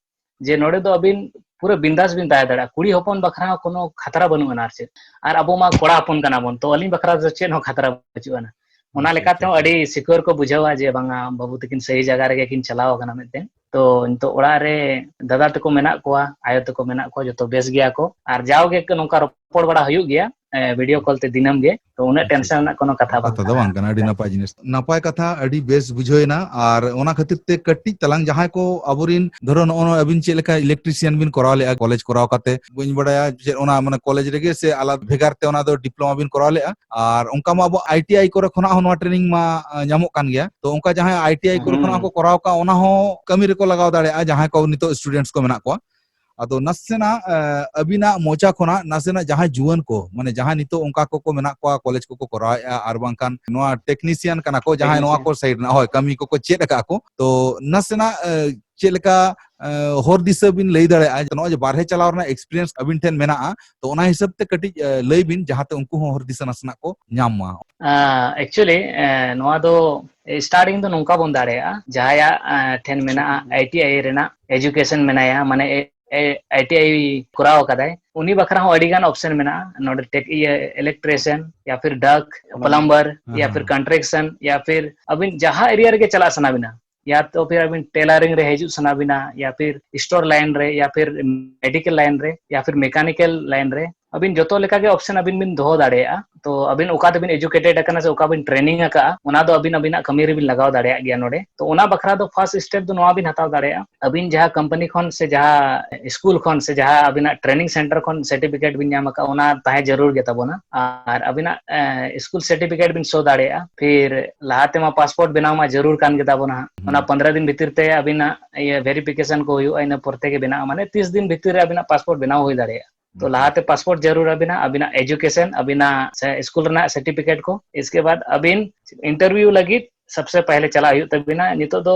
ᱡᱮ ᱱᱚᱰᱮ ᱫᱚ ᱟᱹᱵᱤᱱ ᱯᱩᱨᱟᱹ ᱵᱤᱱᱫᱟᱥ ᱵᱤᱱ ᱛᱟᱦᱮᱸ ᱫᱟᱲᱮᱭᱟᱜᱼᱟ᱾ ᱠᱩᱲᱤ ᱦᱚᱯᱚᱱ ᱵᱟᱠᱷᱨᱟ ᱦᱚᱸ ᱠᱳᱱᱳ ᱠᱷᱟᱛᱨᱟ ᱵᱟᱹᱱᱩᱜ ᱟᱱᱟ ᱟᱨ ᱪᱮᱫ᱾ ᱟᱨ ᱟᱵᱚ ᱢᱟ ᱠᱚᱲᱟ ᱦᱚᱯᱚᱱ ᱠᱟᱱᱟ ᱵᱚᱱ, ᱛᱚ ᱟᱹᱞᱤᱧ ᱵᱟᱠᱷᱨᱟ ᱫᱚ ᱪᱮᱫ ᱦᱚᱸ ᱠᱷᱟᱛᱨᱟ ᱵᱟᱹᱪᱩᱜ ᱟᱱᱟ᱾ ᱚᱱᱟ ᱟᱪᱪᱷᱟ, ᱞᱮᱠᱟᱛᱮ ᱟᱪᱪᱷᱟ, ᱦᱚᱸ ᱟᱪᱪᱷᱟ᱾ ᱟᱹᱰᱤ ᱥᱤᱠᱟᱹᱨ ᱠᱚ ᱵᱩᱡᱷᱟᱹᱣᱟ ᱡᱮ ᱵᱟᱝᱟ, ᱵᱟᱹᱵᱩ ᱛᱟᱹᱠᱤᱱ ᱥᱟᱹᱦᱤ ᱡᱟᱭᱜᱟ ᱨᱮᱜᱮ ᱠᱤᱱ ᱪᱟᱞᱟᱣ ᱟᱠᱟᱱᱟ ᱢᱤᱫᱴᱮᱱ᱾ ᱛᱚ ᱱᱤᱛᱚᱜ ᱚᱲᱟᱜ ᱨᱮ ᱫᱟᱫᱟ ᱛᱟᱠᱚ ᱢᱮᱱᱟᱜ ᱠᱚᱣᱟ, ᱟᱭᱳ ᱛᱟᱠᱚ ᱢᱮᱱᱟᱜ ᱠᱚᱣᱟ, ᱡᱚᱛᱚ ᱵᱮᱥ ᱜᱮᱭᱟ ᱠᱚ᱾ ᱟᱨ ᱡᱟᱣᱜᱮ ᱱᱚᱝᱠᱟ ᱨᱚᱯᱚᱲ ᱵᱟᱲᱟ ᱦᱩᱭᱩᱜ ᱜᱮᱭᱟ, ᱵᱷᱤᱰᱤᱭᱳ ᱠᱚᱞ ᱛᱮ ᱫᱤᱱᱟᱹᱢ ᱜᱮ᱾ ᱛᱚ ᱩᱱᱟᱹᱜ ᱟᱪᱪᱷᱟ, ᱴᱮᱱᱥᱚᱱ ᱨᱮᱱᱟᱜ ᱠᱳᱱᱳ ᱠᱟᱛᱷᱟ ᱵᱟᱝ ᱠᱟᱛᱷᱟ ᱫᱚ ᱠᱟᱱᱟ᱾ ᱵᱟᱝ ᱠᱟᱱᱟ᱾ ᱟᱹᱰᱤ ᱱᱟᱯᱟᱭ ᱡᱤᱱᱤᱥ, ᱱᱟᱯᱟᱭ ᱠᱟᱛᱷᱟ, ᱟᱹᱰᱤ ᱵᱮᱥ ᱵᱩᱡᱷᱟᱹᱣ ᱮᱱᱟ᱾ ᱟᱨ ᱚᱱᱟ ᱠᱷᱟᱹᱛᱤᱨ ᱛᱮ ᱠᱟᱹᱴᱤᱡ ᱛᱟᱞᱟᱝ ᱡᱟᱦᱟᱸᱭ ᱠᱚ ᱟᱵᱚᱨᱤᱱ, ᱫᱷᱚᱨᱚ, ᱱᱚᱜᱼᱚ ᱱᱚᱣᱟ ᱟᱹᱵᱤᱱ ᱪᱮᱫ ᱞᱮᱠᱟ ᱤᱞᱮᱠᱴᱨᱤᱥᱤᱭᱟᱱ ᱵᱤᱱ ᱠᱚᱨᱟᱣ ᱞᱮᱫᱼᱟ ᱠᱚᱞᱮᱡᱽ ᱠᱚᱨᱟᱣ ᱠᱟᱛᱮ, ᱵᱟᱹᱧ ᱵᱟᱲᱟᱭᱟ ᱪᱮᱫ ᱚᱱᱟ ᱢᱟᱱᱮ ᱠᱚᱞᱮᱡᱽ ᱨᱮᱜᱮ ᱥᱮ ᱟᱞᱟᱫᱟ ᱵᱷᱮᱜᱟᱨ ᱛᱮ ᱚᱱᱟ ᱫᱚ ᱰᱤᱯᱞᱳᱢᱟ ᱵᱤᱱ ᱠᱚᱨᱟᱣ ᱞᱮᱫᱼᱟ? ᱟᱨ ᱚᱱᱠᱟ ᱢᱟ ᱟᱵᱚ ᱟᱭ ᱴᱤ ᱟᱭ ᱠᱚᱨᱮ ᱠᱷᱚᱱᱟᱜ ᱦᱚᱸ ᱱᱚᱣᱟ ᱴᱨᱮᱱᱤᱝ ᱢᱟ, ᱟ, ᱧᱟᱢᱚᱜ ᱠᱟᱱ ᱜᱮᱭᱟ᱾ ᱛᱚ ᱚᱱᱠᱟ ᱡᱟᱦᱟᱸᱭ ᱟᱭ ᱴᱤ ᱟᱭ ᱠᱚᱨᱮ ᱠᱷᱚᱱᱟᱜ ᱦᱩᱸ᱾ ᱠᱚ ᱠᱚᱨᱟᱣ ᱠᱟᱜ, ᱚᱱᱟ ᱦᱚᱸ ᱠᱟᱹᱢᱤ ᱨᱮᱠᱚ ᱞᱟᱜᱟᱣ ᱫᱟᱲᱮᱭᱟᱜᱼᱟ, ᱡᱟᱦᱟᱸᱭ ᱠᱚ ᱱᱤᱛᱚᱜ ᱥᱴᱩᱰᱮᱱᱴᱥ ᱠᱚ ᱢᱮᱱᱟᱜ ᱠᱚᱣᱟ᱾ ᱟᱫᱚ ᱱᱟᱥᱮᱱᱟᱜ, ᱮ, ᱟᱹᱵᱤᱱᱟᱜ ᱢᱚᱪᱟ ᱠᱷᱚᱱᱟᱜ ᱱᱟᱥᱮᱱᱟᱜ ᱡᱟᱦᱟᱸᱭ ᱡᱩᱣᱟᱹᱱ ᱠᱚ, ᱢᱟᱱᱮ ᱡᱟᱦᱟᱸᱭ ᱱᱤᱛᱚᱜ ᱚᱱᱠᱟ ᱠᱚᱠᱚ ᱢᱮᱱᱟᱜ ᱠᱚᱣᱟ, ᱠᱚᱞᱮᱡᱽ ᱠᱚᱠᱚ ᱠᱚᱨᱟᱣᱮᱫᱼᱟ, ᱟᱨ ᱵᱟᱝᱠᱷᱟᱱ ᱱᱚᱣᱟ ᱴᱮᱠᱱᱤᱥᱤᱭᱟᱱ ᱠᱟᱱᱟ ᱠᱚ, ᱡᱟᱦᱟᱸᱭ ᱱᱚᱣᱟ ᱠᱚ ᱴᱮᱠᱱᱤᱥᱤᱭᱟᱱ᱾ ᱥᱟᱭᱤᱰ ᱨᱮᱱᱟᱜ, ᱦᱳᱭ, ᱠᱟᱹᱢᱤ ᱠᱚᱠᱚ ᱪᱮᱫ ᱟᱠᱟᱫ ᱠᱚ, ᱛᱚ ᱱᱟᱥᱮᱱᱟᱜ, ᱮ, ᱪᱮᱫ ᱞᱮᱠᱟ, ᱮ, ᱦᱚᱨ ᱫᱤᱥᱟᱹ ᱵᱤᱱ ᱞᱟᱹᱭ ᱫᱟᱲᱮᱭᱟᱜᱼᱟ, ᱡᱮ ᱱᱚᱜᱼᱚᱭ ᱡᱮ ᱵᱟᱨᱦᱮ ᱪᱟᱞᱟᱣ ᱨᱮᱱᱟᱜ ᱮᱠᱥᱯᱤᱨᱤᱭᱮᱱᱥ ᱟᱹᱵᱤᱱ ᱴᱷᱮᱱ ᱢᱮᱱᱟᱜᱼᱟ, ᱛᱚ ᱚᱱᱟ ᱦᱤᱥᱟᱹᱵ ᱛᱮ ᱠᱟᱹᱴᱤᱡ, ᱮ, ᱞᱟᱹᱭ ᱵᱤᱱ, ᱡᱟᱦᱟᱸᱛᱮ ᱩᱱᱠᱩ ᱦᱚᱸ ᱦᱚᱨ ᱫᱤᱥᱟᱹ ᱱᱟᱥᱮᱱᱟᱜ ᱠᱚ ᱧᱟᱢ ᱢᱟ᱾ ᱮᱠᱪᱩᱭᱮᱞᱤ, ᱱᱚᱣᱟ ᱫᱚ ᱥᱴᱟᱨᱴᱤᱝ ᱫᱚ ᱱᱚᱝᱠᱟ ᱵᱚᱱ ᱫᱟᱲᱮᱭᱟᱜᱼᱟ, ᱡᱟᱦᱟᱸᱭᱟᱜ, ᱮ, ᱴᱷᱮᱱ ᱢᱮᱱᱟᱜᱼᱟ, ᱟᱭ ᱴᱤ ᱟᱭ ᱨᱮᱱᱟᱜ ᱮᱡᱩᱠᱮᱥᱚᱱ ᱢᱮᱱᱟᱭᱟ, ᱢᱟᱱᱮ, ᱮ, ᱮ, ᱟᱭ ᱴᱤ ᱟᱭ ᱠᱚᱨᱟᱣ ᱟᱠᱟᱫᱟᱭ, ᱩᱱᱤ ᱵᱟᱠᱷᱨᱟ ᱦᱚᱸ ᱟᱹᱰᱤ ᱜᱟᱱ ᱚᱯᱥᱮᱱ ᱢᱮᱱᱟᱜᱼᱟ᱾ ᱱᱚᱰᱮ ᱴᱮᱠ-, ᱤᱭᱟᱹ, ᱤᱞᱮᱠᱴᱨᱤᱥᱤᱭᱟᱱ, ᱭᱟ ᱯᱷᱤᱨ ᱰᱟᱠ, ᱯᱞᱟᱢᱵᱟᱨ, ᱦᱮᱸ, ᱭᱟ ᱯᱷᱤᱨ ᱦᱮᱸ᱾ ᱠᱚᱱᱥᱴᱨᱟᱠᱥᱚᱱ, ᱭᱟ ᱯᱷᱤᱨ ᱟᱹᱵᱤᱱ ᱡᱟᱦᱟᱸ ᱮᱨᱤᱭᱟ ᱨᱮᱜᱮ ᱪᱟᱞᱟᱜ ᱥᱟᱱᱟ ᱵᱤᱱᱟ, ᱭᱟ ᱛᱚ ᱯᱷᱤᱨ ᱟᱹᱵᱤᱱ ᱴᱮᱞᱟᱨᱤᱝ ᱨᱮ ᱦᱤᱡᱩᱜ ᱥᱟᱱᱟ ᱵᱤᱱᱟ, ᱭᱟ ᱯᱷᱤᱨ ᱥᱴᱳᱨ ᱞᱟᱭᱤᱱ ᱨᱮ, ᱭᱟ ᱯᱷᱤᱨ ᱢᱮᱰᱤᱠᱮᱞ ᱞᱟᱭᱤᱱ ᱨᱮ, ᱭᱟ ᱯᱷᱤᱨ ᱢᱮᱠᱟᱱᱤᱠᱮᱞ ᱞᱟᱭᱤᱱ ᱨᱮ, ᱟᱹᱵᱤᱱ ᱡᱚᱛᱚ ᱞᱮᱠᱟᱜᱮ ᱚᱯᱥᱮᱱ ᱟᱹᱵᱤᱱ ᱵᱤᱱ ᱫᱚᱦᱚ ᱫᱟᱲᱮᱭᱟᱜᱼᱟ᱾ ᱛᱚ ᱟᱹᱵᱤᱱ ᱚᱠᱟ ᱛᱮᱵᱤᱱ ᱮᱡᱩᱠᱮᱴᱮᱰ ᱟᱠᱟᱱᱟ ᱥᱮ ᱚᱠᱟ ᱵᱤᱱ ᱴᱨᱮᱱᱤᱝ ᱟᱠᱟᱫᱼᱟ, ᱚᱱᱟ ᱫᱚ ᱟᱹᱵᱤᱱ ᱟᱹᱵᱤᱱᱟᱜ ᱠᱟᱹᱢᱤ ᱨᱮᱵᱤᱱ ᱞᱟᱜᱟᱣ ᱫᱟᱲᱮᱭᱟᱜ ᱜᱮᱭᱟ ᱱᱚᱰᱮ᱾ ᱛᱚ ᱚᱱᱟ ᱵᱟᱠᱷᱨᱟ ᱫᱚ ᱯᱷᱟᱨᱥᱴ ᱥᱴᱮᱯ ᱫᱚ ᱱᱚᱣᱟ ᱵᱤᱱ ᱦᱟᱛᱟᱣ ᱫᱟᱲᱮᱭᱟᱜᱼᱟ, ᱟᱹᱵᱤᱱ ᱡᱟᱦᱟᱸ ᱠᱚᱢᱯᱟᱱᱤ ᱠᱷᱚᱱ ᱥᱮ ᱡᱟᱦᱟᱸ ᱥᱠᱩᱞ ᱠᱷᱚᱱ ᱥᱮ ᱡᱟᱦᱟᱸ ᱟᱹᱵᱤᱱᱟᱜ ᱴᱨᱮᱱᱤᱝ ᱥᱮᱱᱴᱟᱨ ᱠᱷᱚᱱ ᱥᱟᱨᱴᱤᱯᱷᱤᱠᱮᱴ ᱵᱤᱱ ᱧᱟᱢ ᱟᱠᱟᱫᱼᱟ, ᱚᱱᱟ ᱛᱟᱦᱮᱸ ᱡᱟᱹᱨᱩᱲ ᱜᱮ ᱛᱟᱵᱚᱱᱟ᱾ ᱟᱨ ᱟᱹᱵᱤᱱᱟᱜ, ᱮ, ᱥᱠᱩᱞ ᱥᱟᱨᱴᱤᱯᱷᱤᱠᱮᱴ ᱵᱤᱱ ᱥᱳ ᱫᱟᱲᱮᱭᱟᱜᱼᱟ᱾ ᱯᱷᱤᱨ ᱞᱟᱦᱟ ᱛᱮᱢᱟ ᱯᱟᱥᱯᱳᱨᱴ ᱵᱮᱱᱟᱣ ᱢᱟ ᱡᱟᱹᱨᱩᱲ ᱠᱟᱱ ᱜᱮ ᱛᱟᱵᱚᱱᱟ ᱦᱟᱸᱜ᱾ ᱚᱱᱟ ᱦᱩᱸ᱾ ᱯᱚᱱᱫᱽᱨᱚ ᱫᱤᱱ ᱵᱷᱤᱛᱤᱨ ᱛᱮ ᱟᱹᱵᱤᱱᱟᱜ ᱤᱭᱟᱹ ᱵᱷᱮᱨᱤᱯᱷᱤᱠᱮᱥᱚᱱ ᱠᱚ ᱦᱩᱭᱩᱜᱼᱟ, ᱤᱱᱟᱹ ᱯᱚᱨ ᱛᱮᱜᱮ ᱵᱮᱱᱟᱜᱼᱟ, ᱢᱟᱱᱮ ᱛᱤᱥ ᱫᱤᱱ ᱵᱷᱤᱛᱤᱨ ᱨᱮ ᱟᱹᱵᱤᱱᱟᱜ ᱯᱟᱥᱯᱳᱨᱴ ᱵᱮᱱᱟᱣ ᱦᱩᱭ ᱫᱟᱲᱮᱭᱟᱜᱼᱟ᱾ ᱛᱚ ᱦᱩᱸ᱾ ᱞᱟᱦᱟᱛᱮ ᱯᱟᱥᱯᱳᱨᱴ ᱡᱟᱹᱨᱩᱲ ᱟᱵᱤᱱᱟ, ᱟᱵᱤᱱᱟᱜ ᱮᱡᱩᱠᱮᱥᱚᱱ, ᱟᱵᱤᱱᱟᱜ ᱥᱮ ᱥᱠᱩᱞ ᱨᱮᱱᱟᱜ ᱥᱟᱨᱴᱤᱯᱷᱤᱠᱮᱴ ᱠᱚ᱾ ᱤᱥᱠᱮ ᱵᱟᱫ ᱟᱵᱤᱱ ᱤᱱᱴᱟᱨᱵᱷᱤᱭᱩ ᱞᱟᱹᱜᱤᱫ ᱥᱚᱵᱥᱮ ᱯᱟᱦᱞᱮ ᱪᱟᱞᱟᱜ ᱦᱩᱭᱩᱜ ᱛᱟᱵᱤᱱᱟ᱾ ᱱᱤᱛᱚᱜ ᱫᱚ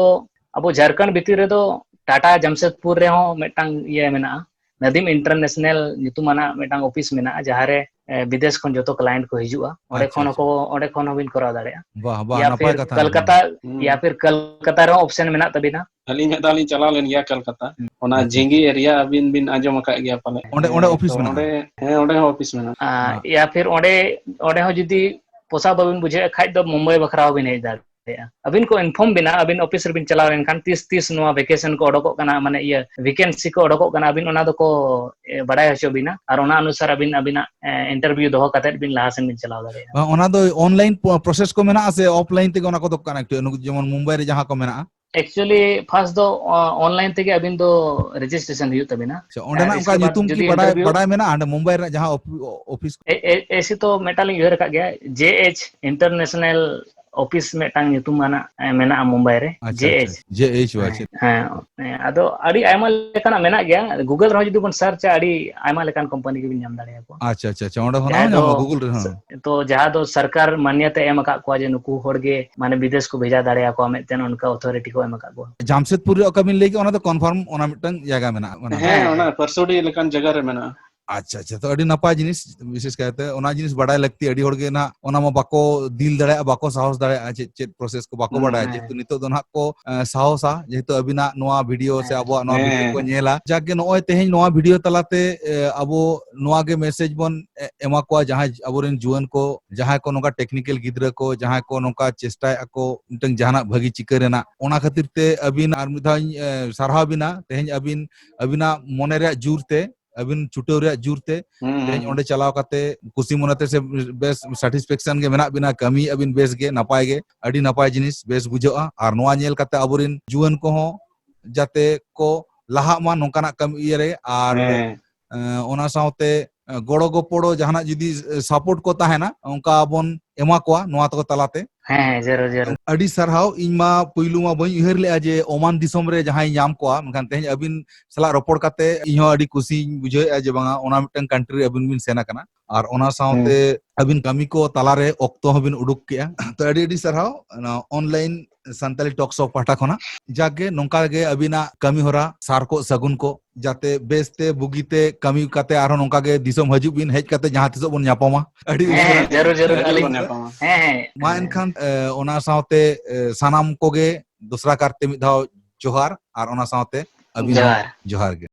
ᱟᱵᱚ ᱡᱷᱟᱲᱠᱷᱚᱸᱰ ᱵᱷᱤᱛᱤᱨ ᱨᱮᱫᱚ ᱴᱟᱴᱟ ᱡᱟᱢᱥᱮᱫᱽᱯᱩᱨ ᱨᱮᱦᱚᱸ ᱢᱤᱫᱴᱟᱝ ᱤᱭᱟᱹ ᱢᱮᱱᱟᱜᱼᱟ, ᱱᱟᱫᱤᱢ ᱤᱱᱴᱟᱨᱱᱮᱥᱱᱟᱞ ᱧᱩᱛᱩᱢᱟᱱᱟᱜ ᱢᱤᱫᱴᱟᱝ ᱚᱯᱷᱤᱥ ᱢᱮᱱᱟᱜᱼᱟ, ᱡᱟᱦᱟᱸᱨᱮ, ᱮ, ᱵᱤᱫᱮᱥ ᱠᱷᱚᱱ ᱡᱚᱛᱚ ᱠᱞᱟᱭᱮᱱᱴ ᱠᱚ ᱦᱤᱡᱩᱜᱼᱟ᱾ ᱚᱸᱰᱮ ᱟᱪᱪᱷᱟ, ᱠᱷᱚᱱ ᱟᱪᱪᱷᱟ᱾ ᱦᱚᱸᱠᱚ, ᱚᱸᱰᱮ ᱠᱷᱚᱱ ᱦᱚᱸᱵᱤᱱ ᱠᱚᱨᱟᱣ ᱫᱟᱲᱮᱭᱟᱜᱼᱟ᱾ ᱵᱟᱦ, ᱵᱟᱦ, ᱭᱟ ᱱᱟᱯᱟᱭ ᱯᱷᱤᱨ ᱠᱟᱛᱷᱟ ᱠᱟᱞᱠᱟᱛᱟ, ᱢᱮᱱᱟᱜᱼᱟ᱾ ᱦᱩᱸ᱾ ᱭᱟ ᱯᱷᱤᱨ ᱠᱟᱞᱠᱟᱛᱟ ᱨᱮᱦᱚᱸ ᱚᱯᱥᱮᱱ ᱢᱮᱱᱟᱜ ᱛᱟᱵᱤᱱᱟ᱾ ᱟᱹᱞᱤᱧ ᱢᱤᱫ ᱫᱷᱟᱣ ᱞᱤᱧ ᱪᱟᱞᱟᱣ ᱞᱮᱱ ᱜᱮᱭᱟ ᱠᱟᱞᱠᱟᱛᱟ᱾ ᱦᱩᱸ᱾ ᱚᱱᱟ ᱟᱪᱪᱷᱟ, ᱟᱪᱪᱷᱟ᱾ ᱡᱤᱝᱜᱤ ᱮᱨᱤᱭᱟ ᱟᱹᱵᱤᱱ ᱵᱤᱱ ᱟᱸᱡᱚᱢ ᱟᱠᱟᱫ ᱜᱮᱭᱟ ᱯᱟᱞᱮ᱾ ᱚᱸᱰᱮ, ᱚᱸᱰᱮ ᱦᱮᱸ, ᱚᱯᱷᱤᱥ ᱛᱚ ᱢᱮᱱᱟᱜᱼᱟ? ᱚᱸᱰᱮ, ᱦᱮᱸ, ᱚᱸᱰᱮ ᱦᱚᱸ ᱚᱯᱷᱤᱥ ᱢᱮᱱᱟᱜᱼᱟ᱾ ᱟᱨ ᱵᱟᱦ᱾ ᱭᱟ ᱯᱷᱤᱨ ᱚᱸᱰᱮ, ᱚᱸᱰᱮ ᱦᱚᱸ ᱡᱩᱫᱤ ᱯᱚᱥᱟᱣ ᱵᱟᱵᱤᱱ ᱵᱩᱡᱷᱟᱹᱣᱮᱫ ᱠᱷᱟᱡ ᱫᱚ ᱢᱩᱢᱵᱟᱭ ᱵᱟᱠᱷᱨᱟ ᱦᱚᱸᱵᱤᱱ ᱦᱮᱡ ᱫᱟᱲᱮᱭᱟᱜᱼᱟ᱾ ᱫᱟᱲᱮᱭᱟᱜᱼᱟ᱾ ᱟᱹᱵᱤᱱ ᱠᱚ inform ᱵᱤᱱᱟ, ᱟᱹᱵᱤᱱ ᱚᱯᱷᱤᱥ ᱨᱮᱵᱤᱱ ᱪᱟᱞᱟᱣ ᱞᱮᱱᱠᱷᱟᱱ ᱛᱤᱥ ᱛᱤᱥ ᱱᱚᱣᱟ vacation ᱠᱚ ᱚᱰᱚᱠᱚᱜ ᱠᱟᱱᱟ, ᱢᱟᱱᱮ ᱤᱭᱟᱹ vacancy ᱠᱚ ᱚᱰᱚᱠᱚᱜ ᱠᱟᱱᱟ, ᱟᱹᱵᱤᱱ ᱚᱱᱟ ᱫᱚᱠᱚ ᱮ, ᱵᱟᱰᱟᱭ ᱦᱚᱪᱚ ᱵᱤᱱᱟ, ᱟᱨ ᱚᱱᱟ ᱚᱱᱩᱥᱟᱨ ᱟᱹᱵᱤᱱ ᱟᱹᱵᱤᱱᱟᱜ ᱮ, interview ᱫᱚᱦᱚ ᱠᱟᱛᱮᱫ ᱵᱤᱱ ᱞᱟᱦᱟ ᱥᱮᱱ ᱵᱤᱱ ᱪᱟᱞᱟᱣ ᱫᱟᱲᱮᱭᱟᱜᱼᱟ᱾ ᱵᱟᱝ, ᱚᱱᱟ ᱫᱚ online ᱯᱨᱚ-, process ᱠᱚ ᱢᱮᱱᱟᱜᱼᱟ ᱥᱮ offline ᱛᱮᱜᱮ ᱚᱱᱟ ᱠᱚᱫᱚ connect ᱦᱩᱭᱩᱜᱼᱟ? ᱱᱩᱠᱩ ᱡᱮᱢᱚᱱ ᱢᱩᱢᱵᱟᱭ ᱨᱮ ᱡᱟᱦᱟᱸ ᱠᱚ ᱢᱮᱱᱟᱜᱼᱟ᱾ Actually first ᱫᱚ ᱚ, online ᱛᱮᱜᱮ ᱟᱹᱵᱤᱱ ᱫᱚ registration ᱦᱩᱭᱩᱜ ᱛᱟᱹᱵᱤᱱᱟ᱾ ᱟᱪᱪᱷᱟ, ᱚᱸᱰᱮᱱᱟᱜ ᱟᱨ ᱚᱱᱠᱟ ᱤᱥᱠᱮ ᱵᱟᱫ ᱧᱩᱛᱩᱢ ᱠᱤ ᱡᱩᱫᱤ ᱵᱟᱰᱟᱭ, interview ᱵᱟᱰᱟᱭ ᱢᱮᱱᱟᱜᱼᱟ ᱚᱸᱰᱮ ᱢᱩᱢᱵᱟᱭ ᱨᱮᱱᱟᱜ ᱡᱟᱦᱟᱸ ᱚᱯᱷᱤ-, ᱚ-, ᱚᱯᱷᱤᱥ? ᱮ-, ᱮ-, ᱮᱭᱥᱮ ᱛᱚ ᱢᱤᱫᱴᱟᱝ ᱞᱤᱧ ᱩᱭᱦᱟᱹᱨ ᱟᱠᱟᱫ ᱜᱮᱭᱟ, JH International Office ᱢᱤᱫᱴᱟᱝ ᱧᱩᱛᱩᱢᱟᱱᱟᱜ ᱮ, ᱢᱮᱱᱟᱜᱼᱟ ᱢᱩᱢᱵᱟᱭ ᱨᱮ, ᱟᱪᱪᱷᱟ, ᱟᱪᱪᱷᱟ, JH᱾ JH, ᱦᱮᱸ, ᱟᱪᱪᱷᱟ᱾ ᱦᱮᱸ, ᱦᱮᱸ, ᱟᱫᱚ ᱟᱹᱰᱤ ᱟᱭᱢᱟ ᱞᱮᱠᱟᱱᱟᱜ ᱢᱮᱱᱟᱜ ᱜᱮᱭᱟ, Google ᱨᱮᱦᱚᱸ ᱡᱩᱫᱤ ᱵᱚᱱ search ᱟ, ᱟᱹᱰᱤ ᱟᱭᱢᱟ ᱞᱮᱠᱟᱱ ᱠᱳᱢᱯᱟᱱᱤ ᱜᱮᱵᱤᱱ ᱧᱟᱢ ᱫᱟᱲᱮᱭᱟᱠᱚᱣᱟ᱾ ᱟᱪᱪᱷᱟ, ᱟᱪᱪᱷᱟ, ᱟᱪᱪᱷᱟ, ᱚᱸᱰᱮ ᱠᱷᱚᱱᱟᱜ ᱦᱚᱸ ᱡᱟᱦᱟᱸ ᱫᱚ ᱧᱟᱢᱚᱜᱼᱟ Google ᱨᱮᱦᱚᱸ᱾ ᱛᱚ ᱡᱟᱦᱟᱸ ᱫᱚ ᱥᱚᱨᱠᱟᱨ ᱢᱟᱱᱭᱟᱛᱟ ᱮᱢ ᱟᱠᱟᱫ ᱠᱚᱣᱟ ᱡᱮ ᱱᱩᱠᱩ ᱦᱚᱲ ᱜᱮ ᱢᱟᱱᱮ ᱵᱤᱫᱮᱥ ᱠᱚ ᱵᱷᱮᱡᱟ ᱫᱟᱲᱮᱭᱟᱠᱚᱣᱟ, ᱢᱤᱫᱴᱮᱱ ᱚᱱᱠᱟ authority ᱠᱚ ᱮᱢ ᱟᱠᱟᱫ ᱠᱚᱣᱟ᱾ ᱡᱟᱢᱥᱮᱫᱽᱯᱩᱨ ᱨᱮ ᱚᱠᱟ ᱵᱤᱱ ᱞᱟᱹᱭ ᱠᱮᱫ, ᱚᱱᱟ ᱫᱚ confirm ᱚᱱᱟ ᱢᱤᱫᱴᱟᱝ ᱡᱟᱭᱜᱟ ᱢᱮᱱᱟᱜᱼᱟ, ᱚᱱᱟ ᱦᱮᱸ, ᱦᱮᱸ, ᱚᱱᱟ ᱦᱮᱸ᱾ ᱯᱟᱹᱨᱥᱟᱹᱰᱤ ᱞᱮᱠᱟᱱ ᱡᱟᱭᱜᱟ ᱨᱮ ᱢᱮᱱᱟᱜᱼᱟ᱾ ᱟᱪᱪᱷᱟ, ᱟᱪᱪᱷᱟ, ᱛᱚ ᱟᱹᱰᱤ ᱱᱟᱯᱟᱭ ᱡᱤᱱᱤᱥ, ᱵᱤᱥᱮᱥ ᱠᱟᱭᱛᱮ ᱚᱱᱟ ᱡᱤᱱᱤᱥ ᱵᱟᱰᱟᱭ ᱞᱟᱹᱠᱛᱤ᱾ ᱟᱹᱰᱤ ᱦᱚᱲ ᱜᱮ ᱱᱟᱦᱟᱜ ᱚᱱᱟ ᱢᱟ ᱵᱟᱠᱚ deal ᱫᱟᱲᱮᱭᱟᱜᱼᱟ, ᱵᱟᱠᱚ ᱥᱟᱦᱚᱥ ᱫᱟᱲᱮᱭᱟᱜᱼᱟ, ᱪᱮᱫ, ᱪᱮᱫ process ᱠᱚ ᱵᱟᱠᱚ ᱦᱩᱸ, ᱵᱟᱰᱟᱭᱟ᱾ ᱦᱮᱸ᱾ ᱡᱮᱦᱮᱛᱩ ᱱᱤᱛᱚᱜ ᱫᱚ ᱱᱟᱦᱟᱜ ᱠᱚ, ᱮ, ᱥᱟᱦᱚᱥᱟ, ᱡᱮᱦᱮᱛᱩ ᱟᱹᱵᱤᱱᱟᱜ ᱱᱚᱣᱟ video ᱥᱮ ᱦᱮᱸ᱾ ᱟᱵᱚᱣᱟᱜ ᱱᱚᱣᱟ video ᱦᱮᱸ᱾ ᱠᱚ ᱧᱮᱞᱟ᱾ ᱡᱟᱠ ᱜᱮ ᱱᱚᱜᱼᱚᱭ ᱛᱮᱦᱮᱧ ᱱᱚᱣᱟ video ᱛᱟᱞᱟᱛᱮ, ᱮ, ᱟᱵᱚ ᱱᱚᱣᱟ ᱜᱮ message ᱵᱚᱱ ᱮ-, ᱮᱢᱟ ᱠᱚᱣᱟ, ᱡᱟᱦᱟᱸᱭ ᱟᱵᱚᱨᱮᱱ ᱡᱩᱣᱟᱹᱱ ᱠᱚ, ᱡᱟᱦᱟᱸᱭ ᱠᱚ ᱱᱚᱝᱠᱟ technical ᱜᱤᱫᱽᱨᱟᱹ ᱠᱚ, ᱡᱟᱦᱟᱸᱭ ᱠᱚ ᱱᱚᱝᱠᱟ ᱪᱮᱥᱴᱟᱭᱮᱫᱼᱟ ᱠᱚ ᱢᱤᱫᱴᱟᱝ ᱡᱟᱦᱟᱱᱟᱜ ᱵᱷᱟᱹᱜᱤ ᱪᱤᱠᱟᱹ ᱨᱮᱱᱟᱜ᱾ ᱚᱱᱟ ᱠᱷᱟᱹᱛᱤᱨ ᱛᱮ ᱟᱹᱵᱤᱱ ᱟᱨ ᱢᱤᱫ ᱫᱷᱟᱣ ᱤᱧ, ᱮ, ᱥᱟᱨᱦᱟᱣ ᱵᱤᱱᱟ᱾ ᱛᱮᱦᱮᱧ ᱟᱹᱵᱤᱱ, ᱟᱹᱵᱤᱱᱟᱜ ᱢᱚᱱᱮ ᱨᱮᱭᱟᱜ ᱡᱳᱨ ᱛᱮ, ᱟᱹᱵᱤᱱ ᱪᱷᱩᱴᱟᱹᱣ ᱨᱮᱭᱟᱜ ᱡᱳᱨ ᱛᱮ, ᱦᱩᱸ, ᱦᱩᱸ, ᱛᱮᱦᱮᱧ ᱦᱩᱸ᱾ ᱚᱸᱰᱮ ᱪᱟᱞᱟᱣ ᱠᱟᱛᱮ ᱠᱩᱥᱤ ᱢᱚᱱᱮ ᱛᱮ ᱥᱮ ᱵᱮᱥ satisfaction ᱜᱮ ᱢᱮᱱᱟᱜ ᱵᱤᱱᱟ, ᱠᱟᱹᱢᱤᱭᱮᱫᱼᱟ ᱵᱤᱱ ᱵᱮᱥ ᱜᱮ, ᱱᱟᱯᱟᱭ ᱜᱮ, ᱟᱹᱰᱤ ᱱᱟᱯᱟᱭ ᱡᱤᱱᱤᱥ, ᱵᱮᱥ ᱵᱩᱡᱷᱟᱹᱜᱼᱟ᱾ ᱟᱨ ᱱᱚᱣᱟ ᱧᱮᱞ ᱠᱟᱛᱮ ᱟᱵᱚᱨᱮᱱ ᱡᱩᱣᱟᱹᱱ ᱠᱚᱦᱚᱸ ᱡᱟᱛᱮ ᱠᱚ ᱞᱟᱦᱟᱜ ᱢᱟ ᱱᱚᱝᱠᱟᱱᱟᱜ ᱠᱟᱹᱢᱤ ᱤᱭᱟᱹ ᱨᱮ, ᱟᱨ ᱦᱮᱸ᱾ ᱮᱸ, ᱚᱱᱟ ᱥᱟᱶᱛᱮ, ᱮᱸ, ᱜᱚᱲᱚ ᱜᱚᱯᱚᱲᱚ ᱡᱟᱦᱟᱱᱟᱜ ᱡᱩᱫᱤ, ᱮ, support ᱠᱚ ᱛᱟᱦᱮᱱᱟ, ᱚᱱᱠᱟ ᱵᱚᱱ ᱮᱢᱟ ᱠᱚᱣᱟ ᱱᱚᱣᱟ ᱛᱟᱠᱚ ᱛᱟᱞᱟᱛᱮ᱾ ᱦᱮᱸ, ᱦᱮᱸ, ᱡᱟᱹᱨᱩᱲ, ᱡᱟᱹᱨᱩᱲ᱾ ᱟᱹᱰᱤ ᱥᱟᱨᱦᱟᱣ᱾ ᱤᱧ ᱢᱟ ᱯᱩᱭᱞᱩ ᱢᱟ ᱵᱟᱹᱧ ᱩᱭᱦᱟᱹᱨ ᱞᱮᱜᱼᱟ ᱡᱮ ᱳᱢᱟᱱ ᱫᱤᱥᱚᱢ ᱨᱮ ᱡᱟᱦᱟᱸᱭ ᱧᱟᱢ ᱠᱚᱣᱟ, ᱢᱮᱱᱠᱷᱟᱱ ᱛᱮᱦᱮᱧ ᱟᱹᱵᱤᱱ ᱥᱟᱞᱟᱜ ᱨᱚᱯᱚᱲ ᱠᱟᱛᱮ ᱤᱧ ᱦᱚᱸ ᱟᱹᱰᱤ ᱠᱩᱥᱤᱧ ᱵᱩᱡᱷᱟᱹᱣᱮᱫᱼᱟ ᱡᱮ ᱵᱟᱝᱟ, ᱚᱱᱟ ᱢᱤᱫᱴᱟᱝ country ᱨᱮ ᱟᱹᱵᱤᱱ ᱵᱤᱱ ᱥᱮᱱ ᱟᱠᱟᱱᱟ᱾ ᱟᱨ ᱚᱱᱟ ᱥᱟᱶᱛᱮ ᱦᱩᱸ᱾ ᱟᱹᱵᱤᱱ ᱠᱟᱹᱢᱤ ᱠᱚ ᱛᱟᱞᱟᱨᱮ ᱚᱠᱛᱚ ᱦᱚᱸᱵᱤᱱ ᱩᱰᱩᱠ ᱠᱮᱜᱼᱟ᱾ ᱛᱚ ᱟᱹᱰᱤ ᱟᱹᱰᱤ ᱥᱟᱨᱦᱟᱣ᱾ ᱚᱱᱟ online Santali Talk Show ᱯᱟᱦᱴᱟ ᱠᱷᱚᱱᱟᱜ ᱡᱟᱠ ᱜᱮ ᱱᱚᱝᱠᱟ ᱜᱮ ᱟᱹᱵᱤᱱᱟᱜ ᱠᱟᱹᱢᱤ ᱦᱚᱨᱟ ᱥᱟᱨ ᱠᱚᱜ ᱥᱟᱹᱜᱩᱱ ᱠᱚᱜ, ᱡᱟᱛᱮ ᱵᱮᱥᱛᱮ ᱵᱩᱜᱤᱛᱮ ᱠᱟᱹᱢᱤ ᱠᱟᱛᱮ ᱟᱨᱦᱚᱸ ᱱᱚᱝᱠᱟ ᱜᱮ ᱫᱤᱥᱚᱢ ᱦᱤᱡᱩᱜ ᱵᱤᱱ, ᱦᱮᱡ ᱠᱟᱛᱮ ᱡᱟᱦᱟᱸ ᱛᱤᱥᱚᱜ ᱵᱚᱱ ᱧᱟᱯᱟᱢᱟ᱾ ᱟᱹᱰᱤ ᱦᱮᱸ, ᱩᱥᱟᱹᱨᱟ᱾ ᱦᱮᱸ, ᱡᱟᱹᱨᱩᱲ, ᱡᱟᱹᱨᱩᱲ, ᱡᱟᱹᱨᱩᱲ ᱟᱹᱞᱤᱧ ᱵᱚᱱ ᱧᱟᱯᱟᱢᱟ᱾ ᱦᱮᱸ, ᱦᱮᱸ᱾ ᱢᱟ ᱦᱮᱸ᱾ ᱮᱱᱠᱷᱟᱱ, ᱮ, ᱚᱱᱟ ᱥᱟᱶᱛᱮ, ᱮ, ᱥᱟᱱᱟᱢ ᱠᱚᱜᱮ ᱫᱚᱥᱨᱟ ᱠᱟᱨᱛᱮ ᱢᱤᱫ ᱫᱷᱟᱣ ᱡᱚᱦᱟᱨ, ᱟᱨ ᱚᱱᱟ ᱥᱟᱶᱛᱮ ᱟᱹᱵᱤᱱ ᱦᱚᱸ ᱡᱚᱦᱟᱨ᱾ ᱡᱚᱦᱟᱨ ᱜᱮ᱾